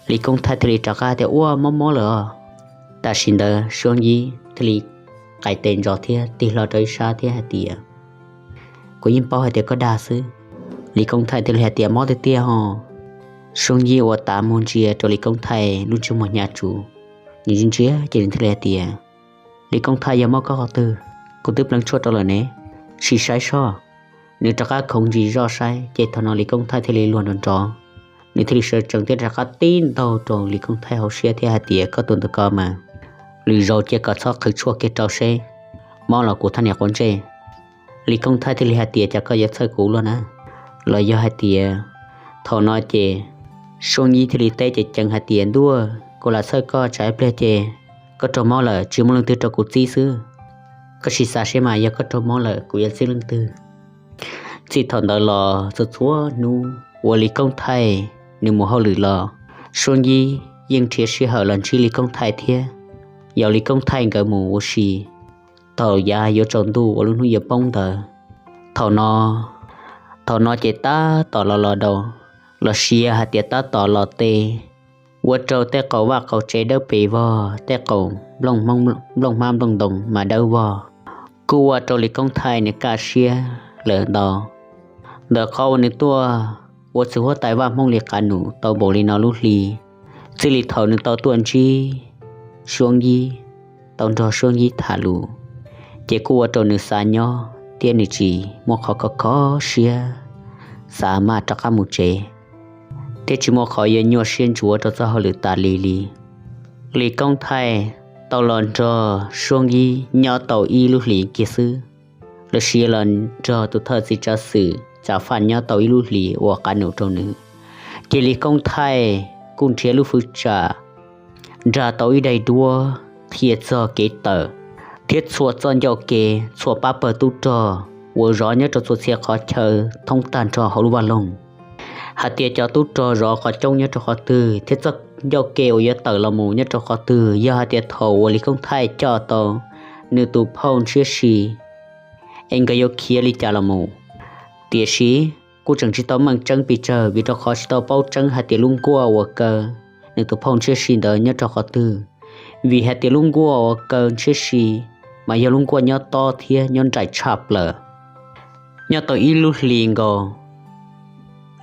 Lis Koob Thaij thiaj li rov qab tias, Ua, mob mob lawm os. Tam sim ntawd Suab Yib thiaj li qais tes ntsos thiab tig hlo rau ib sab thiab hais tias, Kuv yeej paub hais tias koj dag xwb. Lis Koob Thaij thiaj li hais tias, Mob tiag tiag ho. Suab Yib ua tav mus ntsia rau Lis Koob Thaij lub ntsej muag hnyav tsuv, nws ntsia ntsia ces nws thiaj li hais tias, Lis Koob Thaij, yog mob koj qhov twg? Kuv twb pleev tshuaj rau lawm ne, sim saib soj. Nws rov qab khoov ntsis zoj saib, ces thaum no Lis Koob Thaij thiaj li luag nrov nrov. Nws thiaj li sawv tsees thiab rov qab tib ntaug rau Lis Koob Thaij hauv siab thiab hais tias, Koj tus ntawm ko mas, lwm zaus cia kom txhob qhwv tshuaj kiag rau seb mob los kuv thaj niam quav ntsej. Lis Koob Thaij thiaj li hais tias, Cas koj yuav txhawj kuv luaj na? Los yog hais tias, thaum no ces Suab Yib thiaj li teb ceev ceev hais tias, Ntuj, kuv lam txhawj koj tsam ib pliag ces koj raug mob lawm tsis muaj leej twg rau kuv txib xwb. Koj sim xav seb mas yog koj raug mob lawm kuv yuav txib leej twg? Txij thaum ntawd los txhua txhua hnub uas Lis Koob Thaij nws mus hauj lwm los, Suab Yib yeej nrhiav sij hawm los ntsib Lis Koob Thaij thiab. Yog Lis Koob Thaij nkawd mus ua si, thaum yav yuav tsaus ntuj uas lub hnub yuav poob ntawd, thaum no, thaum no ces tab tom los los daus, los sis hais tias tab tom los tes, ua rau tej qaum vaj qaum tsev dawb pes vog, tej qaum nplooj hmab nplooj ntoo mas dawb vog. Kuj ua rau Lis Koob Thaij nws kaj siab lawm ntau. Ntawm qhov uas nws tuaj ua txwv huab tais vaj Hmoob li qab num tau npaum li no lub hli, txij li thaum nws tau tuaj ntsib Suab Yib, tau nrog Suab Yib tham lus, ces kuj ua rau nws xav nyob thiab nws tsis muaj qhov kho kho siab, xav maj rov qab mus tsev, thiab tsis muaj qhov yuav nyuaj siab ntsuav rau txoj hauj lwm tas li li. Lis Koob Thaij tau los nrog Suab Yib nyob tau ib lub hlis kiag xwb, los sis los nrog tus thawj txiv tsav xwm Tsav Faj nyob tau ib lub hlis uas qab num rau nws, ces Lis Koob Thaij kuj nrhiav lub fwv tsam nrag tau ib daim duab qhia txog kev tawm thiab txhua txoj ncauj ke, txhua pab pawg tub rog uas zov nyob rau txhua txhia qhov chaw thoob tag nrho hauv lub vaj loog, hais tias cov tub rog zov qhov coob nyob rau qhov twg thiab txoj ncauj ke uas yuav tawm los mus nyob rau qhov twg, yog hais tias thaum uas Lis Koob Thaij coj tau nws tus phauj Ntshiab Si es nkawd yuav khiav li cas los mus. Tiam sis kuj tseem tsis tau meej tseeb pes tsawg, vim rau qhov tsis tau paub tseeb hais tias lub nkuaj uas kaw nws tus phauj Ntshiab Si ntawd nyob rau qhov twg, vim hais tias lub nkuaj uas kaw Ntshiab Si mas yog lub nkuaj nyob tob thiab nyob nraim tshaj plaws. Nyob tau ib lub hlis nkaus,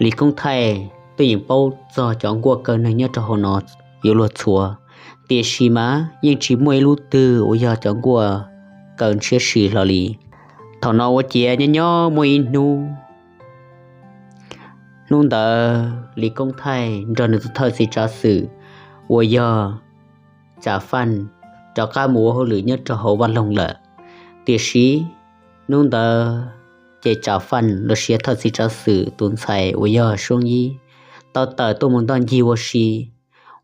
Lis Koob Thaij twb yeej paub txog cov nkuaj kaw neeg nyob rau hauv no yuav luag txhua, tiam sis mas yeej tsis muaj ib lub twg uas yog cov nkuaj kaw Ntshiab Si hlo li. Thaum no ua ciav nyob nyob muaj ib hnub, hnub ntawd Lis Koob Thaij nrog nws tus thawj txiv tsav xwm uas yog Tsav Faj rov qab mus ua hauj lwm nyob rau hauv vaj loog lawm. Tiam sis hnub ntawd ces Tsav Faj los sis thawj txiv tsav xwm tus ntxhais uas yog Suab Yib tau tawm tuaj mus ntoj ncig ua si,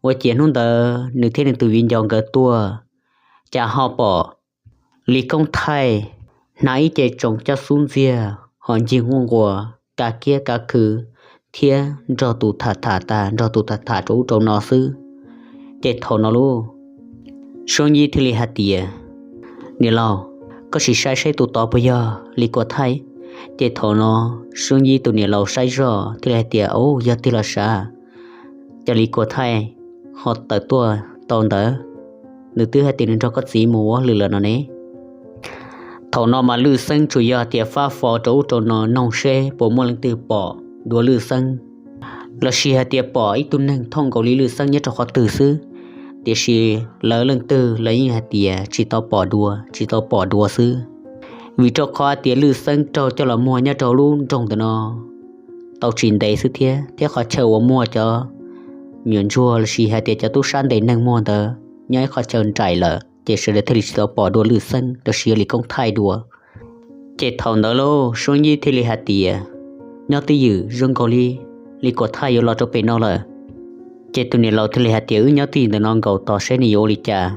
ua ciav hnub ntawd nws thiab nws tus viv ncaus nkawd tuaj, cas ho pom Lis Koob Thaij hnav ib ce tsoos coj xub ntxiag ho ncig nquaj nquas kav kiab kav khw thiab nrog tus tham tham tas nrog tus tham tham rau ub rau no xwb. Ces thaum no lauj, Suab Yib thiaj li hais tias, Niam laus, koj sim saib saib tus tod puas yog Lis Kuam Thaij? Ces thaum no Suab Yib tus niam laus saib zoj thiaj li hais tias, Au, yog tiag los sav, cas Lis Kuam Thaij ho tawm tuaj tau ntawd? Nws twb hais tias nws nrog koj txiv mus ua hauj lwm lawm no ne. Thaum no mas Lwj Xeeb tsuas yog tias fab fo rau ub rau no noog seb puas muaj leej twg pom dua Lwj Xeeb, los sis hais tias pom ib tug neeg thooj nkaus li Lwj Xeeb nyob rau qhov twg xwb. Tiam sis lawv leej twg los yeej hais tias tsis tau pom dua, tsis tau pom dua xwb. Vim rau qhov hais tias Lwj Xeeb raug coj los muag nyob rau lub nroog ntawm no tau tsis ntev xwb thiab, thiab qhov chaw uas muag cov nyuam ntsuag los sis hais tias cov tub sab ntes neeg muag ntawd nyob ib qhov chaw nraim lawm, ces sawv daws thiaj li tsis tau pom dua Lwj Xeeb los sis Lis Koob Thaij dua. Ces thaum ntawd lauj, Suab Yib thiaj li hais tias, Nyob twj ywm zoo nkaus li Lis Kuam Thaij yuav los rau pem no lawm. Ces tus niam laus thiaj li hais tias, Wb nyob twj ywm ntawm no nkaus tos seb nws yuav ua li cas.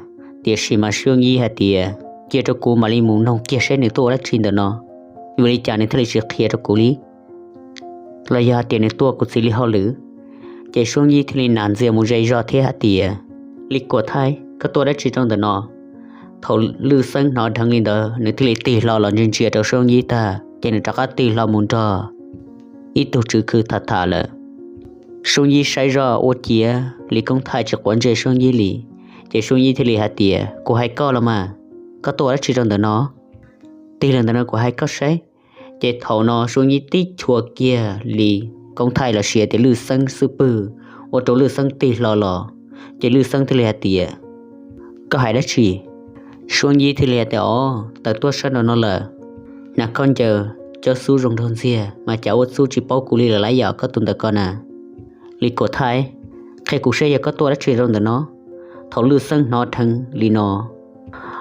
Tiam sis mas Suab Yib hais tias, Cia rau kuv mam li mus noog kiag seb nws tuaj ua dab tsi ntawm no, vim li cas nws thiaj li tsis qhia rau kuv li, los yog hais tias nws tuaj kuv txiv li hauj lwm. Ces Suab Yib thiaj li nam ntxias mus ze zog thiab hais tias, Lis Kuam Thaij, koj tuaj dab tsi rau ntawm no? Thaum Lwj Xeeb hnov dheev li ntawd, nws thiaj li tig hlo los ntsia ntsia rau Suab Yib tag, ces nws rov qab tig hlo mus nrog ib tug tswv khw tham tham lawm. Suab Yib saib zoj ua ciav Lis Koob Thaij tsis quav ntsej Suab Yib li, ces Suab Yib thiaj li hais tias, Kuv hais koj los mas, koj tuaj ua dab tsi rau ntawm no? Tig los ntawm no kuv hais koj saib. Ces thaum no Suab Yib tib chua kiag Lis Koob Thaij los sis tias Lwj Xeeb xub pwg, ua rau Lwj Xeeb tig hlo los. Ces Lwj Xeeb thiaj li hais tias, Koj hais dab tsi? Suab Yib thiaj li hais tias, Os, tawm tuaj sab nraum no lawm, hnav khaub ncaws coj xub zoo nraug ntxiag mas cas ua txuj tsis paub kuv li lawm lauj, yog koj tus ntawm ko na. Lis Kuam Thaij, qhia kuv saib yog koj tuaj dab tsi rau ntawm no? Thaum Lwj Xeeb hnov dheev li no,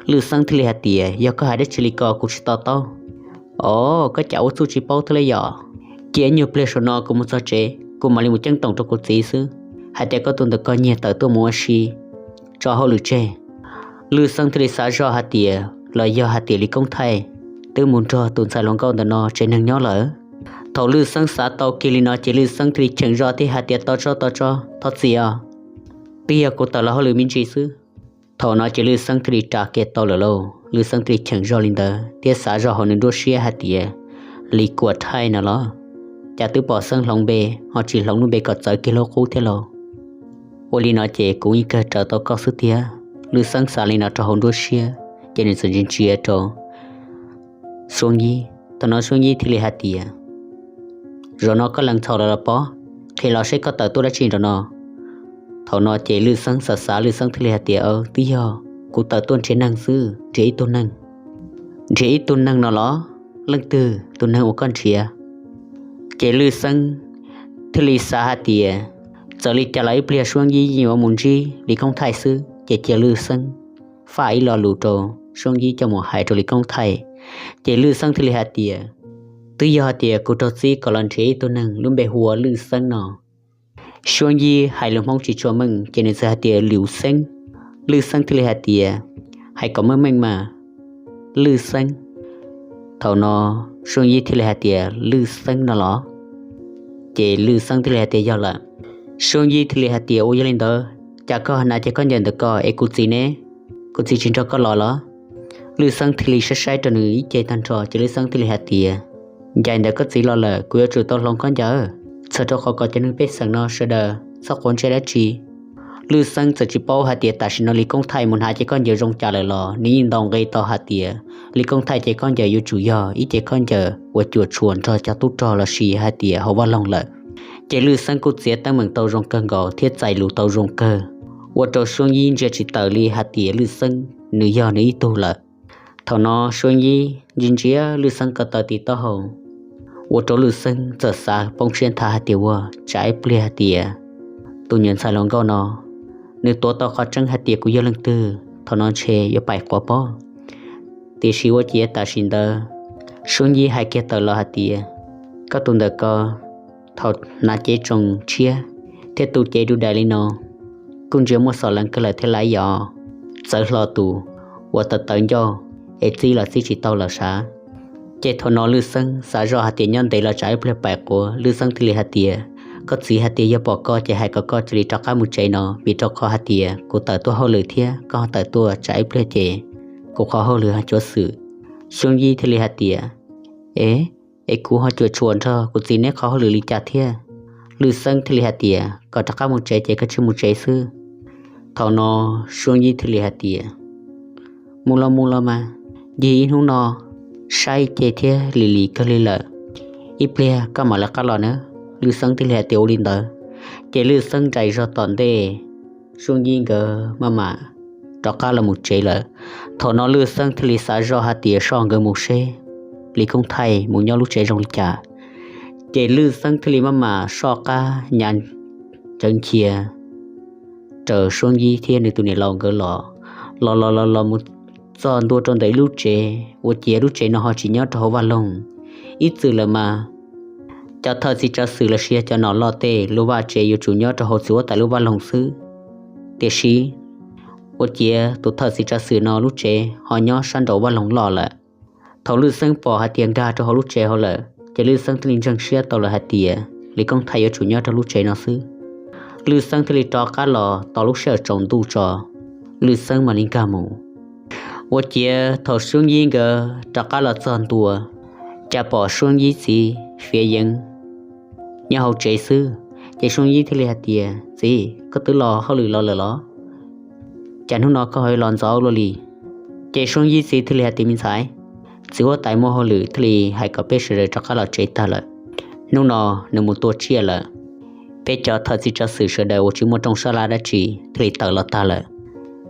Lwj Xeeb thiaj li hais tias, Yog koj hais dab tsi li ko kuv tsis to taub. Os, koj cas ua txuj tsis paub thiab lauj, yog cia ib nyuag pliag saum no kuv mus txog tsev kuv mam li mus ceeb toom rau kuv txiv xwb, hais tias koj tus ntawm ko nyiag tawm tuaj mus ua si, tso hauj lwm tseg. Lwj Xeeb thiaj li xav zoj hais tias los yog hais tias Lis Koob Thaij twb mus nrog tus ntxhais hluas nkauj ntawm no tsev neeg nyob lawm. Thaum Lwj Xeeb xav tau kiag li no ces Lwj Xeeb thiaj li cheem zoj thiab hais tias, Tos tso, tos tso, thov txim os, twb yog kuv tawm los hauj lwm me ntsis xwb. Thaum no ces Lwj Xeeb thiaj li ras kiag tau lawm lauj. Lwj Xeeb thiaj li cheem zoj li ntawd thiab xav zoj hauv nws nruab siab hais tias, Lis Kuam Thaij no los, cas twb pom Xeeb hloov npe ho tsis hloov lub npe kom txawv kiag lub qub thiab lauj. Ua li no ces kuv yeej kawg raws tau koj xwb tiag. Lwj Xeeb xav li no rau hauv nruab siab, ces nws txawm ntsia ntsia rau Suab Yib. Thaum no Suab Yib thiaj li hais tias, Zaum no koj lees txhaum lawm los pob? Qhia los seb koj tawm tuaj dab tsi nraum no. Thaum no ces Lwj Xeeb xav xav, Lwj Xeeb thiaj li hais tias, Twb yog kuv tawm tuaj nrhiav neeg xwb, nrhiav ib tug neeg. Nrhiav ib tug neeg no los? Leej twg tus neeg uas koj nrhiav? Ces Lwj Xeeb thiaj li xav hais tias, txawm li cas los ib pliag Suab Yib yeej yuav mus ntsib Lis Koob Thaij xwb. Ces cia Lwj Xeeb faj ib lo lus rau Suab Yib coj mus hais rau Lis Koob Thaij. Ces Lwj Xeeb thiaj li hais tias, twb yog hais tias kuv raug txib kom los nrhiav ib tug neeg lub npe hu ua Lwj Xeeb no. Suab Yib hais lus Hmoob tsis tshua meej ces nws txawm hais tias Liu Xeeb. Lwj Xeeb thiaj li hais tias, hais kom meej meej mas, Lwj Xeeb. Thaum no Suab Yib thiaj li hais tias, Lwj Xeeb no los? Ces Lwj Xeeb thiaj li hais tias, yog lawm. Suab Yib thiaj li hais tias, ua yog li ntawd cas koj hnav cev khaub ncaws ntawm ko es kuv txiv ne? Kuv txiv tsis nrog koj los los? Lwj Xeeb thiaj li saib saib rau nws ib ce tag nrho ces Lwj Xeeb thiaj li hais tias, ncaim ntawm koj txiv los lawm, kuv yuav tsum tau hloov khaub ncaws. Txhawm rau qhov kom cov neeg pej xeem no sawv daws txhob quav ntsej dab tsi. Lwj Xeeb txawm tsis paub hais tias tam sim no Lis Koob Thaij mus hnav cev khaub ncaws zoo cas lawm los nws yeej ntaus nqe tau hais tias Lis Koob Thaij cev khaub ncaws yuav tsum yog ib cev khaub ncaws uas cuam tshuam nrog cov tub rog los sis hais tias hauv vaj loog lawm. Ces Lwj Xeeb kuj txiav teeb meem tau zoo kawg nkaus thiab txais lus tau zoo kawg, ua rau Suab Yib ntsia tsis tawm li hais tias Lwj Xeeb nws yog nws ib tug lawm. Thaum no Suab Yib ntsia ntsia Lwj Xeeb ko taw tim taub hau, ua rau Lwj Xeeb txawm xav poob siab nthav hais tias, ua tsam ib pliag hais tias tus nyuam ntxhais hluas nkauj no nws tuav tau qhov tseeb hais tias kuv yog leej twg, thaum no ntshe yuav paim quav pob. Tiam sis ua ciav tam sim ntawd Suab Yib hais kiag tawm los hais tias, koj tus ntawm ko thaum hnav cev tsoos tshiab thiab tu cev du dais li no kuj ntsia muaj xov lees kawg lawm thiab lauj, yog txawv hlo tus uas tawv tawv ncauj es txib los txib tsis tau lawm sav. Ces thaum no Lwj Xeeb xav zoj hais tias nyob ntev los tsam ib pliag paim quav. Lwj Xeeb thiaj li hais tias, koj txiv hais tias yog pom koj ces hais kom koj cia li rov qab mus tsev no, vim rau qhov hais tias kuv tawm tuaj hauj lwm thiab koj tawm tuaj tsam ib pliag ces kuv qhov hauj lwm ho cuav xwm. Suab Yib thiaj li hais tias, e, es kuv ho cuam tshuam nrog kuv txiv neb qhov hauj lwm li cas thiab? Lwj Xeeb thiaj li hais tias kom rov qab mus tsev ces koj cia mus tsev xwb. Thaum no Suab Yib thiaj li hais tias, mus los mus los mas, ncig ib hnub no saib ce thiab lim lim kawg li lawm, ib pliag koj mam li qab los na. Lwj Xeeb thiaj li hais tias ua li ntawd. Ces Lwj Xeeb nraim zog tom ntej, Suab Yib nkawd maj mam rov qab los mus tsev lawm. Thaum no Lwj Xeeb thiaj li xav zoj hais tias soj nkawd mus seb Lis Koob Thaij mus nyob lub tsev zoo li cas. Ces Lwj Xeeb thiaj li maj mam soj qab nyav ntawv nchia raws Suab Yib thiab nws tus niam laus nkawd los, los los los los mus txog ntua rau ntawm ib lub tsev, ua ciav lub tsev no ho tsis nyob rau hauv vaj loog. Ib txwm lawm mas cov thawj txiv tsav xwm los sis cov nom loj tej lub vaj tsev yuav tsum nyob rau hauv txiv huab tais lub vaj loog xwb, tiam sis ua ciav tus thawj txiv tsav xwm no lub tsev ho nyob sab nraum vaj loog loj lawm. Thaum Lwj Xeeb pom hais tias nkag rau hauv lub tsev hauv lawm ces Lwj Xeeb thiaj li ntseeg siab tau lawm hais tias Lis Koob Thaij yuav tsum nyob rau lub tsev no xwb. Lwj Xeeb thiaj li rov qab los tos lub sij hawm tsaus ntuj tso, Lwj Xeeb mam li nkag mus. Ua ciav thaum Suab Yib nkawd rov qab los txog ntua, cas pom Suab Yib txiv fiav yeev nyob hauv tsev xwb. Ces Suab Yib thiaj li hais tias, txiv, koj twb los hauj lwm los lawm los? Cas hnub no koj ho los ntxov luaj li? Ces Suab Yib txiv thiaj li hais tias, me ntxhais, txiv huab tais muaj hauj lwm thiaj li hais kom peb sawv daws rov qab los tsev tag lawm. Hnub no nws mus tua tsiaj lawm, peb cov thawj txiv tsav xwm sawv daws uas tsis muaj rooj sab laj dab tsi thiaj li tawm los tag lawm.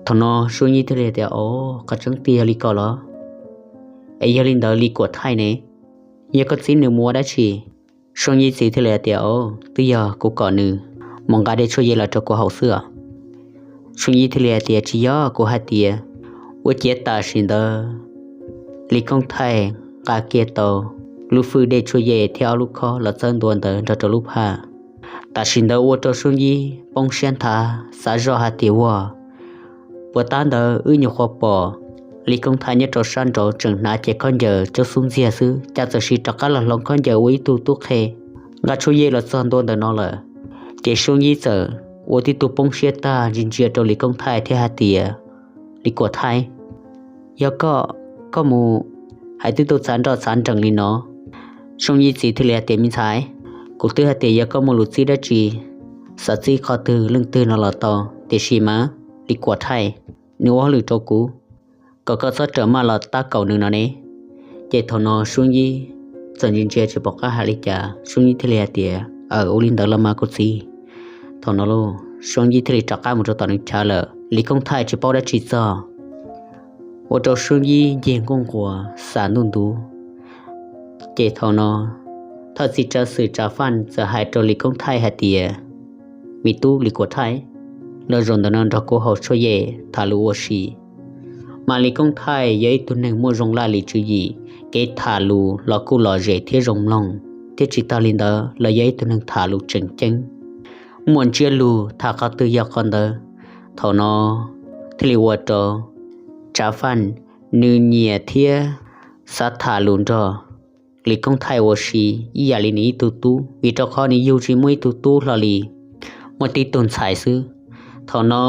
Thaum no Suab Yib thiaj li tias, o, qhov tseeb tiag yog li ko los? Es yog li ntawd Lis Kuam Thaij ne, yog koj txib nws mus ua dab tsi? Suab Yib txiv thiaj li hais tias, o, twb yog kuv kom nws mus nqa dej tshuaj yej los rau kuv haus xwb os. Suab Yib thiaj li hais tias, tsis yog, kuv hais tias ua ciav tam sim ntawd Lis Koob Thaij nqa kiag tau lub fwj dej tshuaj yej thiab ob lub khob los txawb ntua ntawd nrog rau lub phaj. Tam sim ntawd ua rau Suab Yib poob siab nthav xav zoj hais tias, ua puas tab ntawd wb nyuam qhuav pom Lis Koob Thaij nyob rau sab nraud tseem hnav cev khaub ncaws coj xub ntxiag xwb, cas txawm sis rov qab los hloov khaub ncaws ua ib tug tub qhe nqa tshuaj yej los txog ntua ntawm no lawm. Ces Suab Yib txawm ua tib tug poob siab tag ntsia ntsia rau Lis Koob Thaij thiab hais tias, Lis Kuam Thaij, yog koj, koj mus hais twb tau txav nroj txav nrees li no? Suab Yib txiv thiaj li hais tias, me ntxhais, kuv twb hais tias yog koj muaj lus txib dab tsi xav txij qhov twg leej twg no los tau, tiam sis mas Lis Kuam Thaij nws ua hauj lwm rau kuv, kom koj txhob rawm maj los tab kaum nws no ne. Ces thaum no Suab Yib txawm ntsia ntsia tsis pom qab hais li cas, Suab Yib thiaj li hais tias, Aw, ua li ntawd los mas kuv txiv. Thaum no los Suab Yib thiaj li rov qab mus rau tom nws chav lawm, Lis Koob Thaij tsis paub dab tsi txog, ua rau Suab Yib ncig nkuj nquas xav ntuj ntuv. Ces thaum no thawj txiv tsav xwm Tsav Faj txawm hais rau Lis Koob Thaij hais tias, Me tub Lis Kuam Thaij, los zaum ntawm no nrog kuv haus tshuaj yej tham lus ua si. Mas Lis Koob Thaij yog ib tug neeg muaj zoo laj lim tswv yim, kev tham lus los kuj lom zem thiab zoo mloog, thiab tsis tag li ntawd los yog ib tug neeg tham lus tseem ceeb, muaj ntsiab lus tham qhov twg yog qhov ntawd. Thaum no thiaj li ua rau Tsav Faj nws nyiam thiab xav tham lus nrog Lis Koob Thaij ua si ib yam li nws ib tug tub, vim rau qhov nws yug tsis muaj ib tug tub hlo li, muaj tib tug ntxhais xwb. Thaum no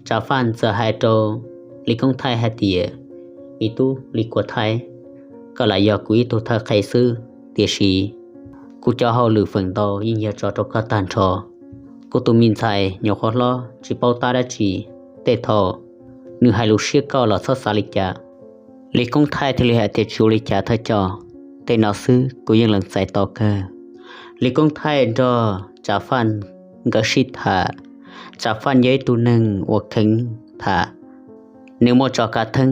Tsav Faj txawm hais rau Lis Koob Thaij hais tias, Me tub Lis Kuam Thaij, koj lam yog kuv ib tug thawj qhe xwb, tiam sis kuv cov hauj lwm feem ntau yeej yog tso rau koj tag nrho. Kuv tus me ntxhais nyuam qhuav hlob tsis paub tab dab tsi, tej thaum nws hais lus siab koj los txhob xav li cas. Lis Koob Thaij thiaj li hais tias, Tsis ua li cas thawj coj, tej no xwb kuv yeej lees txais tau kawg. Lis Koob Thaij nrog Tsav Faj nkawd sib tham. Tsav Faj yog ib tug neeg uas kheev tham, nws muaj tso kav theeb,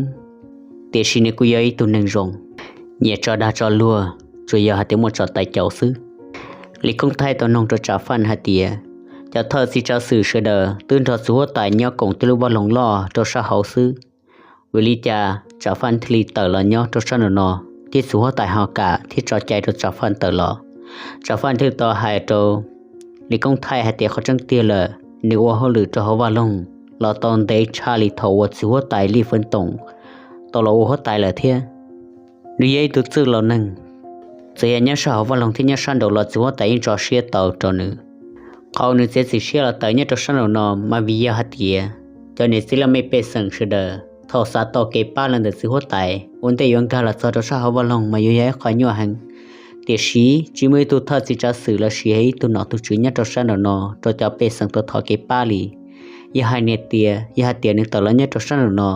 tiam sis nws kuj yog ib tug neeg zoo, nyiam tso dag tso luag, tsuas yog hais tias muaj tso tais caus xwb. Lis Koob Thaij tau noog rau Tsav Faj hais tias, Cov thawj txiv tsav xwm sawv daws twb nrog txiv huab tais nyob koom tej lub vaj loog loj rau sab hauv xwb, vim li cas Tsav Faj thiaj li tawm los nyob rau sab nraum no, thiab txiv huab tais ho kam thiab tso cai rau Tsav Faj tawm los? Tsav Faj thiaj tau hais rau Lis Koob Thaij hais tias, Qhov tseeb tiag lawm, nws ua hauj lwm rau hauv vaj loog los tau ntev tshaj li thaum uas txiv huab tais Lij Feeb Toom tau los ua huab tais lawm thiab. Nws yog ib tug txwj laus neeg, txawm yog nyob sab hauv vaj loog thiab nyob sab nraum los txiv huab tais yeej tso siab tau rau nws. Qhov nws txiav txim siab los tawm nyob rau sab nraum no mas vim yog hais tias cov niam txiv laj mej pej xeem sawv daws thaum xav tau kev pab los ntawm txiv huab tais ua ntej yuav nkag los txog rau sab hauv vaj loog mas yuav yog ib qho nyuaj heev. Tiam sis tsis muaj ib tug thawj txiv tsav xwm los sis ib tug nom tug tswv nyob rau sab nraum no rau cov pej xeem tuaj thov kev pab li. Yog hais tias, yog hais tias nws tawm los nyob rau sab nraum no,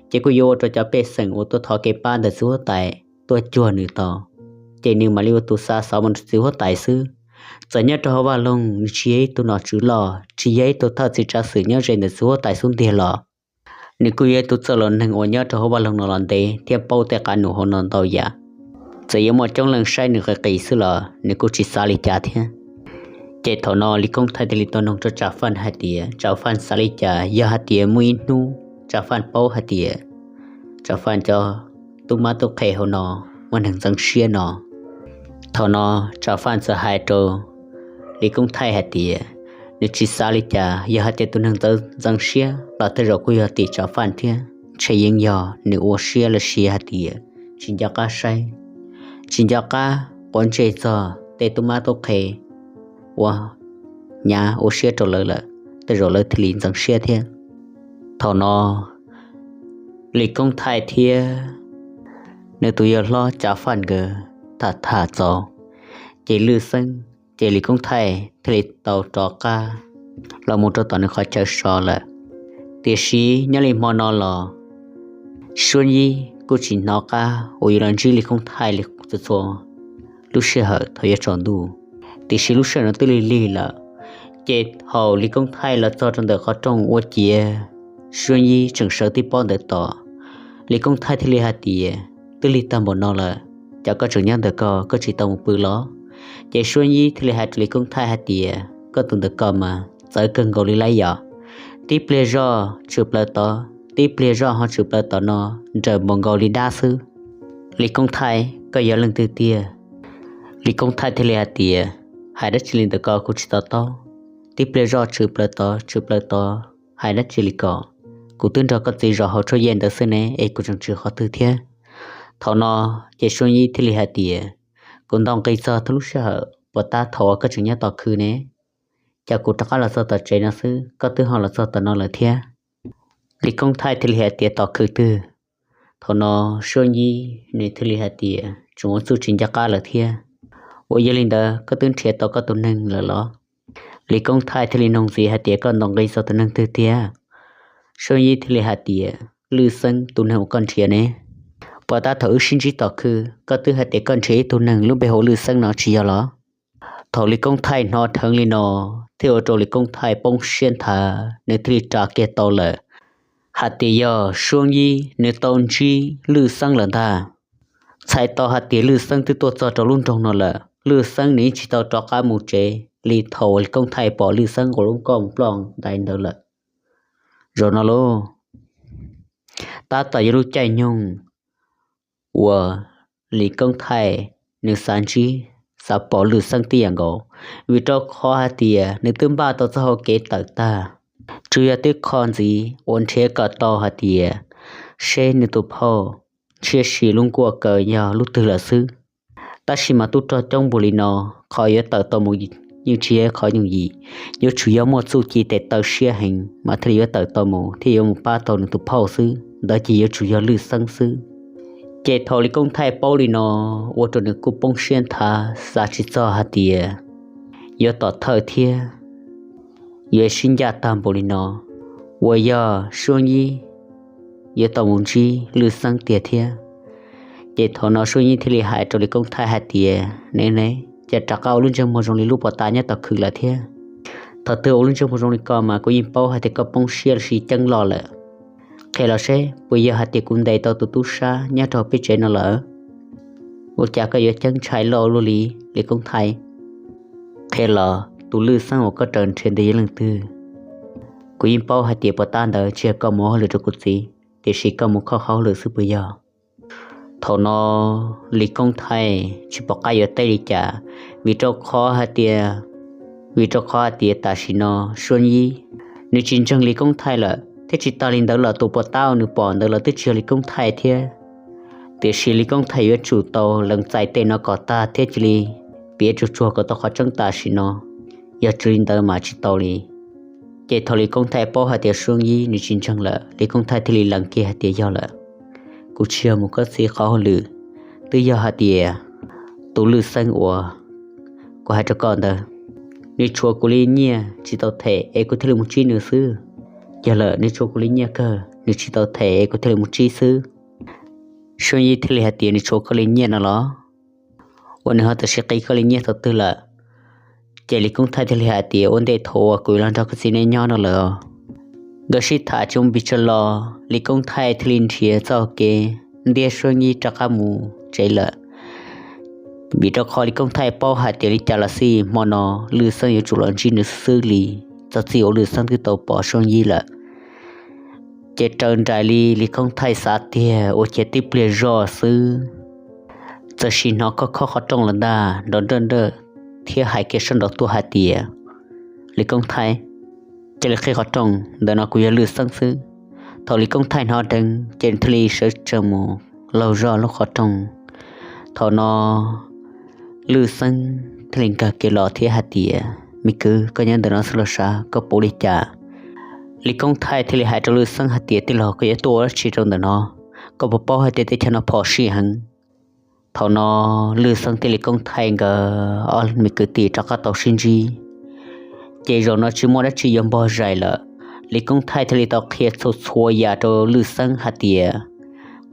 ces kuj yuav ua rau cov pej xeem uas tuaj thov kev pab ntawm txiv huab tais tuaj cuag nws tau, ces nws mam li ua tus xa xov mus rau txiv huab tais xwb. Txawm nyob rau hauv vaj loog nws tsis yog ib tug nom tswv loj, tsis yog ib tug thawj txiv tsav xwm nyob ze ntawm txiv huab tais xub ntiag los, nws kuj yog ib tug txawj laus neeg uas nyob rau hauv vaj loog no los ntev thiab paub tej qab num hauv no ntau yam. Txawm yuav muaj coob leej saib nws qis qis xwb los nws kuj tsis xav li cas thiab. Ces thaum no Lis Koob Thaij thiaj li tau noog rau Tsav Faj hais tias, Tsav Faj xav li cas yog hais tias muaj ib hnub Tsav Faj paub hais tias Tsav Faj cov tub mab tub qhe hauv no muaj neeg ntxeev siab no? Thaum no Tsav Faj txawm hais rau Lis Koob Thaij hais tias, nws tsis xav li cas, yog hais tias tus neeg ntxeev siab los tej zaum kuj yog tim Tsav Faj thiab, ntshe yeej yog nws ua siab los sis hais tias tsis nco qab saib, tsis nco qab quav ntsej txog tej tub mab tub qhe uas hnyav ua siab rau lawv lawm, tej zaum lawv thiaj li ntxeev siab thiab. Thaum no Lis Koob Thaij thiab nws tus yawg hlob Tsav Faj nkawd tham tham txaus, ces lwj xeeb, ces Lis Koob Thaij thiaj li tau rov qab los mus rau tom nws qhov chaw so lawm. Tiam sis nyob li hmo no los Suab Yib kuj tsis hnov qab uas yuav los ntsib Lis Koob Thaij li txhua txhua lub sij hawm thaum yuav tsaus ntuj, tiam sis lub sij hawm no twb lig lig lawm. Ces thaum Lis Koob Thaij los txog rau ntawm qhov rooj ua ciav, Suab Yib tseem sawv tib pob ntawd tos. Lis Koob Thaij thiaj li hais tias, twb lig tag npaum no lawm, cas koj tseem nyob ntawm ko, koj tsis tau mus pw los? Ces Suab Yib thiaj li hais rau Lis Koob Thaij hais tias, koj tus ntawm ko mas txawv kawg nkaus li lauj yom. Tib pliag zoj tshwm plaws tod, tib pliag zoj ho tshwm plaws tom no, nrawm npaum nkaus li dab xwb. Lis Koob Thaij, koj yog leej twg tiag? Lis Koob Thaij thiaj li hais tias, hais dab tsi li ntawm ko kuv tsis to taub. Tib pliag zoj tshwm plaws tod tshwm plaws tod, hais dab tsi li ko? Kuv twb nrog koj txiv zov hauv tshuaj yej ntawd xwb ne, es kuv tseem tshwm qhov twg thiab? Thaum no ces Suab Yib thiaj li hais tias, kuv ntaus nqi txog thaum lub sij hawm puas tab thaum uas koj tseem nyob tom khw ne, cas kuv rov qab los txog tom tsev no xwb, koj twb ho los txog tom no lawm thiab? Lis Koob Thaij thiaj li hais tias, tom khw twg? Thaum no Suab Yib nws thiaj li hais tias, tseem ua txuj tsis nco qab lawm thiab. Ua yog li ntawd koj twb nrhiav tau koj tus neeg lawm los? Lis Koob Thaij thiaj li nug ntxiv hais tias, koj ntaus nqi txog tus neeg twg tiag? Suab Yib thiaj li hais tias, Lwj Xeeb tus neeg uas koj nrhiav ne. Puag ta thaum wb sib ntsib tom khw, koj twb hais tias koj nrhiav ib tug neeg lub npe hu ua Lwj Xeeb no tsis yog los? Thaum Lis Koob Thaij hnov dheev li no, thiaj ua rau Lis Koob Thaij poob siab nthav, nws thiaj li rov kiag tau lawm hais tias yog Suab Yib nws tau ntsib Lwj Xeeb lawm ntag. Txhais tau hais tias Lwj Xeeb twb tuaj txog rau lub nroog no lawm, Lwj Xeeb nws yeej tsis tau rov qab mus tsev li thaum uas Lis Koob Thaij pom Lwj Xeeb ua lub nkoj mus ploj ntais ntawd lawm. Zaum no lauj, tab tom yog lub caij nyoog uas Lis Koob Thaij nws xav ntsib xav pom Lwj Xeeb tib yam nkaus, vim rau qhov hais tias nws twb npaj tau txoj hau kev tawm tag, tsuas yog twb kho ntxiv uas nrhiav kom tau hais tias seb nws tus phauj Ntshiab Sis lub nkuaj kaw yog lub twg lawm xwb. Tab sis mas tub rog coob npaum li no, qhov yuav tawm tau mus yeej tsis yog qhov yooj yim, yuav tsum yog muaj txuj ci tes taw siab heev mas thiaj li yuav tawm tau mus thiab yuav mus pab tau nws tus phauj xwb, ntawd ces yuav tsum yog Lwj Xeeb xwb. Ces thaum Lis Koob Thaij paub li no, ua rau nws kuj poob siab nthav, xav tsis txog hais tias yuav tom thawj thiab yuav sib ncaj tag npaum li no, uas yog Suab Yib yuav tau mus ntsib Lwj Xeeb tiag thiab. Ces thaum no Suab Yib thiaj li hais rau Lis Koob Thaij hais tias, ne ne, cas rov qab ua lub ntsej muag zoo li lub pov tas nyob tom khw lawm thiab? Thaum twg ua lub ntsej muag zoo li ko mas kuv yeej paub hais tias koj poob siab los sis ceeb loj lawm. Qhia los seb puas yog hais tias kuv ntes tau tus tub sab nyob rau peb tsev no lawm? Ua cas koj yuav ceeb ntshai loj luaj li, Lis Koob Thaij? Qhia los tus Lwj Xeeb uas koj raws nrhiav ntawd yog leej twg? Kuv yeej paub hais tias pov tas ntawd tsis yog koj mus ua hauj lwm rau kuv txiv, tiam sis koj mus kho qhov hauj lwm xwb puas yog? Thaum no Lis Koob Thaij tsis pom qab yuav teb li cas, vim rau qhov hais tias, vim rau qhov hais tias tam sim no Suab Yib nws tsis ntseeg Lis Koob Thaij lawm, thiab tsis tas li ntawd los tus pov tas uas nws pom ntawd los twb tsis yog Lis Koob Thaij thiab. Tiam sis Lis Koob Thaij yuav tsum tau lees txais tej no kom tag thiab cia li piav tsuag tsuag kom tau qhov tseeb tam sim no, yog tsis li ntawd mas tsis tau li. Ces thaum Lis Koob Thaij paub hais tias Suab Yib nws tsis ntseeg lawm, Lis Koob Thaij thiaj li lees kiag hais tias yog lawm, kuv tsis yog mus kho txiv qhov hauj lwm, twb yog hais tias tus Lwj Xeeb uas kuv hais rau koj ntawd, nws tshuav kuv li nyiaj tsis tau them es kuv thiaj li mus ntsib nws xwb. Yog lawm, nws tshuav kuv li nyiaj kawg, nws tsis tau them es kuv thiaj li mus ntsib xwb. Suab Yib thiaj li hais tias, nws tshuav koj li nyiaj no los? Ua nws ho tam sim qi koj li nyiaj thaum twg lawm? Ces Lis Koob Thaij thiaj li hais tias, ua ntej thaum uas kuv los nrog koj txiv nej nyob no lawm. Nkawd sib tham tsis muaj npis tsawg los Lis Koob Thaij thiaj li nrhiav txoj kev ntiab Suab Yib rov qab mus tsev lawm. Vim rau qhov Lis Koob Thaij paub hais tias li cas los xij hmo no Lwj Xeeb yuav tsum los ntsib nws xwb li, txog txij uas Lwj Xeeb twb tau pom Suab Yib lawm. Ces raws nraim li Lis Koob Thaij xav tiag ua ciav tib pliag zoj xwb, txawm sim hnov khob khob qhov rooj los ntag nrov nrawj nrawj, thiab hais kiag sab nraud tuaj hais tias, Lis Koob Thaij, cia li qhib qhov rooj, ntawm no kuv yog Lwj Xeeb xwb. Thaum Lis Koob Thaij hnov dheev ces nws thiaj li sawv tsees mus laug zoj lub qhov rooj. Thaum no Lwj Xeeb thiaj li nkag kiag los thiab hais tias, me kwv, koj nyob ntawm no xwb los sav, koj puas ua li cas? Lis Koob Thaij thiaj li hais rau Lwj Xeeb hais tias, tij laug, koj yuav tuaj ua dab tsi rau ntawm no? Koj puas paub hais tias teb chaws no phom sij heev? Thaum no Lwj Xeeb thiab Lis Koob Thaij nkawd ob me kwv tij rov qab tau sib ntsib, ces zaum no tsis muaj dab tsi yuav npog zais lawm. Lis Koob Thaij thiaj li tau qhia txhua txhua yam rau Lwj Xeeb hais tias,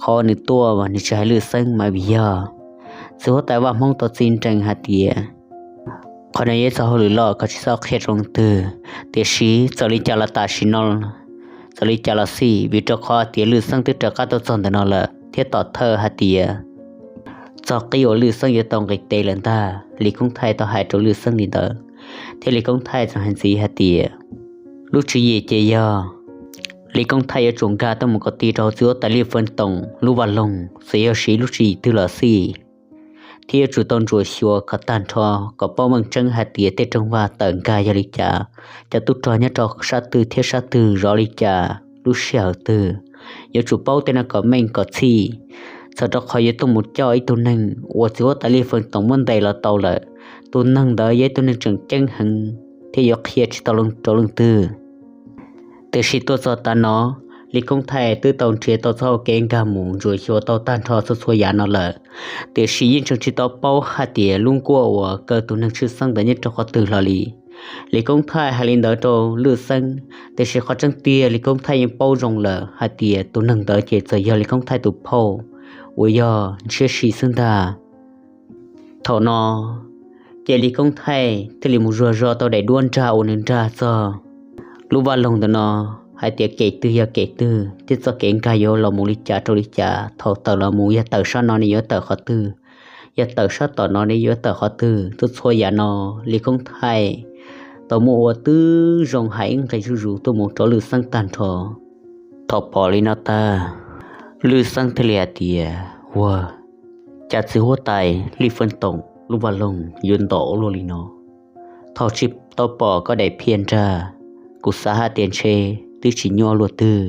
qhov nws tuaj nws tsis hais Lwj Xeeb mas vim yog txiv huab tais vaj Hmoob tau txib nrees hais tias qhov no yog ib txoj hauj lwm loj kom tsis txhob qhia rau leej twg. Tiam sis txawm li cas los tam sim no, txawm li cas los xij, vim rau qhov tias Lwj Xeeb twb raws qab tuaj txog ntawm no lawm, thiab tom thawj hais tias txog qib uas Lwj Xeeb yuav tau nqis tes lawm ntag. Lis Koob Thaij tau hais rau Lwj Xeeb li ntawd, thiab Lis Koob Thaij txawm hais ntxiv hais tias, lub tswv yim ces yog Lis Koob Thaij yuav tsum nkag tuaj mus kom ti rau txiv huab tais Lij Feej Toom lub vaj loog, txawm yog siv lub tswv yim twg los xij, thiab yuav tsum tau ntsuam xyuas kom tag nrho kom paub meej tseeb hais tias tej rooj vag tawm nkag yog li cas, cov tub rog nyob rau sab twg thiab sab twg zov li cas, lub sij hawm twg. Yuav tsum paub tej no kom meej kom txhij, txawm rau qhov yuav tuaj mus coj ib tug neeg uas txiv huab tais Lij Feej Toom muab ntes los tau lawm. Tus neeg ntawd yog ib tug neeg tseem ceeb heev thiab yuav qhia tsis tau rau leej twg. Tiam sis tuaj txog tav no, Lis Koob Thaij twb tau nrhiav tau txoj hau kev nkag mus ntsuam xyuas tau tag nrho txhua txhua yam no lawm, tiam sis yeej tseem tsis tau paub hais tias lub nkuaj uas kaw tus neeg tshwj xeeb ntawd nyob rau qhov twg hlo li. Lis Koob Thaij hais li ntawd rau Lwj Xeeb, tiam sis qhov tseeb tiag Lis Koob Thaij yeej paub zoo lawm hais tias tus neeg ntawd ces txawm yog Lis Koob Thaij tus phauj uas yog Ntshiab Sis xwb ntag. Thaum no ces Lis Koob Thaij thiaj li mus zuag zog tau daim duab nrag uas nws nrag txog lub vaj loog ntawm no, hais tias kem twg yog kem twg thiab txoj kev nkag yuav los mus li cas rau li cas, thaum tawm los mus yog tawm sab no ne yuav tawm qhov twg, yog tawm sab tom no ne yuav tawm qhov twg. Txhua txhua yam no Lis Koob Thaij tau muaj ua tib zoo hais ib nqes zuj zus tuaj mus rau Lwj Xeeb tag nrho. Thaum pom li no tag, Lwj Xeeb thiaj li hais tias, Ua cas txiv huab tais Lij Feeb Toom lub vaj loog yuav ntom ua luaj li no? Thaum tsis tau pom koj daim phiaj nrag, kuv xav hais tias ntshe twb tsis nyuaj luaj twg,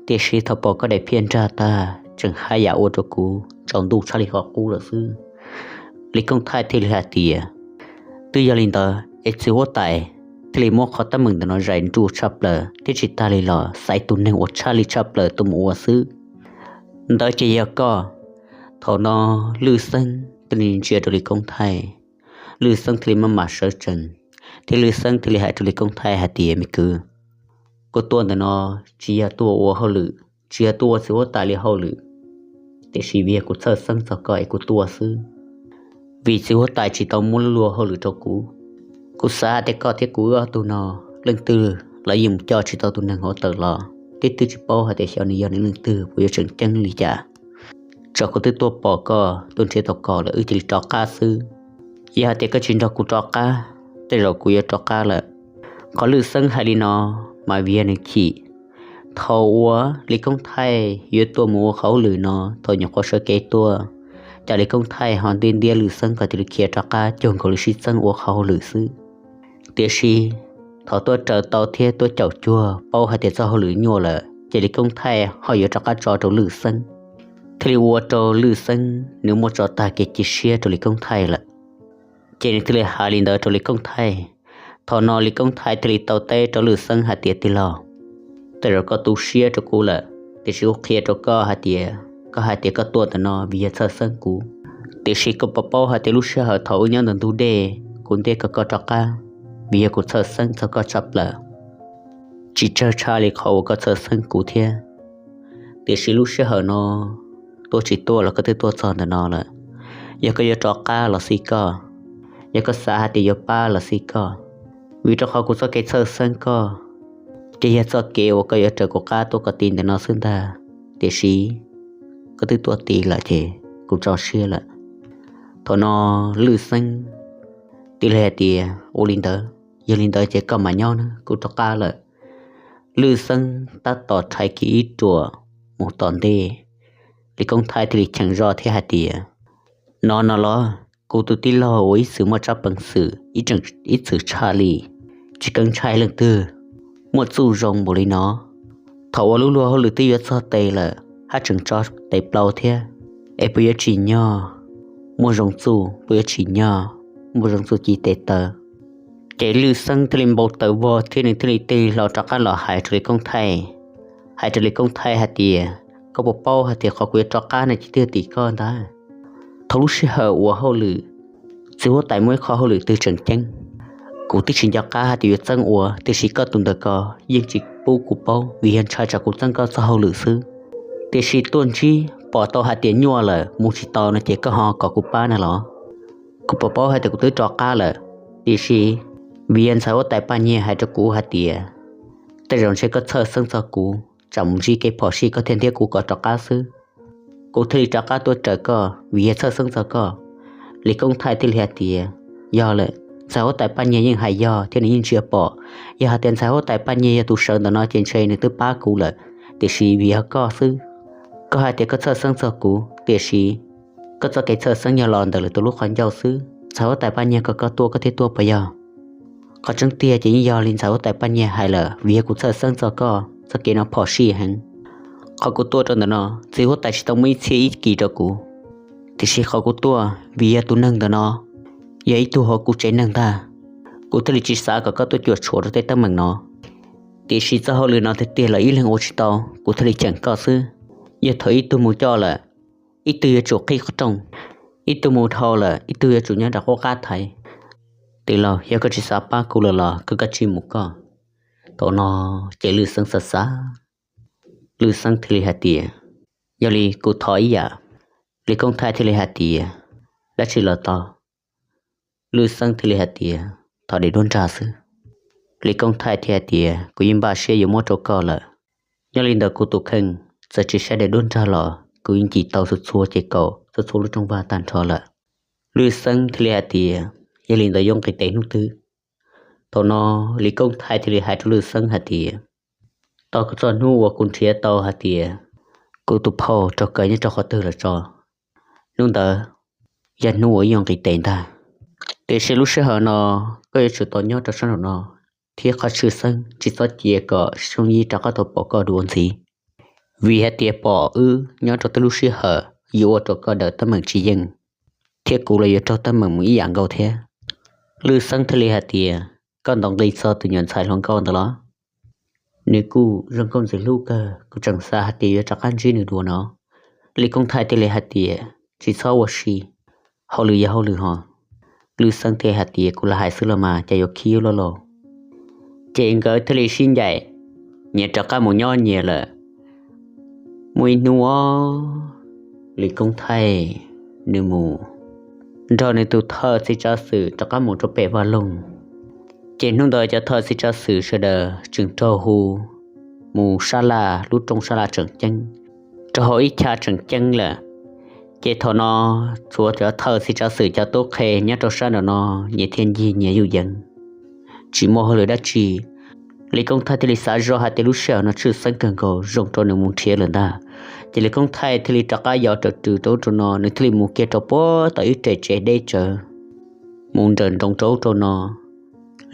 tiam sis thaum pom koj daim phiaj nrag tag tseem haj yam ua rau kuv tsaus ntuj tshaj li qhov qub lawm xwb. Lis Koob Thaij thiaj li hais tias, Twb yog li ntawd es txiv huab tais thiaj li muab qhov teeb meem ntawm no zais nruj tshaj plaws thiab tsis tag li los xaiv tus neeg uas tshaj li tshaj plaws tuaj mus ua xwb. Ntawd ces yog koj. Thaum no Lwj Xeeb thiaj li ntsia rau Lis Koob Thaij, Lwj Xeeb thiaj li maj mam sawv tsees, thiab Lwj Xeeb thiaj li hais rau Lis Koob Thaij hais tias, Me kwv, kuv tuaj ntawm no tsis yog tuaj ua hauj lwm, tsis yog tuaj ua txiv huab tais li hauj lwm, tiam sis vim yog kuv txhawj xeeb txog koj es kuv tuaj xwb. Vim txiv huab tais tsis tau muab luag hauj lwm rau kuv, kuv xav hais tias koj thiab kuv wb ob tug no leej twg los yeej mus coj tsis tau tus neeg hauv tawm los, twb twb tsis paub hais tias xyov nws yog nws leej twg, puas yuav tseem ceeb li cas. Tso kuv twb tuaj pom koj tuaj nrhiav tau koj lawm wb cia li rov qab xwb. Yog hais tias koj tsis nrog kuv rov qab, tej zaum kuv yuav rov qab lawm. Qhov Lwj Xeeb hais li no mas vim yog nws chim. Thaum uas Lis Koob Thaij yuav tuaj mus ua qhov hauj lwm no, thaum nyuam qhuav sawv kev tuaj, cas Lis Koob Thaij ho ntiab ntiab Lwj Xeeb kom cia li khiav rov qab cuag nkaus li sib txeeb ua qhov hauj lwm xwb. Tiam sis thaum tuaj raws tau thiab tuaj caum cuag paub hais tias txoj hauj lwm nyuaj lawm ces Lis Koob Thaij ho yuav rov qab tso rau Lwj Xeeb, thiaj li ua rau Lwj Xeeb nws muaj tso tag kev cia siab rau Lis Koob Thaij lawm. Ces nws thiaj li hais li ntawd rau Lis Koob Thaij. Thaum no Lis Koob Thaij thiaj li tau teb rau Lwj Xeeb hais tias, Tij laug, tej zaum koj tu siab rau kuv lawm, tiam sis kuv qhia rau koj hais tias koj hais tias koj tuaj ntawm no vim yog txhawj xeeb kuv, tiam sis koj puas paub hais tias lub sij hawm thaum wb nyob ntawm ntug dej kuv ntiab kom koj rov qab, vim yog kuv txhawj xeeb txog koj tshaj plaws, tsis tsawg tshaj li qhov uas koj txhawj xeeb kuv thiab. Tiam sis lub sij hawm no tuaj tsis tuaj los koj twb tuaj txog ntawm no lawm. Yog koj yuav rov qab los xij koj, yog koj xav hais tias yuav pab los xij koj, vim rau qhov kuv txoj kev txhawj xeeb koj ces yog txoj kev uas koj yuav raws kuv qab tuaj koj tid ntawm no xwb ntag. Tiam sis koj twb tuaj tid lawm ces kuv tso siab lawm. Thaum no Lwj Xeeb thiaj li hais tias, Ua li ntawd, yog li ntawd ces koj mam nyob na, kuv rov qab lawm. Lwj Xeeb tab tom rhais kiag ib ruam mus tom ntej, Lis Koob Thaij thiaj li cheem zoj thiab hais tias, No no los, kuv tus tij laug uas ib txwm muaj tsab peev xwm ib txwm tshaj li, tsis keev ntshai leej twg, muaj txuj zoo npaum li no. Thaum uas lub luag hauj lwm twb yuav txog tes lawm haj tseem tso tes plaub thiab, es puas yuav tsim nyog muaj zoo txuj, puas yuav tsim nyog muaj zoo txuj ci tes taw. Ces Lwj Xeeb thiaj li npau taws vog thiab nws thiaj li tig hlo rov qab los hais rau Lis Koob Thaij, hais rau Lis Koob Thaij hais tias, Koj puas paub hais tias qhov kuv yuav rov qab no ces twb yog tim koj ntag. Thaum lub sij hawm ua hauj lwm, txiv huab tais muaj ib qho hauj lwm twg tseem ceeb, kuv twb tsis nco qab hais tias yuav txeeb ua, tiam sis koj tus ntawm ko yeej tsis pub kuv paub vim yog ntshai tsam kuv txeeb koj txoj hauj lwm xwb. Tiam sis tuaj ntsib pom tau hais tias nyuaj lawm mus tsis tau no ces koj ho kom kuv pab na los? Kuv puas paub hais tias kuv twb rov qab lawm, tiam sis vim yog ntxhais huab tais Paj Nyiag hais rau kuv hais tias tej zaum ntshe koj txhawj xeeb txog kuv, tsam mus ntsib kev phom sij koj thiaj ntiab kuv kom rov qab xwb. Kuv thiaj li rov qab tuaj raws koj vim yog txhawj xeeb txog koj. Lis Koob Thaij thiaj li hais tias, Yog lawm, ntxhais huab tais Paj Nyiag yeej hais yog thiab nws yeej ntsia pom. Yog hais tias ntxhais huab tais Paj Nyiag yog tus sawv ntawm no ces ntshe nws twb pab kuv lawm, tiam sis vim yog koj xwb. Koj hais tias koj txhawj xeeb txog kuv, tiam sis koj txoj kev txhawj xeeb yog los ntawm lwm tus lub qhov ncauj xwb. Ntxhais huab tais Paj Nyiag kom koj tuaj koj thiaj tuaj puas yog? Qhov tseeb tiag ces yeej yog li ntxhais huab tais Paj Nyiag hais lawm, vim yog kuv txhawj xeeb txog koj txoj kev no phom sij heev. Qhov kuv tuaj rau ntawm no, txiv huab tais tsis tau muaj ib txhiab ib kis rau kuv, tiam sis qhov kuv tuaj vim yog tus neeg ntawm no yog ib tug hauv kuv tsev neeg ntag. Kuv thiaj li tsis xav kom koj tuaj cuam tshuam rau tej teeb meem no. Tiam sis txoj hauj lwm no tiag tiag los ib leeg ua tsis tau, kuv thiaj li cheem koj xwb. Yog thaum ib tug mus coj lawm, ib tug yuav tsum qhib qhov rooj, ib tug mus dhau lawm ib tug yuav tsum nyob nram qub qab thaiv. Tij laug, yog koj tsis xav pab kuv lawm los koj kav tsij mus koj. Thaum no ces Lwj Xeeb xav xav, Lwj Xeeb thiaj li hais tias, Yog li kuv thov ib yam. Lis Koob Thaij thiaj li hais tias, Dab tsi los tau? Lwj Xeeb thiaj li hais tias, Thov daim duab nrag xwb. Lis Koob Thaij thiaj hais tias, Kuv yeej npaj siab yuav muab rau koj lawm. Nyob li ntawm kuv tus kheej, txawm tsis saib daim duab nrag los kuv yeej cim tau txhua txhua ces kaum txhua txhua lub rooj vag tag nrho lawm. Lwj Xeeb thiaj li hais tias, Yog li ntawd yuav nqis tes hnub twg? Thaum no Lis Koob Thaij thiaj li hais rau Lwj Xeeb hais tias, Tos kom txog hnub uas kuv nrhiav tau hais tias kuv tus phauj raug kaw nyob rau qhov twg lawm tso, hnub ntawd yog hnub uas yuav nqis tes ntag. Tiam sis lub sij hawm no koj yuav tsum tau nyob rau sab nraum no thiab qhov tshwj xeeb tsis txhob cia kom Soob Yib rov qab tau pom koj dua ntxiv, vim hais tias pom wb nyob rau tej lub sij hawm yuav ua rau koj daws teeb meem tsis yeej, thiab kuv los yuav raug teeb meem mus ib yam nkaus thiab. Lwj Xeeb thiaj li hais tias, Koj ntaus nqi txog tus me nyuam ntxhais hluas nkauj ntawd los? Nws kuj zoo nkauj ntxim hlub kawg, kuv tseem xav hais tias yuav rov qab ntsib nws dua no. Lis Koob Thaij thiaj li hais tias, Tsis txhob ua si, hauj lwm yog hauj lwm ho. Lwj Xeeb thiaj hais tias, Kuv lam hais xwb los mas, cas yuav khib loj los? Ces nkawd thiaj li sib ncaim nyias rov qab mus nyob nyias lawm. Muaj ib hnub, Lis Koob Thaij nws mus nrog nws tus thawj txiv tsav xwm rov qab mus rau pem vaj loog. Ces hnub ntawd cov thawj txiv tsav xwm sawv daws tseem raug hu mus sab laj, lub rooj sab laj tseem ceeb, rau hauv ib chav tseem ceeb lawm. Ces thaum no tsuas cov thawj txiv tsav xwm cov tub qhe nyob rau sab nraum no nyias thiaj ncig nyias yuj yeev, tsis muaj hauj lwm dab tsi. Lis Koob Thaij thiaj li xav zoj hais tias lub sij hawm no tshwj xeeb kawg nkaus, zoo rau nws mus nrhiav lawm ntag. Ces Lis Koob Thaij thiaj li rov qab yos rawm rws rau ub rau no, nws thiaj li mus kiag rau puag tom ib rem tsev deb tsawv, mus nrawm nroos rau ub rau no.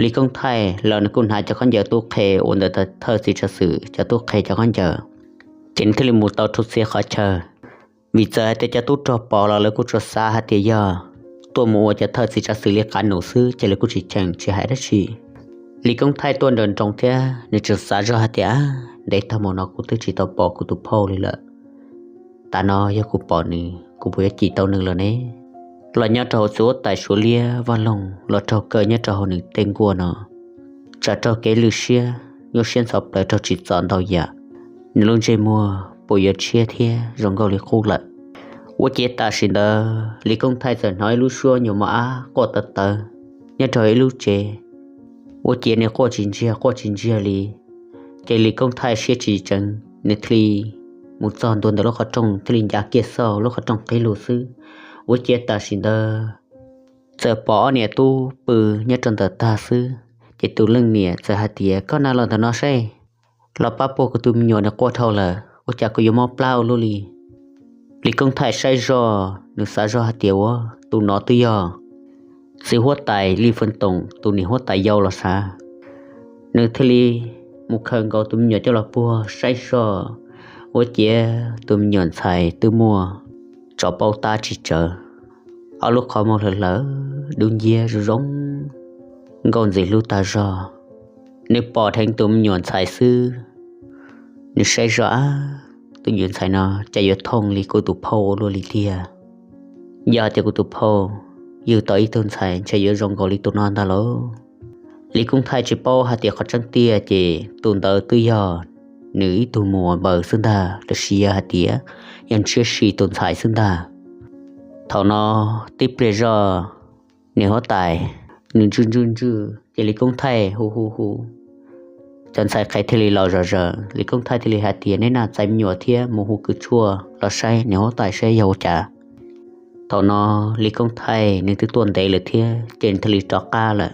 Lis Koob Thaij los nws kuj hnav cov khaub ncaws tub qhe uas ntawm thawj txiv tsav xwm cov tub qhe cov khaub ncaws, ces nws thiaj li mus tau rau txhia qhov chaw. Vim txawm hais tias cov tub rog pom los lawv kuj tsuas xav hais tias yog tuaj mus ua cov thawj txiv tsav xwm li qav num xwb, ces lawv kuj tsis cheem tsis hais dab tsi. Lis Koob Thaij tuaj nrawm nroos thiab nws tseem xav zoj hais tias, Ntev tag mus no kuv twb tsis tau pom kuv tus phauj li lawm. Tam no yog kuv pom nws, kuv puas yuav cim tau nws lawm ne? Los nyob rau hauv txiv huab tais Suav liab vaj loog los raug kaw nyob rau hauv nws tej nkuaj no, tsam raug kev lwj siab, nyuaj siab ntxhov plaws, raug tsim txom ntau yam, nws lub ntsej muag puas yuav tshiab thiab zoo nkauj li qub lawm. Ua ciav tam sim ntawd Lis Koob Thaij txawm hnov ib lub suab nyuam mos ab quaj tawv tawv nyob rau ib lub tsev. Ua ciav nws quaj tsis ntsiag quaj tsis ntsiag li, ces Lis Koob Thaij siab tsis tseev, nws thiaj li mus txog ntua ntawm lub qhov rooj, thiaj li ncav kiag xauj lub qhov rooj qhib lug xwb. Ua ciav tam sim ntawd txawm pom ob niam tub pw nyob rau ntawm tag xwb, ces tus leej niam txawm hais tias, Koj na, los ntawm no saib, los pab puag kuv tus me nyuam, nws quaj dhau lawm, ua cas kuv yuav mob plab ua luaj li. Lis Koob Thaij saib zoj, nws xav zoj hais tias, Ua, tus no twb yog txiv huab tais Lis Feej Toom tus niam huab tais yau los sav. Nws thiaj li mus khaws nkaus tus me nyuam coj los puag saib zoj, ua ciav tus me nyuam ntxhais twb muaj tsov paub tab tsis tsawv, ob lub qhov muag hlawv hlawv, dub nciab zoo zoo, nkauj ntxim hlub tag zog. Nws pom dheev tus me nyuam ntxhais xwb, nws saib zoj, Ab, tus me nyuam ntxhais no cas yuav thooj li kuv tus phauj ua luaj li tiag. Yog hais tias kuv tus phauj yug tau ib tug ntxhais ntshe yuav zoo nkaus li tus no ntag lauj. Lis Koob Thaij tsis paub hais tias qhov tseeb tiag ces tus ntawd twb yog nws ib tug muam npaws xwb ntag, los sis yog hais tias yog ntshiab si tus ntxhais xwb ntag. Thaum no tib pliag zoj, niam huab tais nws ntswj ntswj ntswj, ces Lis Koob Thaij hu hu hu, cov ntxhais qhev thiaj li los zom zaws. Lis Koob Thaij thiaj li hais tias, Neb na, txais me nyuam thiab mus hu kws tshuaj los saib niam huab tais saib yog ua cas. Thaum no Lis Koob Thaij nws twb tuaj ntev lawm thiab, ces nws thiaj li rov qab lawm.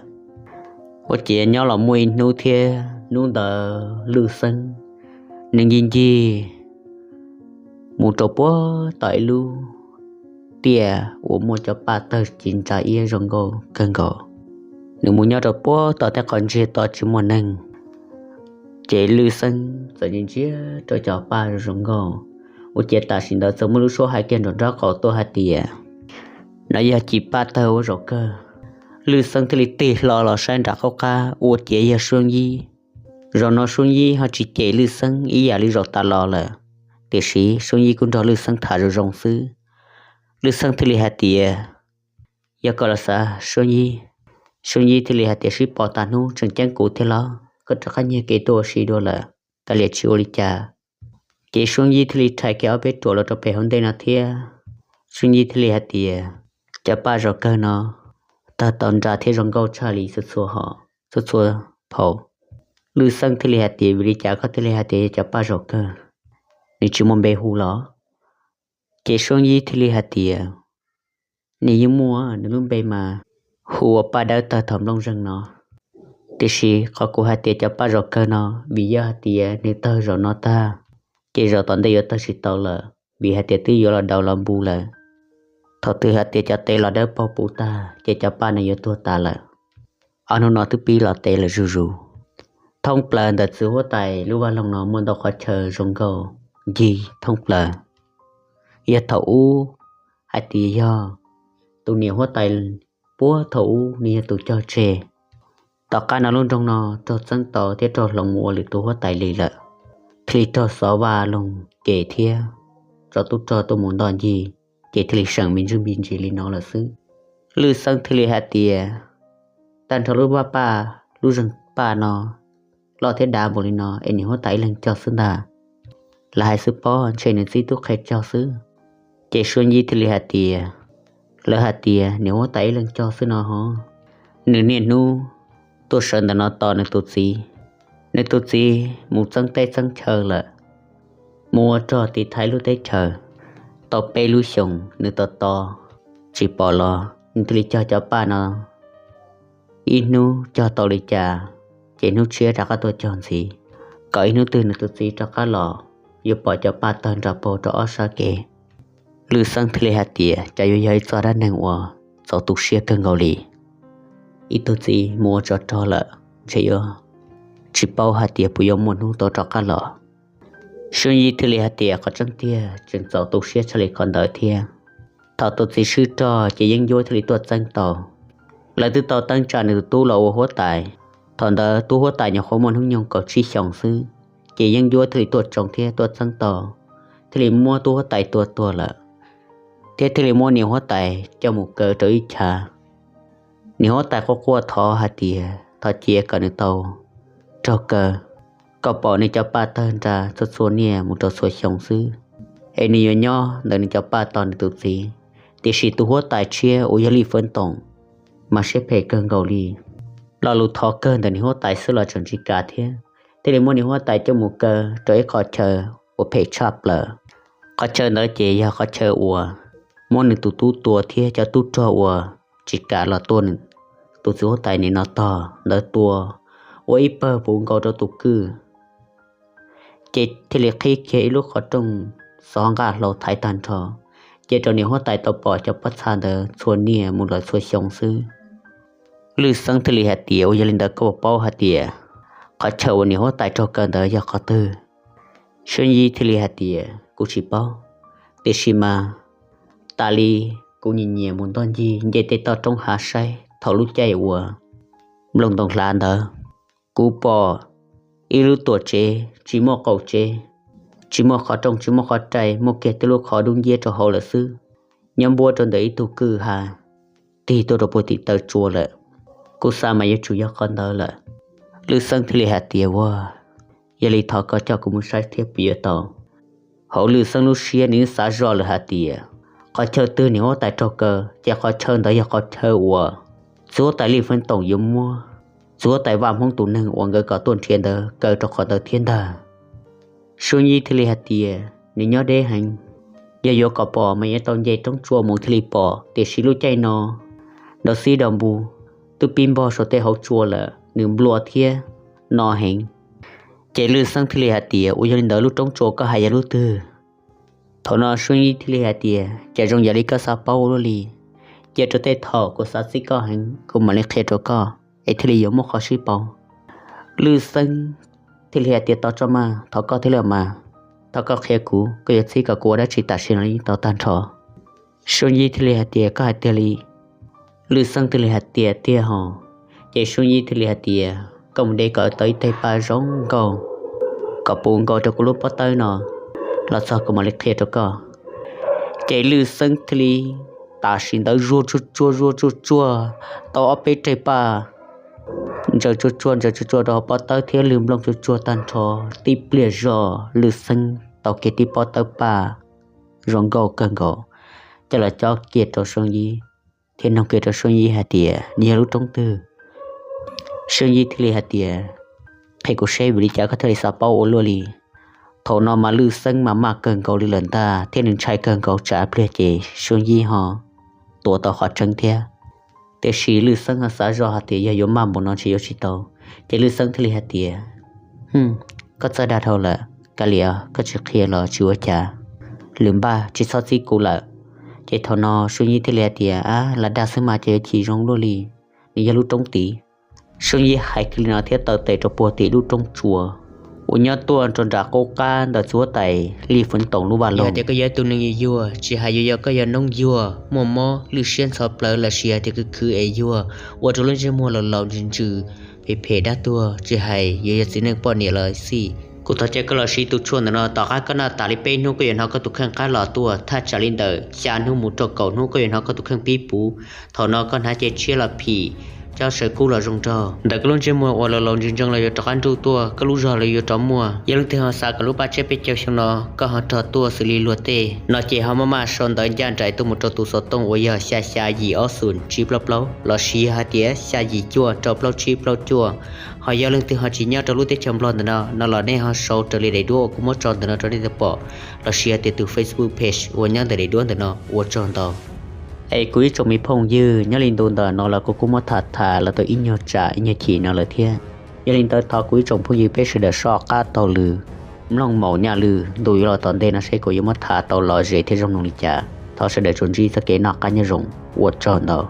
Ua ciav nyob los muaj ib hnub thiab, hnub ntawd Lwj Xeeb nws ncig ncig mus rau puag tom ib lub tiaj uas muaj cov paj tawg ci ntsa iab zoo nkauj kawg nkaus. Nws mus nyob rau puag tom tej qhov ntsiag to tsis muaj neeg, ces Lwj Xeeb txawm ntsia ntsia rau cov paj zoo nkauj. Ua ciav tam sim ntawd txawm muaj lub suab hais kiag nraum nraub qaum tuaj hais tias, No yog ci paj tawg ua zaum kawg. Lwj Xeeb thiaj li tig hlo los saib nram qab qab, ua ciav yog Soob Yib. Zaum no Soob Yib ho tsis cem Lwj Xeeb ib yam li zaum tas los lawm, tiam sis Soob Yib kuj nrog Lwj Xeeb tham zoo zoo xwb. Lwj Xeeb thiaj li hais tias, Yog koj los xav Soob Yib, Suab Yib thiaj li hais tias, Sib pom tas hnub tseem ceeb kuv thiab los, koj rov qab nyiag kev tuaj ua si dua lawm, kav liam tsis ua li cas. Ces Suab Yib thiaj li rhais kiag ob peb ruam los rau pem hauv ntej no thiab. Suab Yib thiaj li hais tias, Cov paj zov kawg no tawg tau nra thiab zoo nkauj tshaj li txhua txhua hom, txhua txhua phau. Lwj Xeeb thiaj li hais tias, Vim li cas koj thiaj li hais tias yog cov paj zov kawg? Nws tsis muaj npe hu los? Ces Suab Yib thiaj li hais tias, Nws yeej muaj, nws lub npe mas hu ua Paj Dawb Tawg Thaum Nplooj Zeeg no. Tiam sis qhov kuv hais tias cov paj zov kawg no, vim yog hais tias nws tawg zaum no tag, ces zaum tom ntej yuav tawg tsis tau lawm, vim hais tias twb yuav los daus los npu lawm. Thaum twg hais tias cov tes los dawb paug puv tag, ces cov paj no yuav tuag tas lawm. Ob hnub no twb pib los tes lawm zuj zus. Thoob plaws ntawm txiv huab tais lub vaj loog no muaj ntau qhov chaw zoo nkauj ncig thoob plaws. Yog thaum ub hais tias yog tus niam huab tais puag thaum ub nws yog tus cog tseg. Tom qab no lub nroog no raug txeeb tau thiab raug hloov mus ua lwm tus huab tais li lawm, thiaj li raug xov vaj loog ke thiab tso tub rog tuaj mus ntoj ncig, ces thiaj li seem me ntsis me ntsis li no lawm xwb. Lwj Xeeb thiaj li hais tias, Tag nrho lub vaj paj, lub zeeg paj no loj thiab dav npaum li no es niam huab tais ib leeg cog xwb ntag. Lawv hais xwb pob, ntshe nws txib tub qhe cog xwb. Ces Suab Yib thiaj li hais tias, Lawv hais tias niam huab tais ib leeg cog xwb no ho. Nws niaj hnub tuaj sawv ntawm no tos nws tus txiv. Nws tus txiv mus txeeb teb txeeb chaw lawm, mus ua rog tiv thaiv lub teb chaws tau peb lub xyoos, nws tos tos tsis pom los nws thiaj li cog cov paj no. Ib hnub cog tau li cas, ces hnub tshiab rov qab tuaj cog ntxiv, kom ib hnub twg nws tus txiv rov qab los yuav pom cov paj tawg nra paug rau ob sab kev. Lwj Xeeb thiaj li hais tias, Cas yuav yog ib txoj dab neeg uas txaus tu siab kawg nkaus li. Ib tug txiv mus ua tsov rog lawm, ntshe yuav tsis paub hais tias puas yuav muaj hnub tau rov qab los. Suab Yib thiaj li hais tias, Qhov tseeb tiag tseem txaus tu siab tshaj li qhov ntawd thiab. Thaum tus txiv swb rog ces yeeb ncuab thiaj li tuaj txeeb tau. Lawv twb tau teeb tsa nws tus tub los ua huab tais. Thaum ntawd tub huab tais nyuam qhuav muaj hnub nyoog kaum tsib xyoos xwb, ces yeeb ncuab thiaj li tuaj tsoo thiab tuaj txeeb tau, thiaj li muab tub huab tais tua tuag lawm, thiab thiaj li muab niam huab tais coj mus kaw rau ib chav. Niam huab tais quaj quaj thov hais tias thov cia kom nws tau raug kaw, kom pom nws cov paj tawg nra txhua txhua niaj mus rau txhua xyoo xwb, es nws yuav nyob ntawm nws cov paj tos nws tus txiv. Tiam sis tus huab tais tshiab uas yog Lij Fwb Toom mas siab phem kawg nkaus li. Lo lus thov kawg ntawm niam huab tais xwb los tseem tsis kam thiab, thiaj li muab niam huab tais coj mus kaw rau ib qho chaw uas phem tshaj plaws. Qhov chaw ntawd ces yog qhov chaw uas muab nws tus tub tua thiab cov tub rog uas tsis kam los tua nws tus txiv huab tais nim no tog ntawd tua ua ib pawg puv nkaus rau tus kwj, ces thiaj li qhib kiag ib lub qhov rooj xov nqaj hlau thaiv tag nrho, ces rau niam huab tais tau pom cov pob txha ntawd txhua niaj mus lawm txhua xyoo xwb. Lwj Xeeb thiaj li hais tias, Ua yog li ntawd koj puas paub hais tias qhov chaw uas niam huab tais raug kaw ntawd yog qhov twg? Suab Yib thiaj li hais tias, Kuv tsis paub, tiam sis mas tas li kuv nyiam nyiam mus ntoj ncig nce tej toj roob hav saib thaum lub caij uas nplooj ntoo hlav ntawd, kuv pom ib lub tuam tsev tsis muaj qaum tsev, tsis muaj qhov rooj tsis muaj qhov rai, muaj kiag tej lub qhov dub nciab rau hauv lawm xwb, nyob npuab rau ntawm ib tug kwj ha tig tuaj rau puag tim taw tsua lawm. Kuv xav mas yuav tsum yog qhov ntawd lawm. Lwj Xeeb thiaj li hais tias, Ua, yog li thov koj coj kuv mus saib thiab puas yuav tau? Hauv Lwj Xeeb lub siab nws xav zoj lawm hais tias qhov chaw twg niam huab tais raug kaw ces qhov chaw ntawd yog qhov chaw uas txiv huab tais Lij Feeb Toom yuav muab txiv huab tais Vaj Hmoob tus neeg uas nkawd kom tuaj nrhiav ntawd kaw rau qhov ntawd thiab ntag. Suab Yib thiaj li hais tias, Nws nyob deb heev, yog yuav kom pom mas yuav tau nce roob tsua mus thiaj li pom, tiam sis lub caij no nrov xib nrov npu, twb pib npog saum tej hauv tsua lawm, nws nplua thiab no heev. Ces Lwj Xeeb thiaj li hais tias, Ua yog li ntawd lub roob tsua koj hais yog lub twg? Thaum no Suab Yib thiaj li hais tias, Cas zoo yam li koj xav paub ua luaj li. Cia rau tej thaum kuv xav txib koj heev kuv mam li qhia rau koj es thiaj li yuav muaj qhov sib pauv. Lwj Xeeb thiaj li hais tias, Tau tso mas, thov koj thiab li mas, thov koj qhia kuv, koj yuav txib kom kuv ua dab tsi tam sim no yeej tau tag nrho. Suab Yib thiaj li hais tias, Koj hais tiag li? Lwj Xeeb thiaj li hais tias, Tiag hos. Ces Suab Yib thiaj li hais tias, Koj mus de kom tau ib teg paj zoo nkauj kom puv nkaus rau kuv lub pob tawb no, los txog kuv mam li qhia rau koj. Ces Lwj Xeeb thiaj li Tam sim ntawd zuag tsuag tsuag zuag tsuag tsuag tau ob peb reg paj, ntsaws tsuag tsuag ntsaws tsuag tsuag rau hauv pob tawb thiab lwg nplooj tsuag tsuag tag nrho. Tib pliag zog Lwj Xeeb tau kiag tib pob tawb paj zoo nkauj kawg nkaus coj los cob kiag rau Soob Yib, thiab nug kiag rau Soob Yib hais tias, Nws yog lub roob twg? Soob Yib thiaj li hais tias, Qhia kuv seb vim li cas koj thiaj li xav paub ua luaj li. Thaum no mas Lwj Xeeb mas maj kawg nkaus li lawm ntag thiab nws ntshai kawg nkaus tsam pliag ces Soob Yib ho tuav tau qhov tseeb thiab. Tiam sis Lwj Xeeb ho xav zoj hais tias yog yuav maj npaum no ntshe yuav tsis tau, ces Lwj Xeeb thiaj li hais tias, Koj txawj dag dhau lawm, kav liam, koj tsis qhia los tsis ua cas. Lwm npaj tsis txhob txib kuv lawm. Ces thaum no Soob Yib thiaj li hais tias, Ab, lam dag xwb mas ces yuav chim zoo luaj li, nws yog lub roob tid. Soob Yib hais kiag li no thiab taw tes rau puag tim lub roob tsua uas nyob tuaj rau nram qub qab ntawm txuas tais Lij Fwv Toom lub vaj loog. Yog tias koj yog ib tug neeg yuag yuag, tsis hais yuav yog koj yog noob yuag muaj mob lwj siab ntxhov plawv los sis hais tias khwv khwv es yuag ua rau lub ntsej muag laus laus ntsws ntsws phem phem dab tuag, tsis hais yuav yog txiv neej poj niam los xij, kuv thov caw koj los siv tus tshuaj ntawm no. Tom qab koj noj tas li peb hnub koj yuav hnov koj tus kheej qab los tuaj, thaj tsam li ntawm xya hnub mus rau kaum hnub koj yuav hnov koj tus kheej pib puv. Thaum no koj hnav cev tshiab los phim, cob saw kub los zoo nraug. Ntawm koj lub ntsej muag uas laus laus ntsws ntsees los yuav rov qab nruj tuaj, koj lub zog los yuav rov muaj. Yog leej twg ho xav kom lub paj tsiab peb caug xyoo no koj ho rog tuaj xws li luag tej no ces ho maj mam sau ntawv ncaj nraim tuaj mus rau tus xov tooj uas yog xya xya yim ob xoom tsib plaub plaub los sis hais tias xya yim cuaj rau plaub tsib plaub cuaj. Ho yog leej twg ho tsis nyob rau lub teb chaws Nplog ntawm no no los nej ho sau raws li daim duab uas kuv muab tso ntawm no rau nej tau pom, los sis hais tias tus Facebook page uas nyob ntawm daim duab ntawm no. Ua tsaug ntau. Es kuv ib tsoom me phooj ywg, nyob li ntu ntawm no los kuv kuj muab tham tham los tau ib nyuag tsam ib nyuag chim no lawm thiab. Yog li ntawd thov kuv ib tsoom phooj ywg peb sawv daws soj qab taug lw, mloog maum nyaj lw ntu yuav los tom ntej no seb kuv yuav muab tham tau lom zem thiab zoo mloog li cas. Thov sawv daws tsuas ntsib txoj kev noj qab nyob zoo. Ua tsaug ntau.